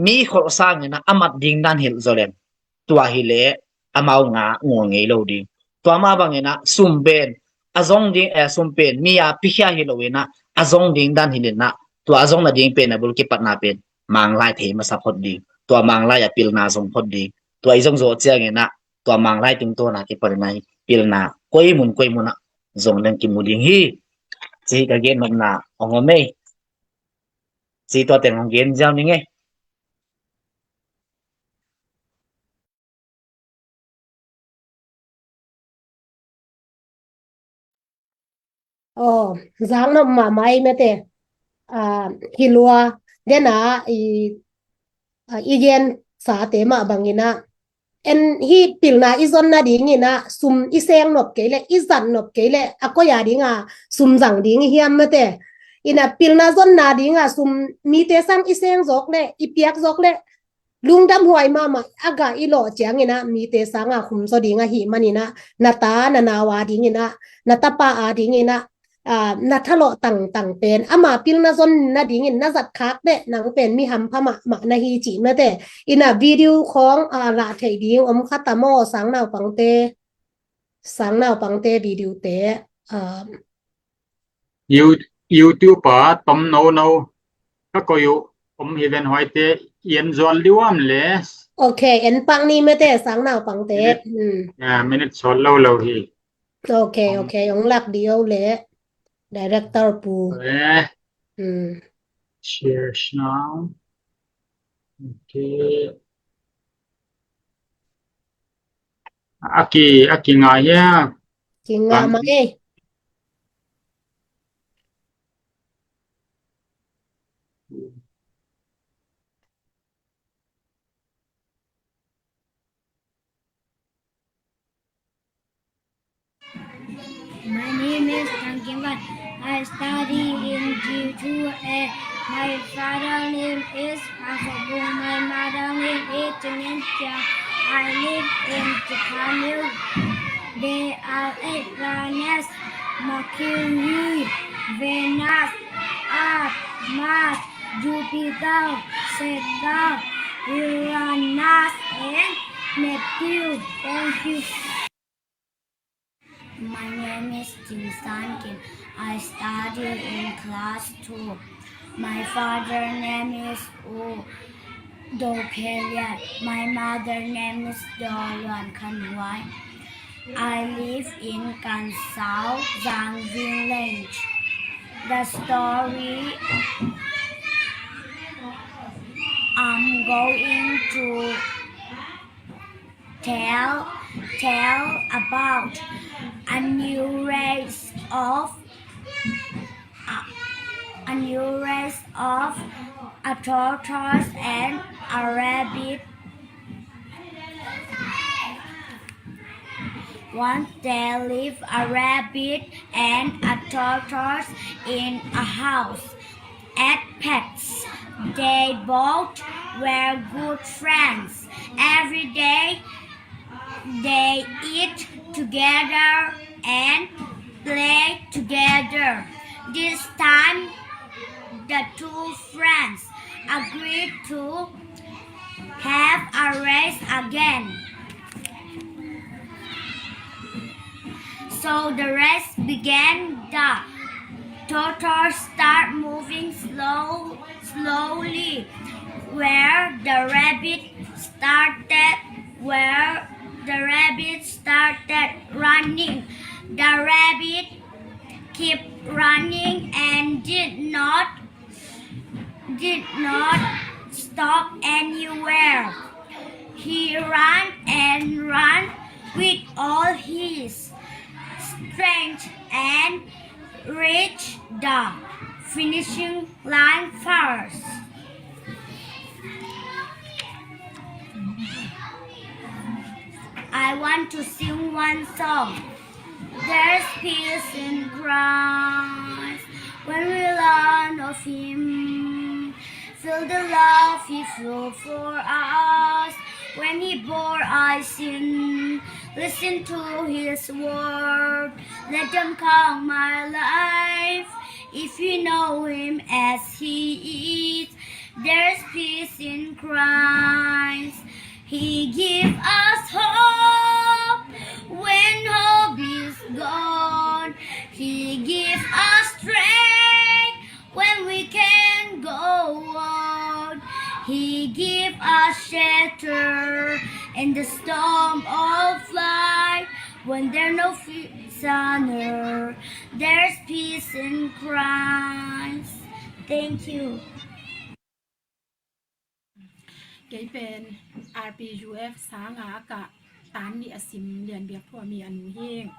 mi kholh sangin ah a mat ding dan hilh zaw leng, tua hileh amau ngah ngawh ngei lo ding. Tua mah bangin ah sum pen a zong ding, eh, sum pen mi a pikhia hi lo in ah a zong ding dan hilh in ah, tua a zong nading pen a bul kipatna pen Manglai thei masa phot ding, tua Manglai a pilna zong phot ding. Tua i zong zawh ciangin ah tua Manglai tungtawn a kipan in ah pilna koi mun koi mun ah zong leng kimu ding hi, ci hi ka gen nopna hong om ei. Ci, tua teng hong gen ziau ning ei. Aw, zak nop mahmah ei mate. Ah, hi lua, den a i, ah, i gen sate mah bangin ah, en hi pilna i zon nadingin ah sum i seng nop kei leh, i zat nop kei leh, a koi a ding a sum zang ding i hiam mate. In ah pilna zon nading a sum mite sang i seng zawk leh, i piak zawk leh, lungdam huai mahmah, a gah i lawh ciangin ah mite sang a khum zaw ding ahih manin ah, na ta na nau a dingin ah, na tapa a dingin ah, ah, na thalawh tangtang pen ama pilna zon nadingin na zat khak leh nang pen mi hampha mahmah na hi ci mate. In ah video khawng, ah, lah theih ding om kha ta maw, sang naupangte, sang naupangte video te, ah, You-, YouTube ah tom no no ka koih uh om hi ven, huaite i en zual diam le. Ok, en pak ni mate, sang naupangte. Minute, hmm, ah, minute sawt lo lo hi. Ok, om, ok, hong lak dih o le. Director pu. Eh. Hmm. Share now. Ok. A ki, a kingah hia? Kingah mah ei. My name is Thang Kim Van. I study in G two A. My father name is Pasabung. My mother name is Chinentia. I live in Japan. There are eight planets: Mercury, Venus, Earth, Mars, Jupiter, Saturn, Uranus, and Neptune. Thank you. My name is Jin San Kim. I study in class two. My father name is U Do Kelia. My mother name is Do Luan Khan Huai. I live in Kan Sao, Zang Village. The story I'm going to tell tell about a new race of a, a new race of a tortoise and a rabbit. Once there lived a rabbit and a tortoise in a house as pets. They both were good friends. Every day they eat together and play together. This time, the two friends agreed to have a race again. So the race began. The tortoise started moving slow, slowly, where the rabbit started, where the rabbit started running. The rabbit kept running and did not did not stop anywhere. He ran and ran with all his strength and reached the finishing line first. I want to sing one song. There's peace in Christ when we learn of Him. Feel the love He felt for us when He bore our sin. Listen to His word. Let them count my life if you know Him as He is. There's peace in Christ. He gives us hope when hope is gone. He gives us strength when we can go on. He gives us shelter in the storm of life when there no fears are near. There's peace in Christ. Thank you. Kei pen R P U F sanga a kah tan nih a sim Lian Biak Thua mi a nu hi ing.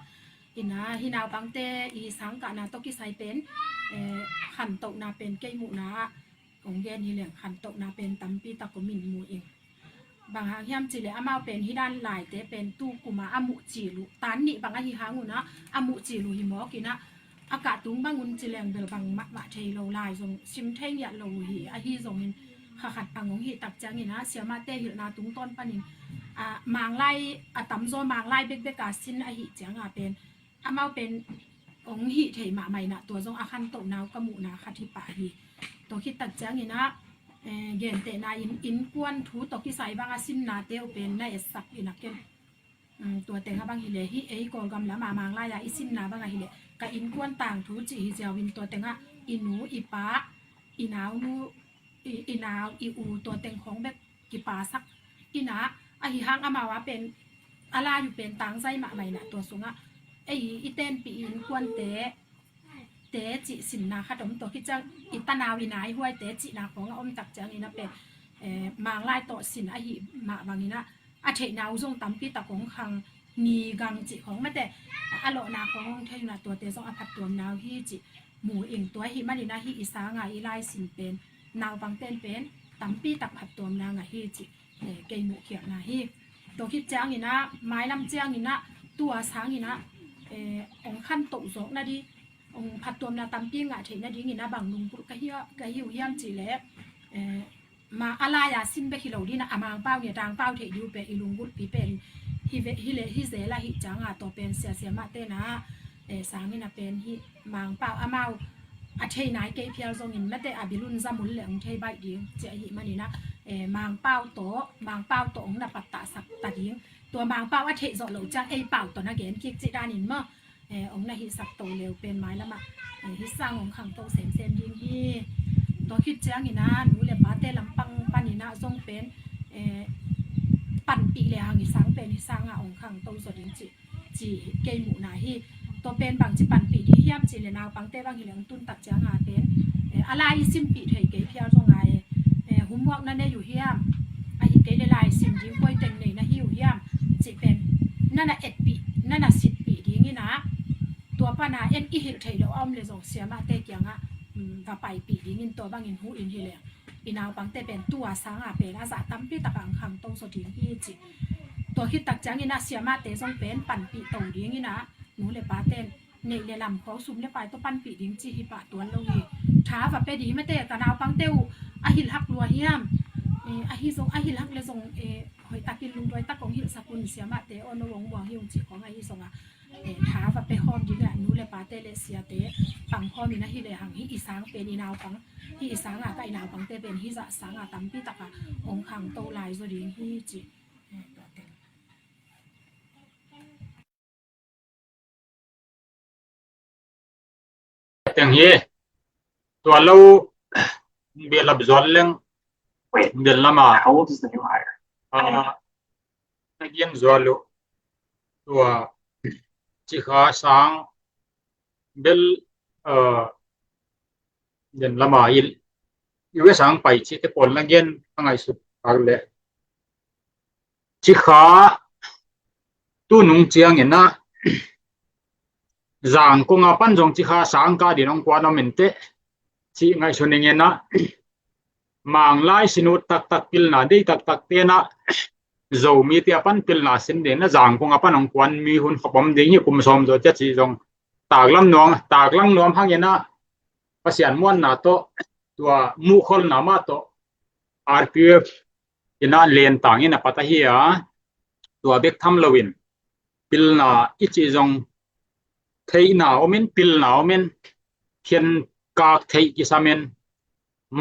Ina hi naupangte i sangkahna tawh kisai pen, eh, khantohna pen kei muhna ah hong gen hi leng khantohna pen tampi tak om in mu ing. Bang hang hiam cih leh amau pen hi dan laite pen tu kuma a muh cil uh tan nih bang ahi hang un ah a muh cil uh hi mawk in ah a kah tung bang un ci leng bel bang mahmah thei lo lai zong sim thei ngiat lo uh hi. Ahi zongin kha khat bang hong hih tak ciangin ah siamahte hilhna tungtawn panin, ah, Manglai a tamzaw Manglai bekbek a sin ahih cianga pen amau pen hong hih thei mahmah in ah tua zong a khantohna uh ka muhna khat hi pah hi. Tua khit tak ciangin ah, eh, gentehna in innkuan thu tawh kisai bang a sinnate uh pen na etsak in ah ken, um, tua teng ah bang hileh hih ei Kawlgam lam a Manglai a i sinna bang a hileh ka innkuan tangthu cih hi ziau in tua teng ah i nu i pa i naunu i, i nau i u tua teng khawng bek kipasak in ah ahi hang amau a pen a lai uh pen tangzai mahmah in ah tua sungah ei i tenpih i innkuante te cih sinna khat om. Tua khit ciang i tanau i naihuaite cihna khawng a om tak ciangin a pen, eh, Manglai tawh sin ahi mah bangin ah a theihna uh zong tampi tak hong khang ni gang cih khawng mate a lawhna khawng hong thei un ah tuate zong a phattuamna uh hi cih mu ing. Tua ahih manin ah hih i sanga i lai sin pen naupangten pen tampi tak phattuamna ngah hi cih, eh, kei muhkhiatna hi. Tua khit ciangin ah mailam ciangin ah tua sangin ah, eh, hong khantoh zawk nading hong phattuamna tampi ngah theih nadingin ah bang lunggulh ka hi, ka hi uh hiam cih leh, eh, ma a lai a sin bek hi lo ding ah a Mangpau nia Tangpau theih ding uh pen i lunggulhpi pen hi ve, hi leh hi zel ahih cianga tua pen sia siamahte na, eh, sangin a pen hih Mangpau amau a thei nai kei phial zongin mate a bilun zamul le hong thei baih ding ci ahih manin ah, eh, Mangpau tawh Mangpau tawh hong na pattahsak ta ding. Tua Mangpau a theih zawh loh ciang ei pau tawh na gen kik cih danin maw, eh, hong na hihsak to leu pen mailam ah, eh, hih sang hong khangto semsem ding hi. Tua khit ciangin ah nu le pate lampang panin ah zong pen, eh, panpih le hang hih sang pen hih sanga hong khangto zaw ding cih, cih kei muhna hi. Tua pen bangci panpih ding hiam cih le naupangte bang hi le hong tun tak cianga pen, eh, a lai i simpih thei kei phial zong a, eh, eh, homework na nei uh hiam, ahi kei le lai sim ding koi teng nei na hi uh hiam cih pen na na etpih, na na sitpih dingin ah, tua pana en i hilh theih loh a om le zong siamahte kiangah, um, va paipih dingin tua bangin hu in hi le i naupangte pen tua sanga pen a zah tampi takah ang khangto zaw ding hi ci. Tua khit tak ciangin ah siamahte zong pen panpih to dingin ah nu le paten neih le lam khawng sum le pai tawh panpih ding ci hi pah tuan lo hi. Tha va pe ding mate ka naupangte uh a hilhhak lua hiam? Eh, ahi zong, a hilhhak le zong, eh, hoih takin lungduai tak hong hilhsak un siamahte aw no hong muang hi ung cih khawng ahi zongah, eh, tha va pe khawm ding ah nu le pate le siate pang khawm in ahi le hang hi i sang pen i naupang, hi i sanga ka i naupangte pen hi zah sanga tampi takah hong khangto lai zaw ding hi ci. Eh, tua teng. Teng hi. Tua lo, behlap zual leng, bel lama, ah, na gen zual uh. Tua cikha sang bel, ah, den lama il, i we sang pai cite pawl na gen a ngaihsut tak le. Cikha tu nung ciangin ah Zangkong a pan zong cikha sang ka din hong kuan om inteh cih ngaihsun ing in ah, Manglai sinut taktak pilna dei taktak tenah Zomite a pan pilna sin ding na Zangkong a pan hong kuan mi hun khop om ding hi kum sawm zaw cia cih zong taklam nuam, taklang nuam hangin ah Pasian muanna tawh tua muhkholhna mah tawh R P F in ah lentang in a pat ahi a, tua bek tham loin pilna i cih zong theihna omin, pilna omin, khen kak theih kisamin,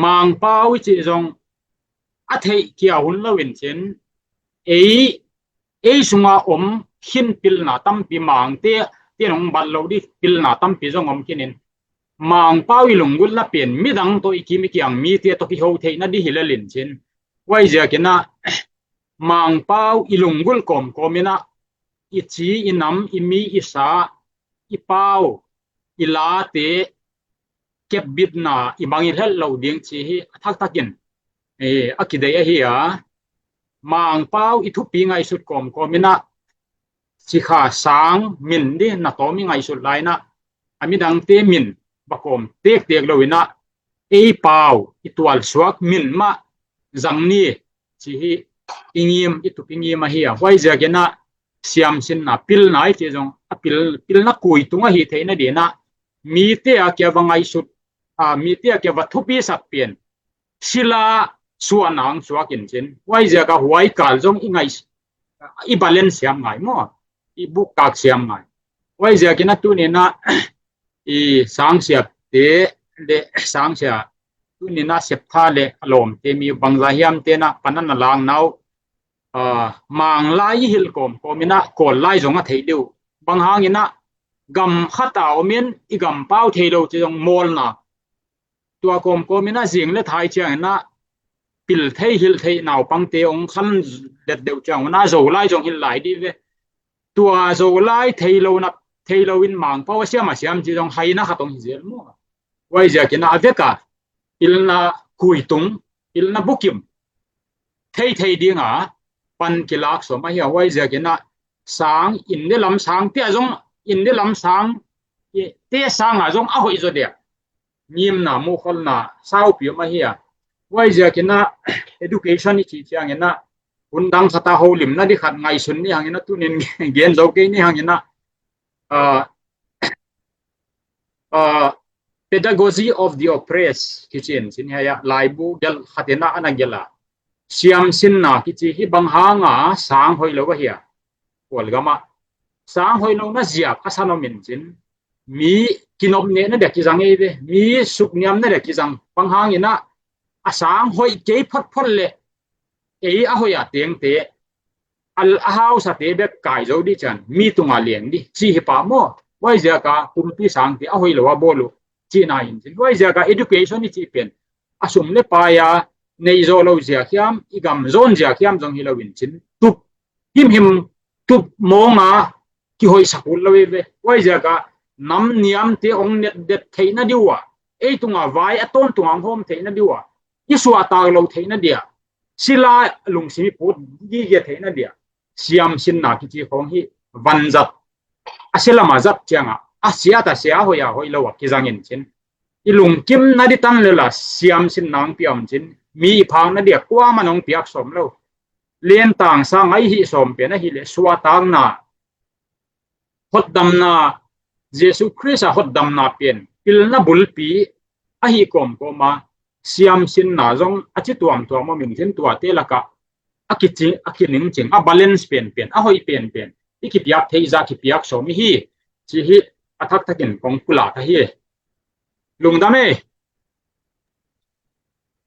Mangpau i cih zong a theih kia hun loin cin, ei, ei sunga om khin pilna tampi Mangte, te nong bat lo di pilna tampi zong om khinin, Mangpau i lunggulhna pen midang tawh i kim i kiang mite tawh kiho theihna di hi lelin cin. Huaiziakin ah Mangpau i lunggulh kawmkawm in ah i ci, i nam, i mi, i sa, i pau, i late kepbitna i mangngilh het loh ding ci hi a thaktakin, eh, a kideih ahi a. Mangpau i thupi ngaihsut kawmkawm in ah cikha sang min di na tawm i ngaihsut lai in ah a midangte min va kawm tektek lo in ah ei pau i tualsuak min mah zang ni ci hi i ngim, i tup i ngim ahi a. Huaiziakin ah siamsinna pilna i cih zong a pil, pilna kuitung ahi theihna din ah mite a kia va ngaihsut, a, mite a kia va thupisak pen sila suahna ang suak in cin. Huaiziak a huai kal zong i ngaih, i balance siam ngai maw, i bukkak siam ngai. Huaiziakin ah tunin ah i sangsiate le sangsia tunin ah septha le a lawmte mi bangza hiamte na panan a lang nau, ah, Manglai i hilh kawmkawm in ah Kawllai zong a theih deuh. Bang hangin ah gam khat a omin i gam pau thei lo ci zong mawlna tua kawmkawm in ah zing le thai ciangin ah pil thei hilh thei naupangte hong khan let deuh ciangun ah Zolai zong hilh lai dih ve. Tua Zolai thei lo na, thei lo in Mangpau a siam a siam ci zong haina khat hong hi zel maw. Huaiziakin ah a vek a pilna kuitung, pilna bukim theithei ding a pan kilak sawm ahi a. Huaiziakin ah sang in de lam sang te a zong, in de lam sang te sang a zong a hoih zaw dia ngimna muhkholhna saupi om ahi a. Huaiziakin ah education i cih ciangin ah hun dang khat a holimna di khat ngaihsun ni hangin ah tunin gen zo kei ni hangin ah, ah, ah, Pedagogy of the Oppressed kici in cin hiai ah laibu gelh khat in ah ana gelh a, siamsinna kici hi bang hanga sang hoih lo ahi a. Kawlgam ah sang hoih lo na ziak a san om in cin, mi kinopnehna dia kizang ei ve, mi sukniamna dia kizang. Bang hangin ah a sang hoih kei photphot le ei a hoih a tengte, a, a hausate bek kai zo di cian mi tunga leng di ci hi pah maw. Huaiziak a kumpi sangte a hoih lo a bawl uh cihna in cin. Huaiziak a education i cih pen a sum le pai a neih zawh lo ziak hiam, i gam zawn ziak hiam zong hi lo in cin, tup himhim, tup mawng a kihoihsak ut lo hi ve. Huaiziak a nam niamte hong netdet theihna diu ah, ei tungah vai a tawntung hong hawm theihna diu ah, i suahtak loh theihna dia, sila lungsim i put gige theihna dia, siamsinna kici khawng hi vanzat, a sia lamah zat ciangah a sia ta sia hoih a hoih lo a kizangin cin, i lungkim na di tan lela siamsinna hong pia om cin, mi i phakna dia kuaman hong piak sawm lo. Lentang sang a i hih sawm pen ahileh suahtakna, hotdamna, Jesu Khrist a hotdamna pen pilna bulpi ahi kawmkawma siamsinna zong a ci tuamtuam om in cin, tuate lakah a kicing, a kiningcing, a balance penpen, a hoih penpen i kipiak theih zah kipiak sawm i hi, ci hi. A thaktakin kong pulak ahi. Lungdam ei.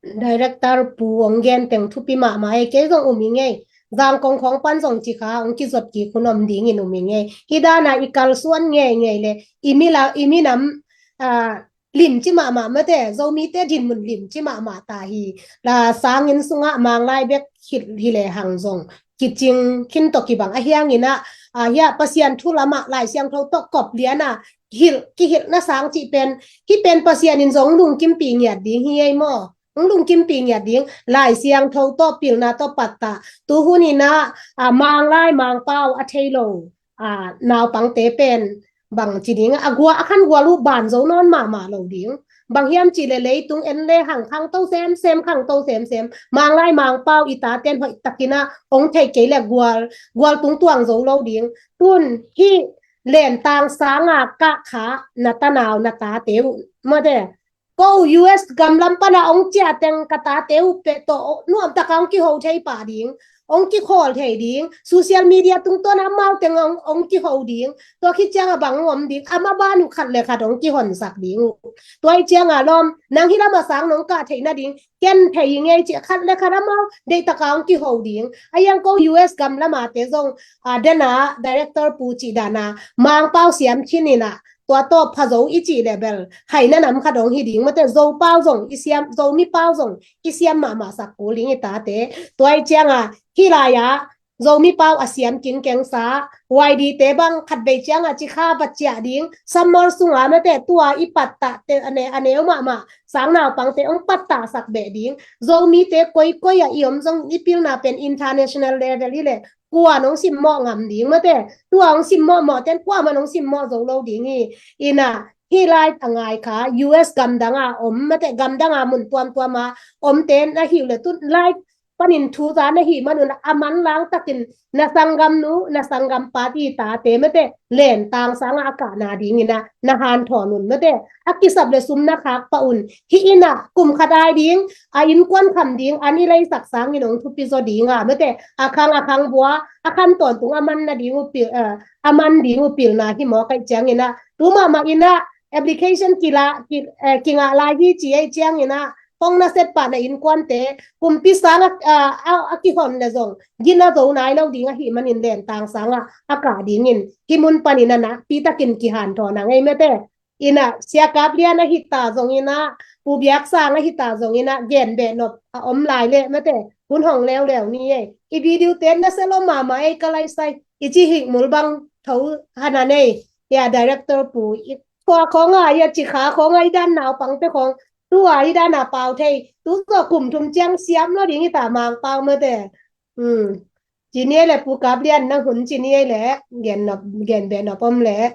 Director pu hong gen teng thupi mahmah ei, kei zong um hi ngei. Zangkong khawng pan zong ci kha hong kizot kik hun om dingin um hi ngei. Hih dana i kalsuan ngeingei le i mila, i minam, ah, limci mahmah mate, Zomite dinmun limci mahmah ta hi. La sanginn sungah Manglai bek khit hi le hang zong kicing khin tawh kibang a hiangin ah, ah, hiah Pasian thu lamah Lai Siangtho tawh kop liana hilh, kihilhna sang cih pen, hih pen Pasian in zong lungkimpi ngiat ding hi ei maw? Hong lungkimpi ngiat ding, Lai Siangtho tawh pilna tawh pattah. Tuhun inah, ah, Manglai Mangpau a thei lo, ah, naupangte pen bang ci ding, a gua, a khan gual uh ban zo nawn mahmah lo ding. Bang hiam cih le leitung en le hang khangto semsem, khangto semsem. Manglai Mangpau i taten hoih takinah hong thei kei le gual, gual tungtuang zo lo ding. Tun hih Lentang sanga kah kha na tanau na tate uh mate, ko U S gamlam pana hong ciah teng ka tate uh peh tawh nuamtaka hong kiho thei pah ding, hong kikhawl thei ding, social media tungtawn amau teng hong, hong kiho ding. Tua khit cianga bang hong om ding, ama ban uh khat le khat hong kihonsak ding uh. Tua hi cianga lawm, nang hih lama sang nong kah theih nading ken thei hi ngei cih khat le khat amau deihtaka hong kiho ding. A hiang ko U S gamlamate zong, ah, dena director pu cih dana Mangpau siam khin inah, tua tawh pha zo i cih le bel khaina nam khat hong hi ding mate, Zopau zong i siam, Zomipau zong i siam mahmah sak kul ding i tate. Tua hi cianga hih lai-ah Zomipau a siam kingkengsa Y D te bang khatvei cianga cikha va ciah ding, sammol sunga mate, tua i pattah te a ne, a neu mahmah sang naupangte hong pattah sak beh ding. Zomite koikoi ah i om zong i pilna pen international level hi le, kua nong simmawh ngam ding mate, tua hong simmawh mawh ten kuaman hong simmawh zo lo ding hi. Inah hih lai a ngai kha U S gamdanga om mate, gamdanga mun tuamtuama omte na hi uh le, tu lai panin thu za na hih manun a manlang takin na sanggamnu, na sanggampa i tate mate, Lentang sanga a kahna dingina na hanthawn un mate, a kisap le sum na khak pah un. Hih inah kum khat ai ding, a innkuan kham ding, an i leisak sangin hong thupi zaw dinga mate, a khang a khang bua, a khan tawntung a man nading uh pil, eh, a man ding uh pilna hi mawk aih ciangina, tu mahmah inah application kila, ki, eh, kingah lai hi ci aih ciangina, hong na set pah na innkuante kumpi sanga, ah, a, a kihon le zong gina zo nai lo ding ahih manin Lentang sanga a kah dingin hih mun panin a nakpi takin kihanthawn a ngei mate. Inah Sia Kap Lian a hita zongina, Pu Biak Sang a hita zongina, gen behnop a om lai le mate, hun hong leuleu ni ei. I video te na selo mahmah ei ka laisai. I ci hikmul bang tho hana nei. Ya director pu i khua khonga, ya cikha khonga, i dan naupangte khong tua i dana pau thei. Tu zaw kum thum ciang siam lo ding i ta Mangpau mate. Hmm. Ci ni ei le Pu Kap Lian nang hun ci ni ei le gen nop, gen behnop om le.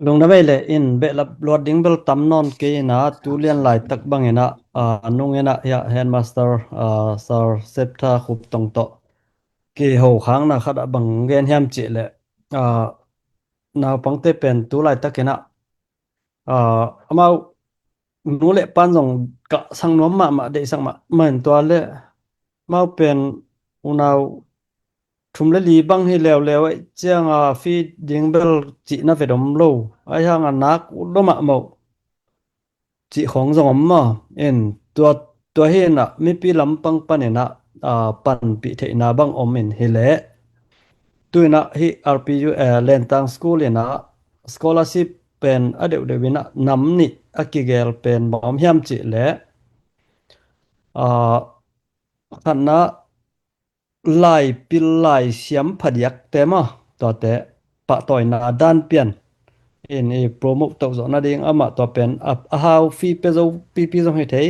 Lungdam ei le, in behlap luat ding bel tam nawn kei ina, tu lian laitak bang ina, ah, nung ina, ya, headmaster, ah, Sir Septha Khup Tong tawh kiho khangna khat ah bang gen hiam cih le, ah, naupangte pen tu laitak ina, ah, amau nu le pan zong kah sang nuam mahmah, deihsak mahmah in tua le, amau pen unau thum le li bang hi leuleu aih cianga feeding bel cihna vet om lo. Aih hanga nak ut lo mahmah uh cih khong zong om maw. In tua, tua hi inah mipi lampang pan inah, ah, panpih theihna bang om in hi leh. Tu inah hih R P U, eh, Lentang School inah scholarship pen a deuhdeuh inah nam nih a kigel pen bang om hiam cih leh, ah, khatna laipil laisiam phadiakte maw, tuate pahtawina dan pian in i promote toh zawh nading amah tua pen a, a hau fee pe zo pipi zong hi thei,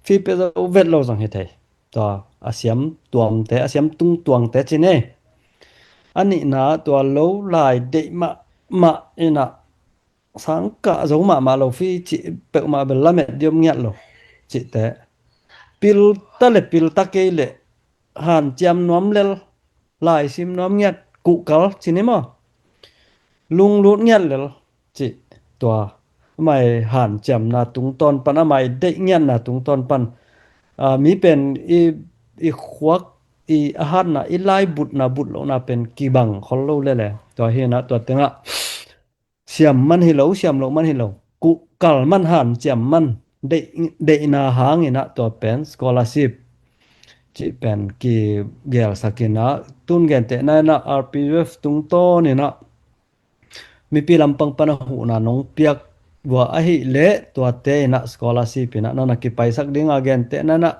fee pe zo vet lo zong hi thei. Tua a siam tuamte, a siam tung tuangte ci ne. A nihna tua lo lai deih mahmah inah sang kah zo mahmah lo fee cih peuhmah bel lamet diom ngiat lo cihte. Pilta le pilta kei le hanciam nuam lel, laisim nuam ngiat, kuhkal ci ni maw? Lunglut ngiat lel cih tua. Amai hanciamna tungtawn pan, amai deih ngiatna tungtawn pan, a, mi pen i, i khuak, i a hatna, i lai butna, but lohna pen kibang khol lo lele. Tua hinah tua tengah siam man hi lo, siam loh man hi lo, kuhkal man, hanciam man, deih, deihna hanginah tua pen scholarship cih pen kigelsak inah, tun gentehna inah R P U F tungtawn inah mipi lampang pana huhna nong piak vua ahih leh tuate inah scholarship inah nana kipaisak dinga gentehna inah,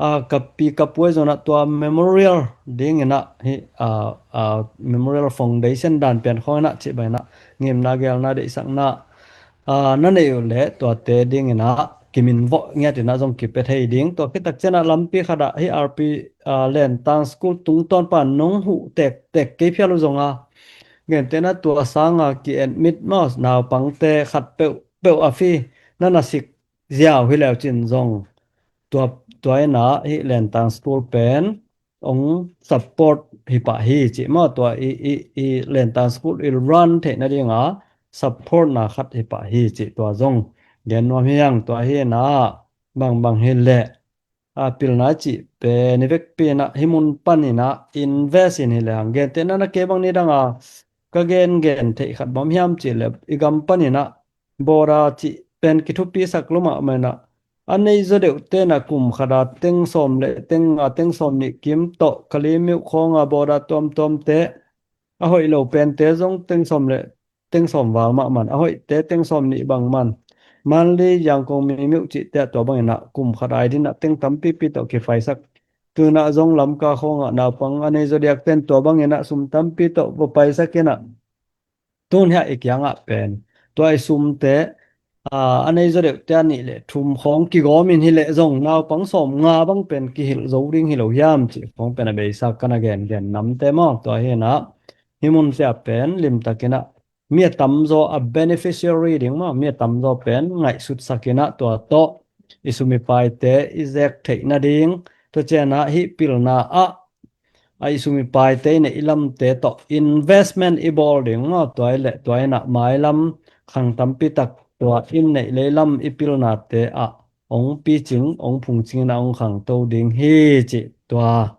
a, ka pi ka puai zonah tua memorial dinginah hi, a, a, memorial foundation dan pian khawng inah cih bang inah ngimna gelna deihsakna, a, na neih uh leh tuate dinginah kiminvawh ngiat inah zong kipia thei ding. Tua khitak cianah lampi khatah hi R P, a, Lentang School tungtawn pan nong huh tektek kei phial uh zonga gentehna tua sanga ki-admit maw naupangte khat peuhpeuh a fee nana sik ziau hi leu cin zong tua, tua inah hi Lentang School pen ong support hi pah hi cih maw, tua i, i, i Lentang School i run theih nadinga support na khat hi pah hi cih tua zong gen nuam hi hang. Tua hinah bangbang hi leh a pilna cih pen i vekpi inah hi mun pan inah invest in hi lehang gentehna na kei bang ni danga ka gengen theih khat bawm hiam cih leh i gam pan inah border cih pen kithupisak lo mahmah inah a nei zaw deuh tenah kum khata teng sawm le teng nga teng sawm nih kim tawh Kalaymyo khawnga border tuamtuamte a hoih lo pente zong teng sawm le teng sawm val mah man, a hoihte teng sawm nih bang man, Mandalay, Yangon, Maymyo cihte ah tua bang inah kum khat ai dinah teng tampipi tawh kipaisak. Tunah zong Lamka khawngah naupang a nei zaw diak ten tua bang inah sum tampi tawh va paisak inah tun hiah i kiangah pen tua i sumte, a, a nei zaw deuhte a nih le thum khawng kigawm in hi leh zong naupang sawm nga bang pen kihilh zo ding hi lo hiam cih khawng pen a beisa ka na gengen namte maw. Tua hinah hi munte ah pen limtak inah mi a tamzaw a beneficiary ding maw, mi a tamzaw pen ngaihsutsak inah tua tawh i sum i paite i zek theih nading, tua cianah hih pilna ah a i sum i paite i neih lamte tawh investment i bawl ding maw. Tua i leh tua inah mailam khang tampi tak tua i neih lei lam i pilnate ah ong picing, ong phungcing inah ong khangto ding hi cih tua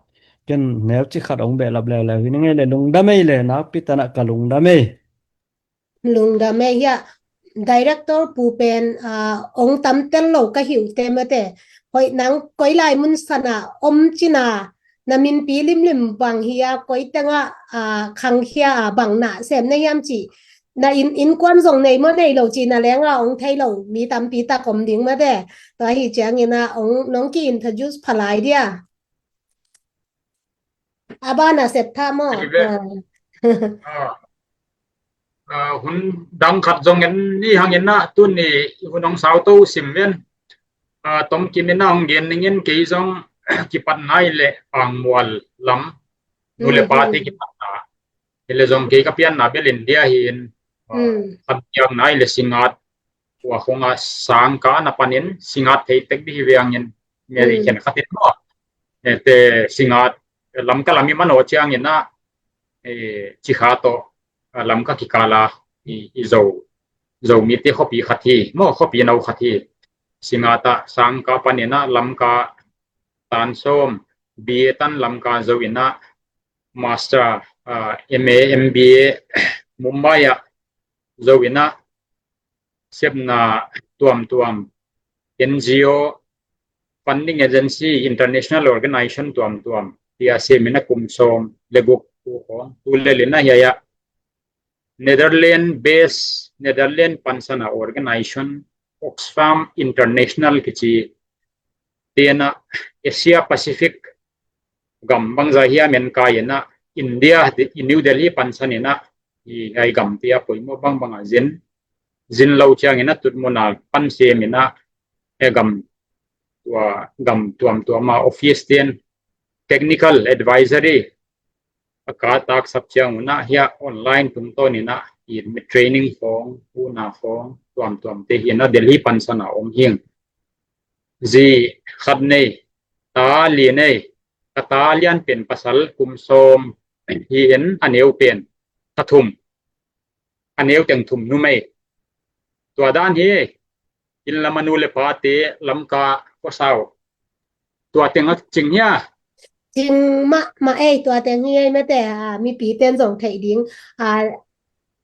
ken neuci khat ong behlap leuleu hi ning ei le. Lungdam ei le, nakpi tanah ka lungdam ei. Lungdam ei. Hiah director pu pen, ah, ong tamtel lo ka hi uh te mate. Hoih nang koi lai mun sana om cina na minpi limlim bang hi a, koi tengah, ah, khangkhia a bang na sem na hiam ci. Na inn, innkuan zong nei maw nei lo ci na lenga ong thei lo mi tampi tak om ding mate. Tua hi ciangin a ong nong ki introduce pha lai dia. A ban a sep tha maw? Hi ve. Ah. Ah. Ah, hun dang khat zong en ni hang en na tun ni hun ong sau to sim ven. Ah, tom kim en na ong gen ning en kei zong kipat nai le pang mual lam. Nu le pa te kipat na. Hi le zong kei ka pian na bel India hi in. Ah, mm. Kan piang nai le singat ua khong a sang ka na panin singat thei tek di hi ve angin meri khen khatin maw. Eh, te singat, eh, Lamka lam i man aw ciangin a, eh, Cikha tawh, ah, Lamka kikala i, i Zo, Zo mite khuapi khat hi maw, khuapi no khat hi. Singat ah sang ka panin a Lamka tan sawm, B A tan Lamka zo in a, Master, ah, M A, M B A Mumbai ah zo in a, sepna tuamtuam, N G O, funding agency, international organization tuamtuam, tia sem in a kum sawm le guk tu khawng, tu le lina hiai ah Netherlands base, Netherlands pansana organization, Oxfam International kici, tia Asia Pacific gam bangza hiam en kai in a, India, i New Delhi pansan in a, hi, hih gamte a poimawh bangbang a zin, zin lo ciangin a tutmun a pan sem in a, e gam, tua gam tuamtuam a office ten technical advisory a ka taksak ciang un a, hih online tungtawn in a, i training khawng, huhna khawng tuamtuamte hi in a Delhi pansan a om hi ing. Zi khat nei, ta li nei, ka ta lianpen pasal kum sawm hi in, a neu pen kha thum, a neu teng thum numei. Tua dan hi, inn lam a nu le pate Lamka khuasau, tua teng a cing hia? Cing mahmah ei, tua teng hi ei mate, a, mipi ten zong theih ding, a,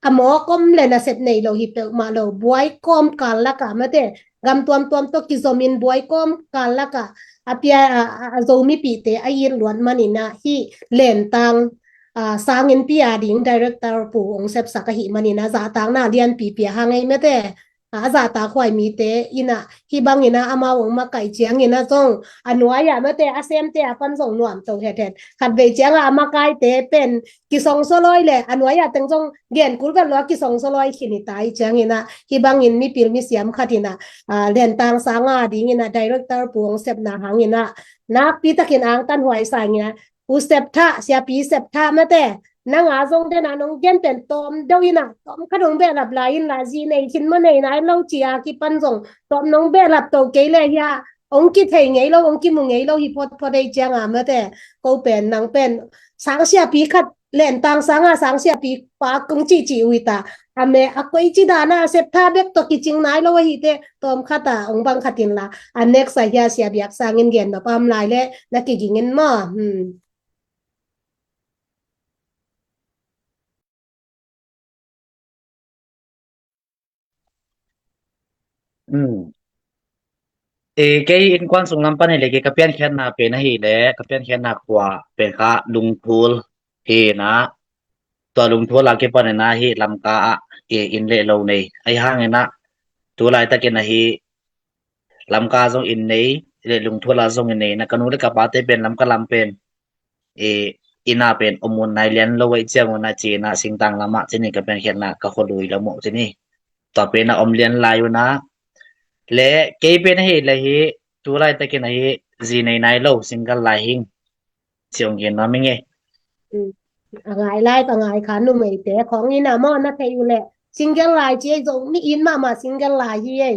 a mawk om le nasep nei lo hi peuhmah lo, buai kawm kal lakah mate, gam tuamtuam tawh kizomin buai kawm kal lakah a pia, a, a, a Zo mipite a it luat manin a, hih Lentang, a, sangin pia ding director pu hong sepsak ahih manin a, zahtakna lianpi pia hang ei mate. A, a zahtak huai mite in a, hih bangin a amau hong makaih ciangin a zong a nuai-ah mate, a semte a pan zong nuamto hethet. Khatvei ciangah a makaite pen kisongsoloi le a nuai-ah teng zong genkul vet lo a kisongsoloi khin hi ta hi ciangin a, hih bangin mipil misiam khat in a, a, Lentang sanga dingin a director pu hong sepna hangin a, nakpi takin angtan huai sa ing in a, U Sep Thah, Siapi Sep Thah mate, nang a zong den a nong gen pen tawm deuh in a, tawm khat hong behlap lai in la, zi nei khin maw nei nai lo ci a kipan zong tawm nong behlap to kei le hia, hong kithei ngei lo, hong kimu ngei lo hi photphot ei ciang a mate, ko pen nang pen sang siapi khat, Lentang sanga sang siapi pa kong cihcih uh hi ta. A me a koici dan a Sep Thah bek tawh kicing nai lo ahih teh, tawm khat a hong bang khat in la, a next a hia Sia Biak Sang in gen nop a om lai leh na kiging in maw. Hmm. Hmm. E, kei innkuan sung lam pan hi leh, kei ka piankhiatna pen ahih leh, ka piankhiatna khua pen kha Lungthul hi in a, tua Lungthul a kipan in a hih Lamka ah, e, inn le lo nei. Ahi hangin a, tu laitakin a hih Lamka zong inn nei, le Lungthul a zong inn nei, na ka nu le ka pate pen Lamka lam pen, e, inn a pen om un nai lian lo ahih ciang un a ci in a Singtang lamah ci ni, ka piankhiatna ka khua lui lam uh ci ni. Tua pen a om lian lai un a, le kei pen ahih leh hih tu laitakin a hih zi nei nai lo, single lai hing. Ciong gen nuam ing e. Mm. A ngai lai, a ngai kha numeite khawng in a maw na thei uh leh. Single lai ci ei, Zomi inn mahmah single lai hi ei.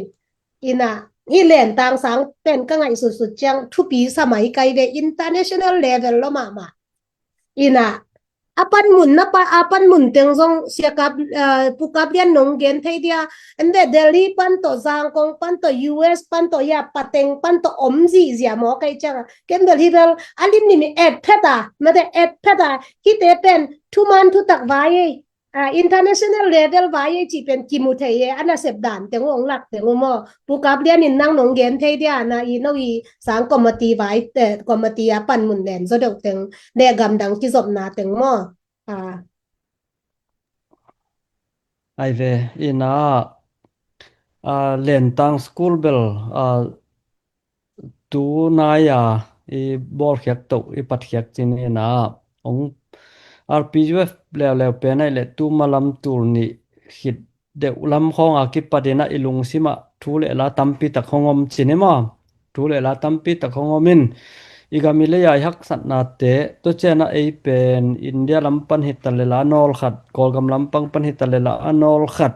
In a, hih Lentang sang pen ka ngaihsutsut ciang thupi sa mai kai ve, international level lo mahmah. In a, a panmun na pa, a panmun teng zong Sia Kap, eh, Pu Kap Lian nong gen thei dia, en ve Delhi pan tawh, Zangkong pan tawh, U S pan tawh, hia pateng pan tawh om zihziah maw kai ciang a. Ken bel hih bel a limlim i et phet a, mate et phet a, hihte pen thuman thutak vai ei, a, international level vai ei cih pen kimu thei e, a nasep dan teng uh hong lak teng uh maw. Pu Kap Lian in nang nong gen thei dia na i no i sang committee vai, eh, committee a panmun len zaw deuh teng le gamdang kizopna teng maw. A. Ai ve, in a, a, Lentang school bel, a, tu nai a i bawlkhiak toh i patkhiak cin in a, hong R P U F leuleu pen ahih leh tu malam tul nih khit deuh lam khawng a kipat in a i lungsim ah thu le la tampi tak hong om cin i maw. Thu le la tampi tak hong om in, i gam i lei a i haksatnate, tua ciang a ei pen India lam pan hi ta le la nawl khat, Kawlgam lam pang pan hi ta le la a nawl khat.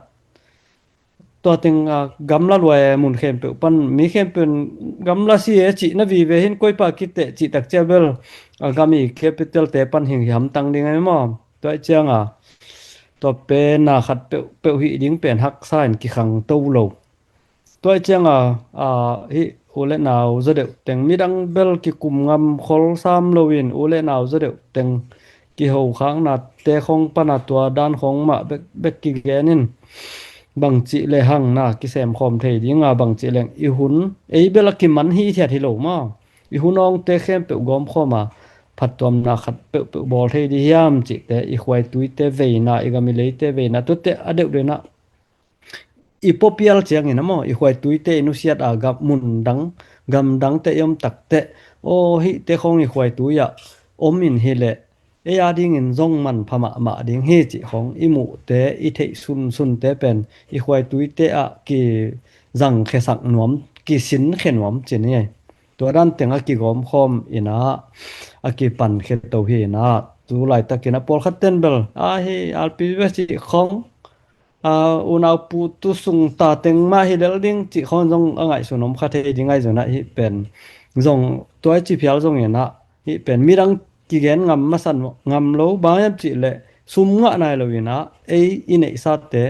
Tua teng a gamla lua e, mun khempeuh pan mi khempeuh in gamla si e cih na vive hin, koipa kiteh cih tak ciang bel a gam i capital te pan hi hamtang ding a hi maw. Tua ciang a tua pen a khat peuhpeuh hih ding pen haksa in kikhang to lo. Tua ciang a, a, hih u le nau zaw deuh teng, midang bel kikum ngam khol sam lo in u le nau zaw deuh teng kihokhaknate khawng pan a tua dan khawng mah bek, bek kigen in, bangcih le hang na kisem khawm thei ding a, bangcih leng i hun, ei bel a kiman hithiat hi lo maw. I hun awngte khempeuh gawm khawm a, phattuamna khat peuhpeuh bawl thei dih hiam cihte, i khuaituite veina, i gam i leite veina, tuate a deuhdeuh in a i puapial ciangin a maw, i khuaituite i nusiat a, gam, mun dang, gam dangte i om takteh, aw, hihte khawng i khuaitui ah om in hi leh, ei a dingin zong manpha mahmah ding hi cih khawng i muhte, i theih sunsunte pen i khuaituite ah kizangkhiasak nuam, kisinkhia nuam ci ni. Tua dan teng a kigawmkhawm inah a kipankhia to hi inah, tu laitakin a pawlkhat ten bel a hi R P U S cih khawng a, unau pu tu sung ta teng mah hi lel ding cih khawng zong a ngaihsun om kha thei ding ahi zongin ah hih pen zong tua i ci phial zongin ah hih pen midang kigen ngam masa ngam lo, bang hiam cih leh sum ngah nai lo inah ei i neihsate,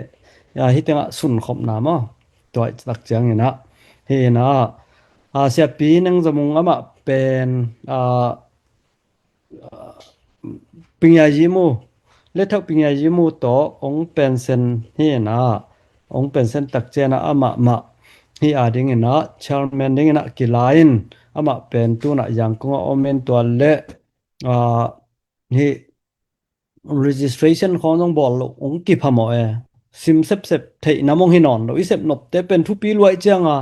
a, hih tengah sunkhopna maw, tua i tak ciangin ah hi inah, a, Siapi Neng Za Mung amah pen, a, Pingyai Yimu, Letthauh Pingyai Yimu tawh ong pensen hi inah, ong pensen tak ciangin ah amah mah hih a dingin ah chairman dingin ah kila in, amah pen tunah Yangon ah om in, tua leh, a, hih registration khawng zong bawl loh ong kiphamawh e. Sim sepsep theihna mong hi nawn lo, i sep nopte pen thupi luai cianga,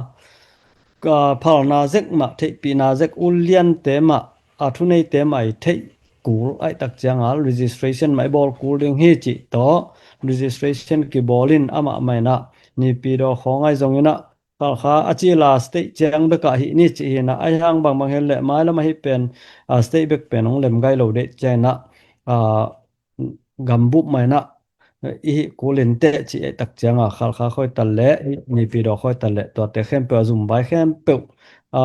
ka phalna zek mah, theihpihna zek, uliante mah, a thuneite mah i theih kul ahih tak cianga registration mah i bawl kul ding hi cih tawh registration kibawl in, amah mah inah Naypyidaw khawng ahi zongin ah Khalkha a cila state ciang bekah hih ni cih hi inah, ahi hang bangbang hi leh mailam ahi pen, a, state bek pen ong lem gai lo deih ciangin ah, a, gambup mah inah i hih kul inteh cih ahih tak cianga Khalkha khawi tal leh Naypyidaw khawi tal leh tuate khempeuh a zum vai khempeuh, a,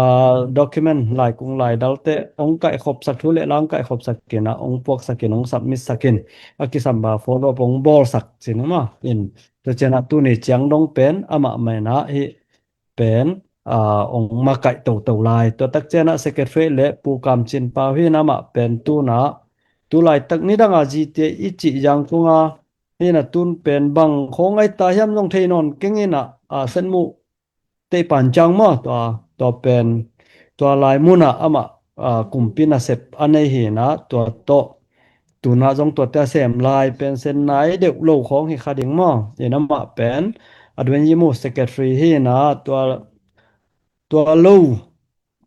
document, laikung laidalte ong kaihkhopsak, thu leh la ong kaihkhopsak inah ong puaksak in, ong submit sak in, a kisam bang follow up ong bawlsak ci ni maw. In tua ciangin ah tuni ciang dong pen amah mah inah hih pen, a, ong makaih toto lai. Tua tak ciangin ah secretary leh Pu Kam Cin Pau hi inah, amah pen tunah tu laitak nidang a G T A i cih Yangon ah hi inah, tun pen bang khawng ahi ta hiam zong thei nawn keng inah, a, Senmu Teihpan Ciang maw, tua, tua pen tua lai munah amah, a, kumpi nasep a nei hi inah, tua tawh tunah zong tuate a sem lai, pensen nai deuh lo khawng hi kha ding maw. In amah pen Adwen Yimu secretary hi inah, tua, tua lo,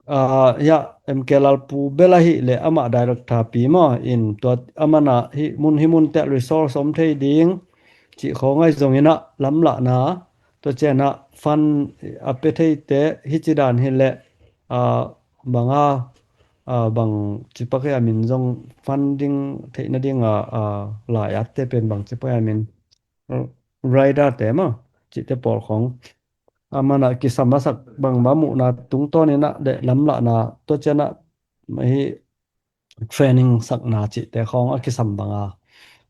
a, ya, M K Lalpu bel ahih leh amah director pi maw. In tua amah inah hih mun hih munte ah resource om thei ding cih khawng ahi zongin ah lamlahna, tua ciangin ah fund a pia theite hih ci dan hi leh, a, bang a, a, bang ci pak hiam in zong funding theih nading a, a, lai atte pen bang ci pak hiam in, rider te maw, cihte pawl khawng amah inah kisam a sak bang mah muhna tungtawn inah leh lamlahna, tua ciangin ah hih training sakna cihte khawng a kisam banga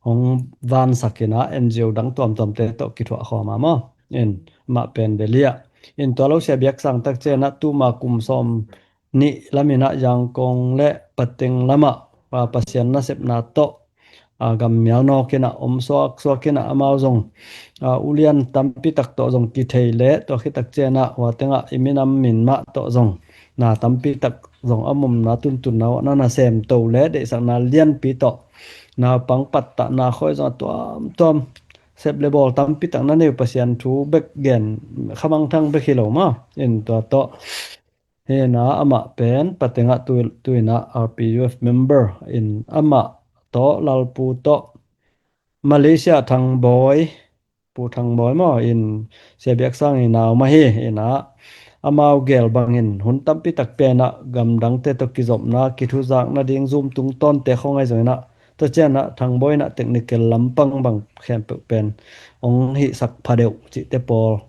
hong vansak inah N G O dang tuamtuamte tawh kithuah khawm a maw. In amah pen Delhi ah. In tua lo Sia Biak Sang tak ciangin ah tuma kum sawm nih lam inah Yangon leh Pateng lamah, a, Pasian nasepna tawh, a, gammial nawk inah om suaksuak inah, amau zong, a, ulian tampi tak tawh zong kithei leh, tua khit tak ciangin ah hua tengah i minam min mah tawh zong na tampi tak zong a mumna tuntunna uh ah na na sem to leh deihsakna lianpi tawh, naupang pattahna khawi zong a tuamtuam, sep leh bawl tampi tak na nei uh, Pasian thu bek gen, khamangthang bek hi lo maw. In tua tawh hi inah amah pen Pateng ah tu, tu inah R P U F member in, amah tawh Lalpu tawh Malaysia Thang Bawi, Pu Thang Bawi maw, in Sia Biak Sang i nau mah hi inah, amau gel bangin hun tampi tak pia inah gamdangte tawh kizopna, kithuzak nading Zoom tungtawnte khawng ahi zongin ah, tua ciangin ah Thang Bawi inah technical lampang bang khempeuh pen ong hihsak phadeuh cihte pawl.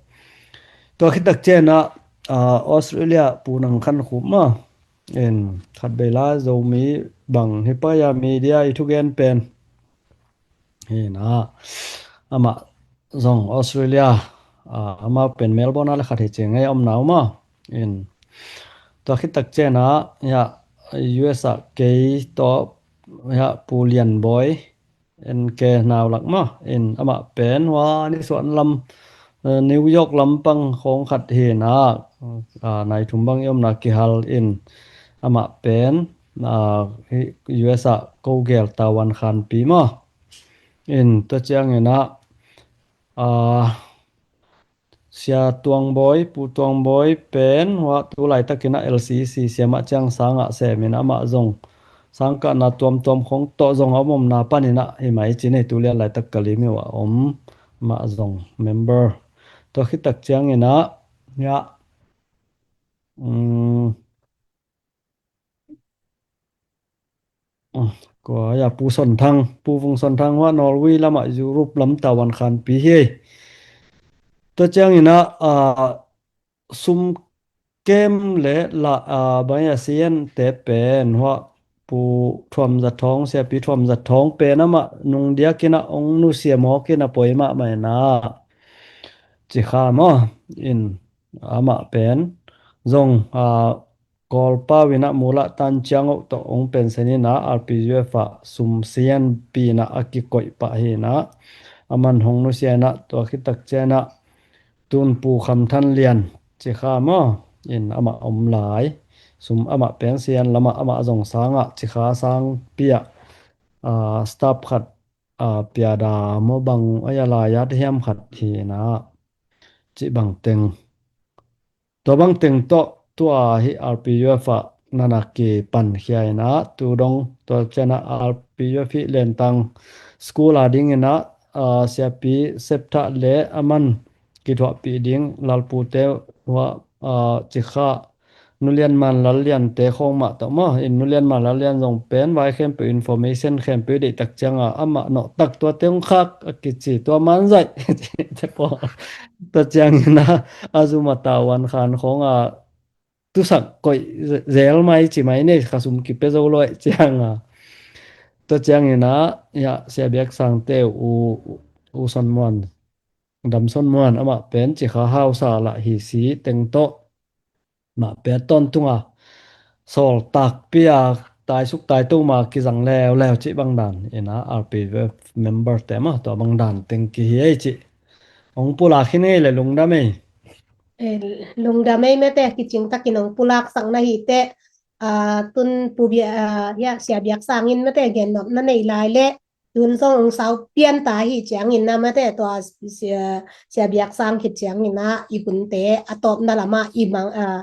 Tua khit tak ciangin ah, a, Australia Pu Nang Khan Khup maw, in khat vei lai Zomi bang hi pai a, media i thugen pen hi inah, amah zong Australia, a, amah pen Melbourne ah leh khat hi ci ngei om nau maw. In tua khit tak ciangin ah, ya, U S ah kei tawh, ya, Pu Lian Bawi, N K nau lak maw. In amah pen hua nisuahna lam, eh, New York lampang khawng khat hi inah, a, nai thum bang i omna kihal in, amah pen, a, hih U S ah ko gel Tawan Khanpi maw. In tua ciangin ah, a, Sia Tuang Bawi, Pu Tuang Bawi pen hua tu laitakin ah L C C siamah ciang sangah sem in, amah zong sangkahna tuamtuam khong tawh zong a om omna panin ah hi mai ci nei, tu lian laitak ka lim uh a om mah zong member. Tua khit tak ciangin ah, ya, um, um, kua ya, Pu Son Thang, Pu Vung Son Thang hua Norway lamah Europe lam tavuan khanpi hi. Tua ciangin ah, ah, sum kem le la, ah, bang ya, siante pen hua Pu Thuam Za Thawng, Siapi Thuam Za Thawng pen amah nung diakin ah ong nusia mawkin a poi mahmah in ah, ci kha maw. In amah pen zong, ah, Kawlpau in ah Mulah Tan Ciang Oh tawh ong pensen in ah R P U F ah sum sianpi in ah a kikoih pah hi in ah, aman hong nusia in ah, tua khit tak ciang ah tun Pu Kham Than Lian, ci kha maw, in amah om lai. Sum amah pen sian lamah amah zong sangah, ci kha sangpi ah, ah, staff khat, ah, Pia Da maw bang a ya, lai at hiam khat hi in ah, ci bang teng. Tua bang teng tawh tua hi R P U F ah nana kipankhia in ah, tu dong tua ciang ah R P U F hi Lentang school a dingin ah, ah, Siapi Sep Thah le aman kithuahpih ding Lalpute hua, ah, ci kha Nu Lian Man Lal Liante khong mah tawh maw. In Nu Lian Man Lal Lian zong pen vai khempeuh, information khempeuh deih tak ciang ah amah nawh tak tuate hong khak a kici, tua man zaih. Te pawl. Tua ciangin ah a zum a tavuan khan khong a tusak koih zel mai ci mai nei, kha sum kipia zo lo ahih ciang a. Tua ciangin ah, ya, Sia Biak Sangte uh, U Son Muan, Dam Son Muan, amah pen ci kha hausa lah hi si teng tawh, mah pia tawntung a sawl takpi a taisuk taito ma kizang leuleu cih bang dan in ah R P U F member te mah tua bang dan teng kihi ei cih. Ong pulak hi ngei le lungdam ei. Eh, lungdam ei mate, kicing takin ong pulak sak na hi teh, ah, tun Pu Bia, ah, ya, Sia Biak Sang in mate gennopna nei lai le, tun zong ong sau pian ta hi ciangin ah mate, tua Sia, Sia Biak Sang khit ciangin ah i hunte a tawpna lamah i mang, ah,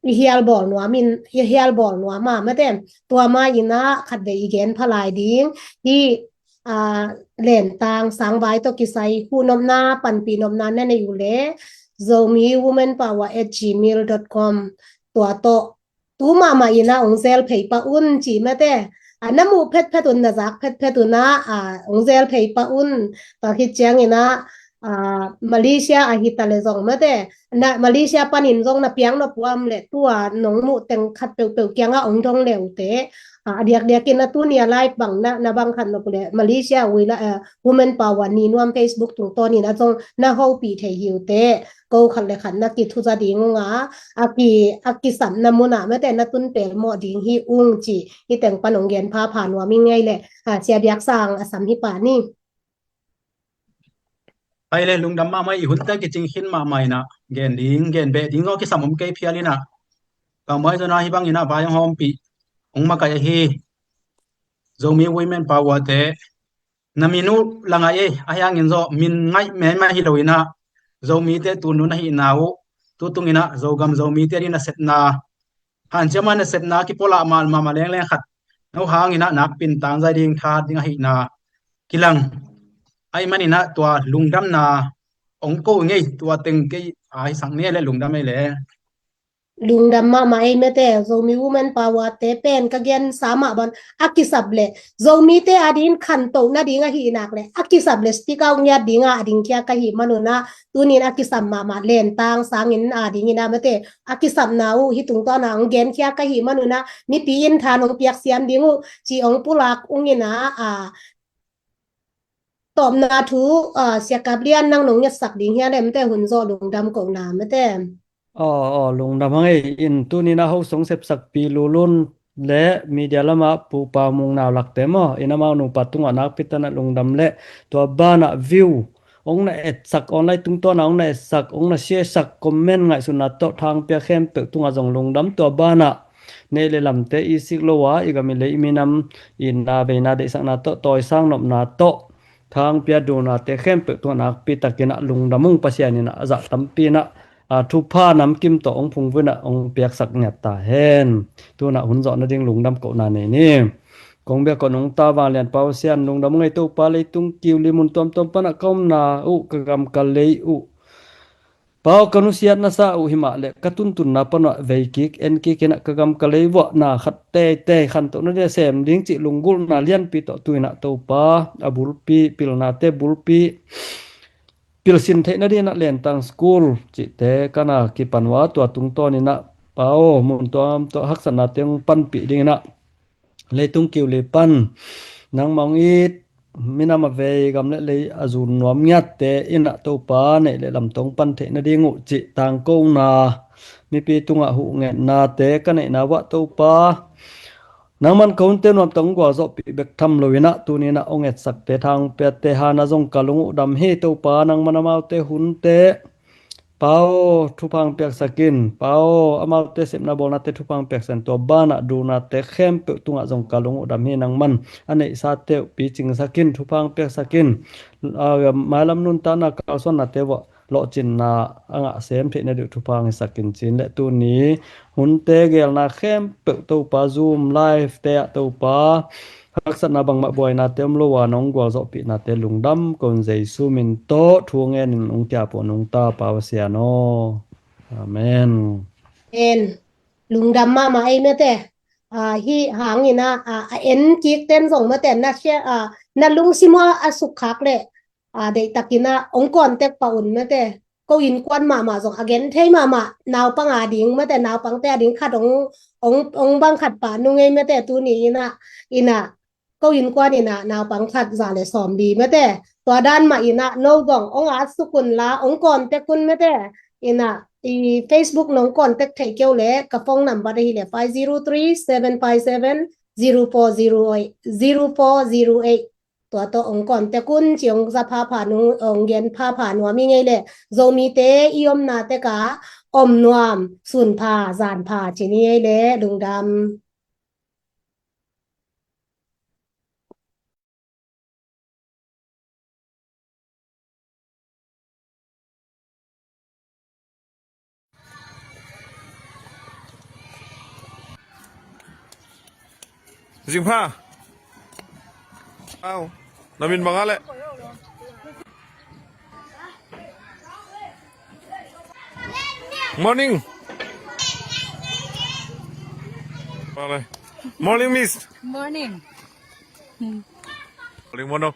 i hial bawl nuam in, i hial bawl nuam ah mate. Tua ma in ah khatvei i gen pha lai ding hi, ah, Lentang sangvai tawh kisai huhnopna, panpih nopna na nei uh le, Zomi Women Power at gmail dot com, tua tawh tu mahmah in ah ong zel phei pah un ci mate. Ah, na muh phetphet un, na zak phetphet un ah, ah, ong zel phei pah un. Tua khit ciangin ah, ah, Malaysia ahi ta le zong mate, na Malaysia panin zong na piak nop uh a om le, tua nong muh teng khat peuhpeuh kiangah ong dong le uh teh, ah, a diakdiakin a tuni a live bang na, na bang khat nop uh le, Malaysia ui la, ah, Women Power ni nuam Facebook tungtawnin ah zong na hopih thei hi uh teh. Ko khat le khat na kithuza ding ung a, a ki, a kisapna munah mate na tun pelmawh ding hi ung ci, hi teng pan ong gen phapha nuam ing ei le, ah, Sia Biak Sang a sam hi pah ni. Ai le, lungdam mahmah, i hunte kicing khin mahmah in ah, gen ding, gen beh ding zong kisam om kei phial in ah, ka mai zona hi bang in ah vai ong hawmpih, ong makaih ahi Zomi Women Power te, na min uh la ngaih ei, ahi hangin zaw min ngaih mehmah hi lo in ah, Zomite tunun ahihna uh, tutung in ah Zogam Zomite ding nasepna, hanciam a nasepna kipulak mahmah lengleng khat, no hangin ah nakpi in tangzai ding, tha ding ahihna kilang ahih manin ah tua lungdamna ong ko ngei, tua teng kei a hisak ni le, lungdam ei le. Lungdam mahmah ei mate, Zomi Women Power te pen ka gensa mah bang a kisap le, Zomite adingin khantohna ding ahih nak le, a kisap le speak out ngiat ding a dingkhia ka hih manun ah, tunin a kisam mahmah Lentang Sang in adingin ah mate, a kisapna uh hi tungtawn a ong genkhia ka hih manun ah, mipi in tha nong piak siam ding uh ci ong pulak ung in ah, ah, tawpna thu, ah, Sia Kap Lian, nang nong ngetsak ding hia le mate, hun zawh lungdam kohna mate. Aw, aw, lungdam hang ei. In tunin a host ong sepsak Pi Lu Lun le media lamah Pu Pau Mung Nau Lak te maw, in amau nupa tungah nakpi takin lungdam le, tua banah view ong na etsak, online tungtawn a ong na etsak, ong na share sak, comment ngaihsutna tawh thangpia khempeuh tungah zong lungdam. Tua banah neih le lamte i sik lo a, i gam i lei i minam itna veina deihsakna tawh, tawisang nopna tawh thangpia duhnate khempeuh tungah nakpi takin ah lungdam ung. Pasian in ah a zah tampi in ah a, thupha namkim tawh hong phungvuh in ah hong piaksak ngiat ta hen. Tu-in ah hun zawh nading lungdam kohna nei ni. Kong biak kong nungta vanglian Pa Pasian, lungdam ung ei Topa, leitung kiu li mun tuamtuam pan ah ka omna uh, ka gam ka lei uh, Pa aw, ka nusiatna sa uh himah leh ka tuntunna pan uh ah vei kik en kik in ah ka gam ka lei vuah na khat teitei khantoh nading a sem ding cih lunggulhna lianpi tawh tu-in ah Topa, a bulpi, pilnate bulpi, pilsin theih nading in ah Lentang School cihte ka na kipan uh a, tua tungtawn in ah Pa aw, mun tuamtuam haksatnate hong panpih ding in ah leitung kiu li pan nangmah hong it, minam a vei gam le lei a zun nuam ngiatte in ah Topa, neih le lam tawh hong pan theih nading uh cih tangkona, mipi tungah huhngetnate ka neihna uah Topa, nangman ka hunte nuam tawh hong gualzawhpih bek tham lo in ah tuni in ah hong etsakte, tha hong piatte hangin ah zong ka lung uh dam hi Topa. Nangman amaute hunte, Pa aw, thupha hong piaksak in. Pa aw, amaute sepna bawlnate thupha hong piaksak in. Tua banah duhnate khempeuh tungah zong ka lung uh dam hi. Nangman a neihsate uh picingsak in, thupha hong piaksak in. A, mailam nuntakna kalsuannate uah lawhcinna a ngah sem theih nading uh thupha hong hisak in, ci-in leh tuni hunte geelna khempeuh Topa, Zoom live te ah Topa, haksatna bangmah buainate om lo a, nong gualzawhpihnate lungdam kong Jesu min tawh thu ngenin hong kiap uh nungta Pa Pasian aw. Amen. Amen. Lungdam mahmah ei mate. Ah, hih hangin ah, ah, a en kik ten zong mate na share, ah, na lungsim ah a sukkhak leh, ah, deihtakin ah hong contact pah un mate. Ko innkuan mahmah zong a gen thei mahmah, naupang a ding mate, naupangte a ding khat hong, hong, hong bang khat pah nung ei mate, tuni in ah, in ah, ko innkuan in ah naupang khat za le sawmli mate. Tua dan mah in ah no zong hong at suk un la, hong contact un mate. In ah, i Facebook nong contact theih kei uh leh ka phone number ahi leh five zero three, seven five seven, zero four zero eight, zero four zero eight. Tua tawh hong contact un ci, hong za phapha nung, hong gen phapha nuam i ngei leh, Zomite i omna tek ah om nuam, sun pha, zan pha ci ni ngei leh, lungdam. Zing pha. Au. Na min bang a leh. Morning. Morning, miss. Morning. Morning, Mono.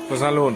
Pasalun.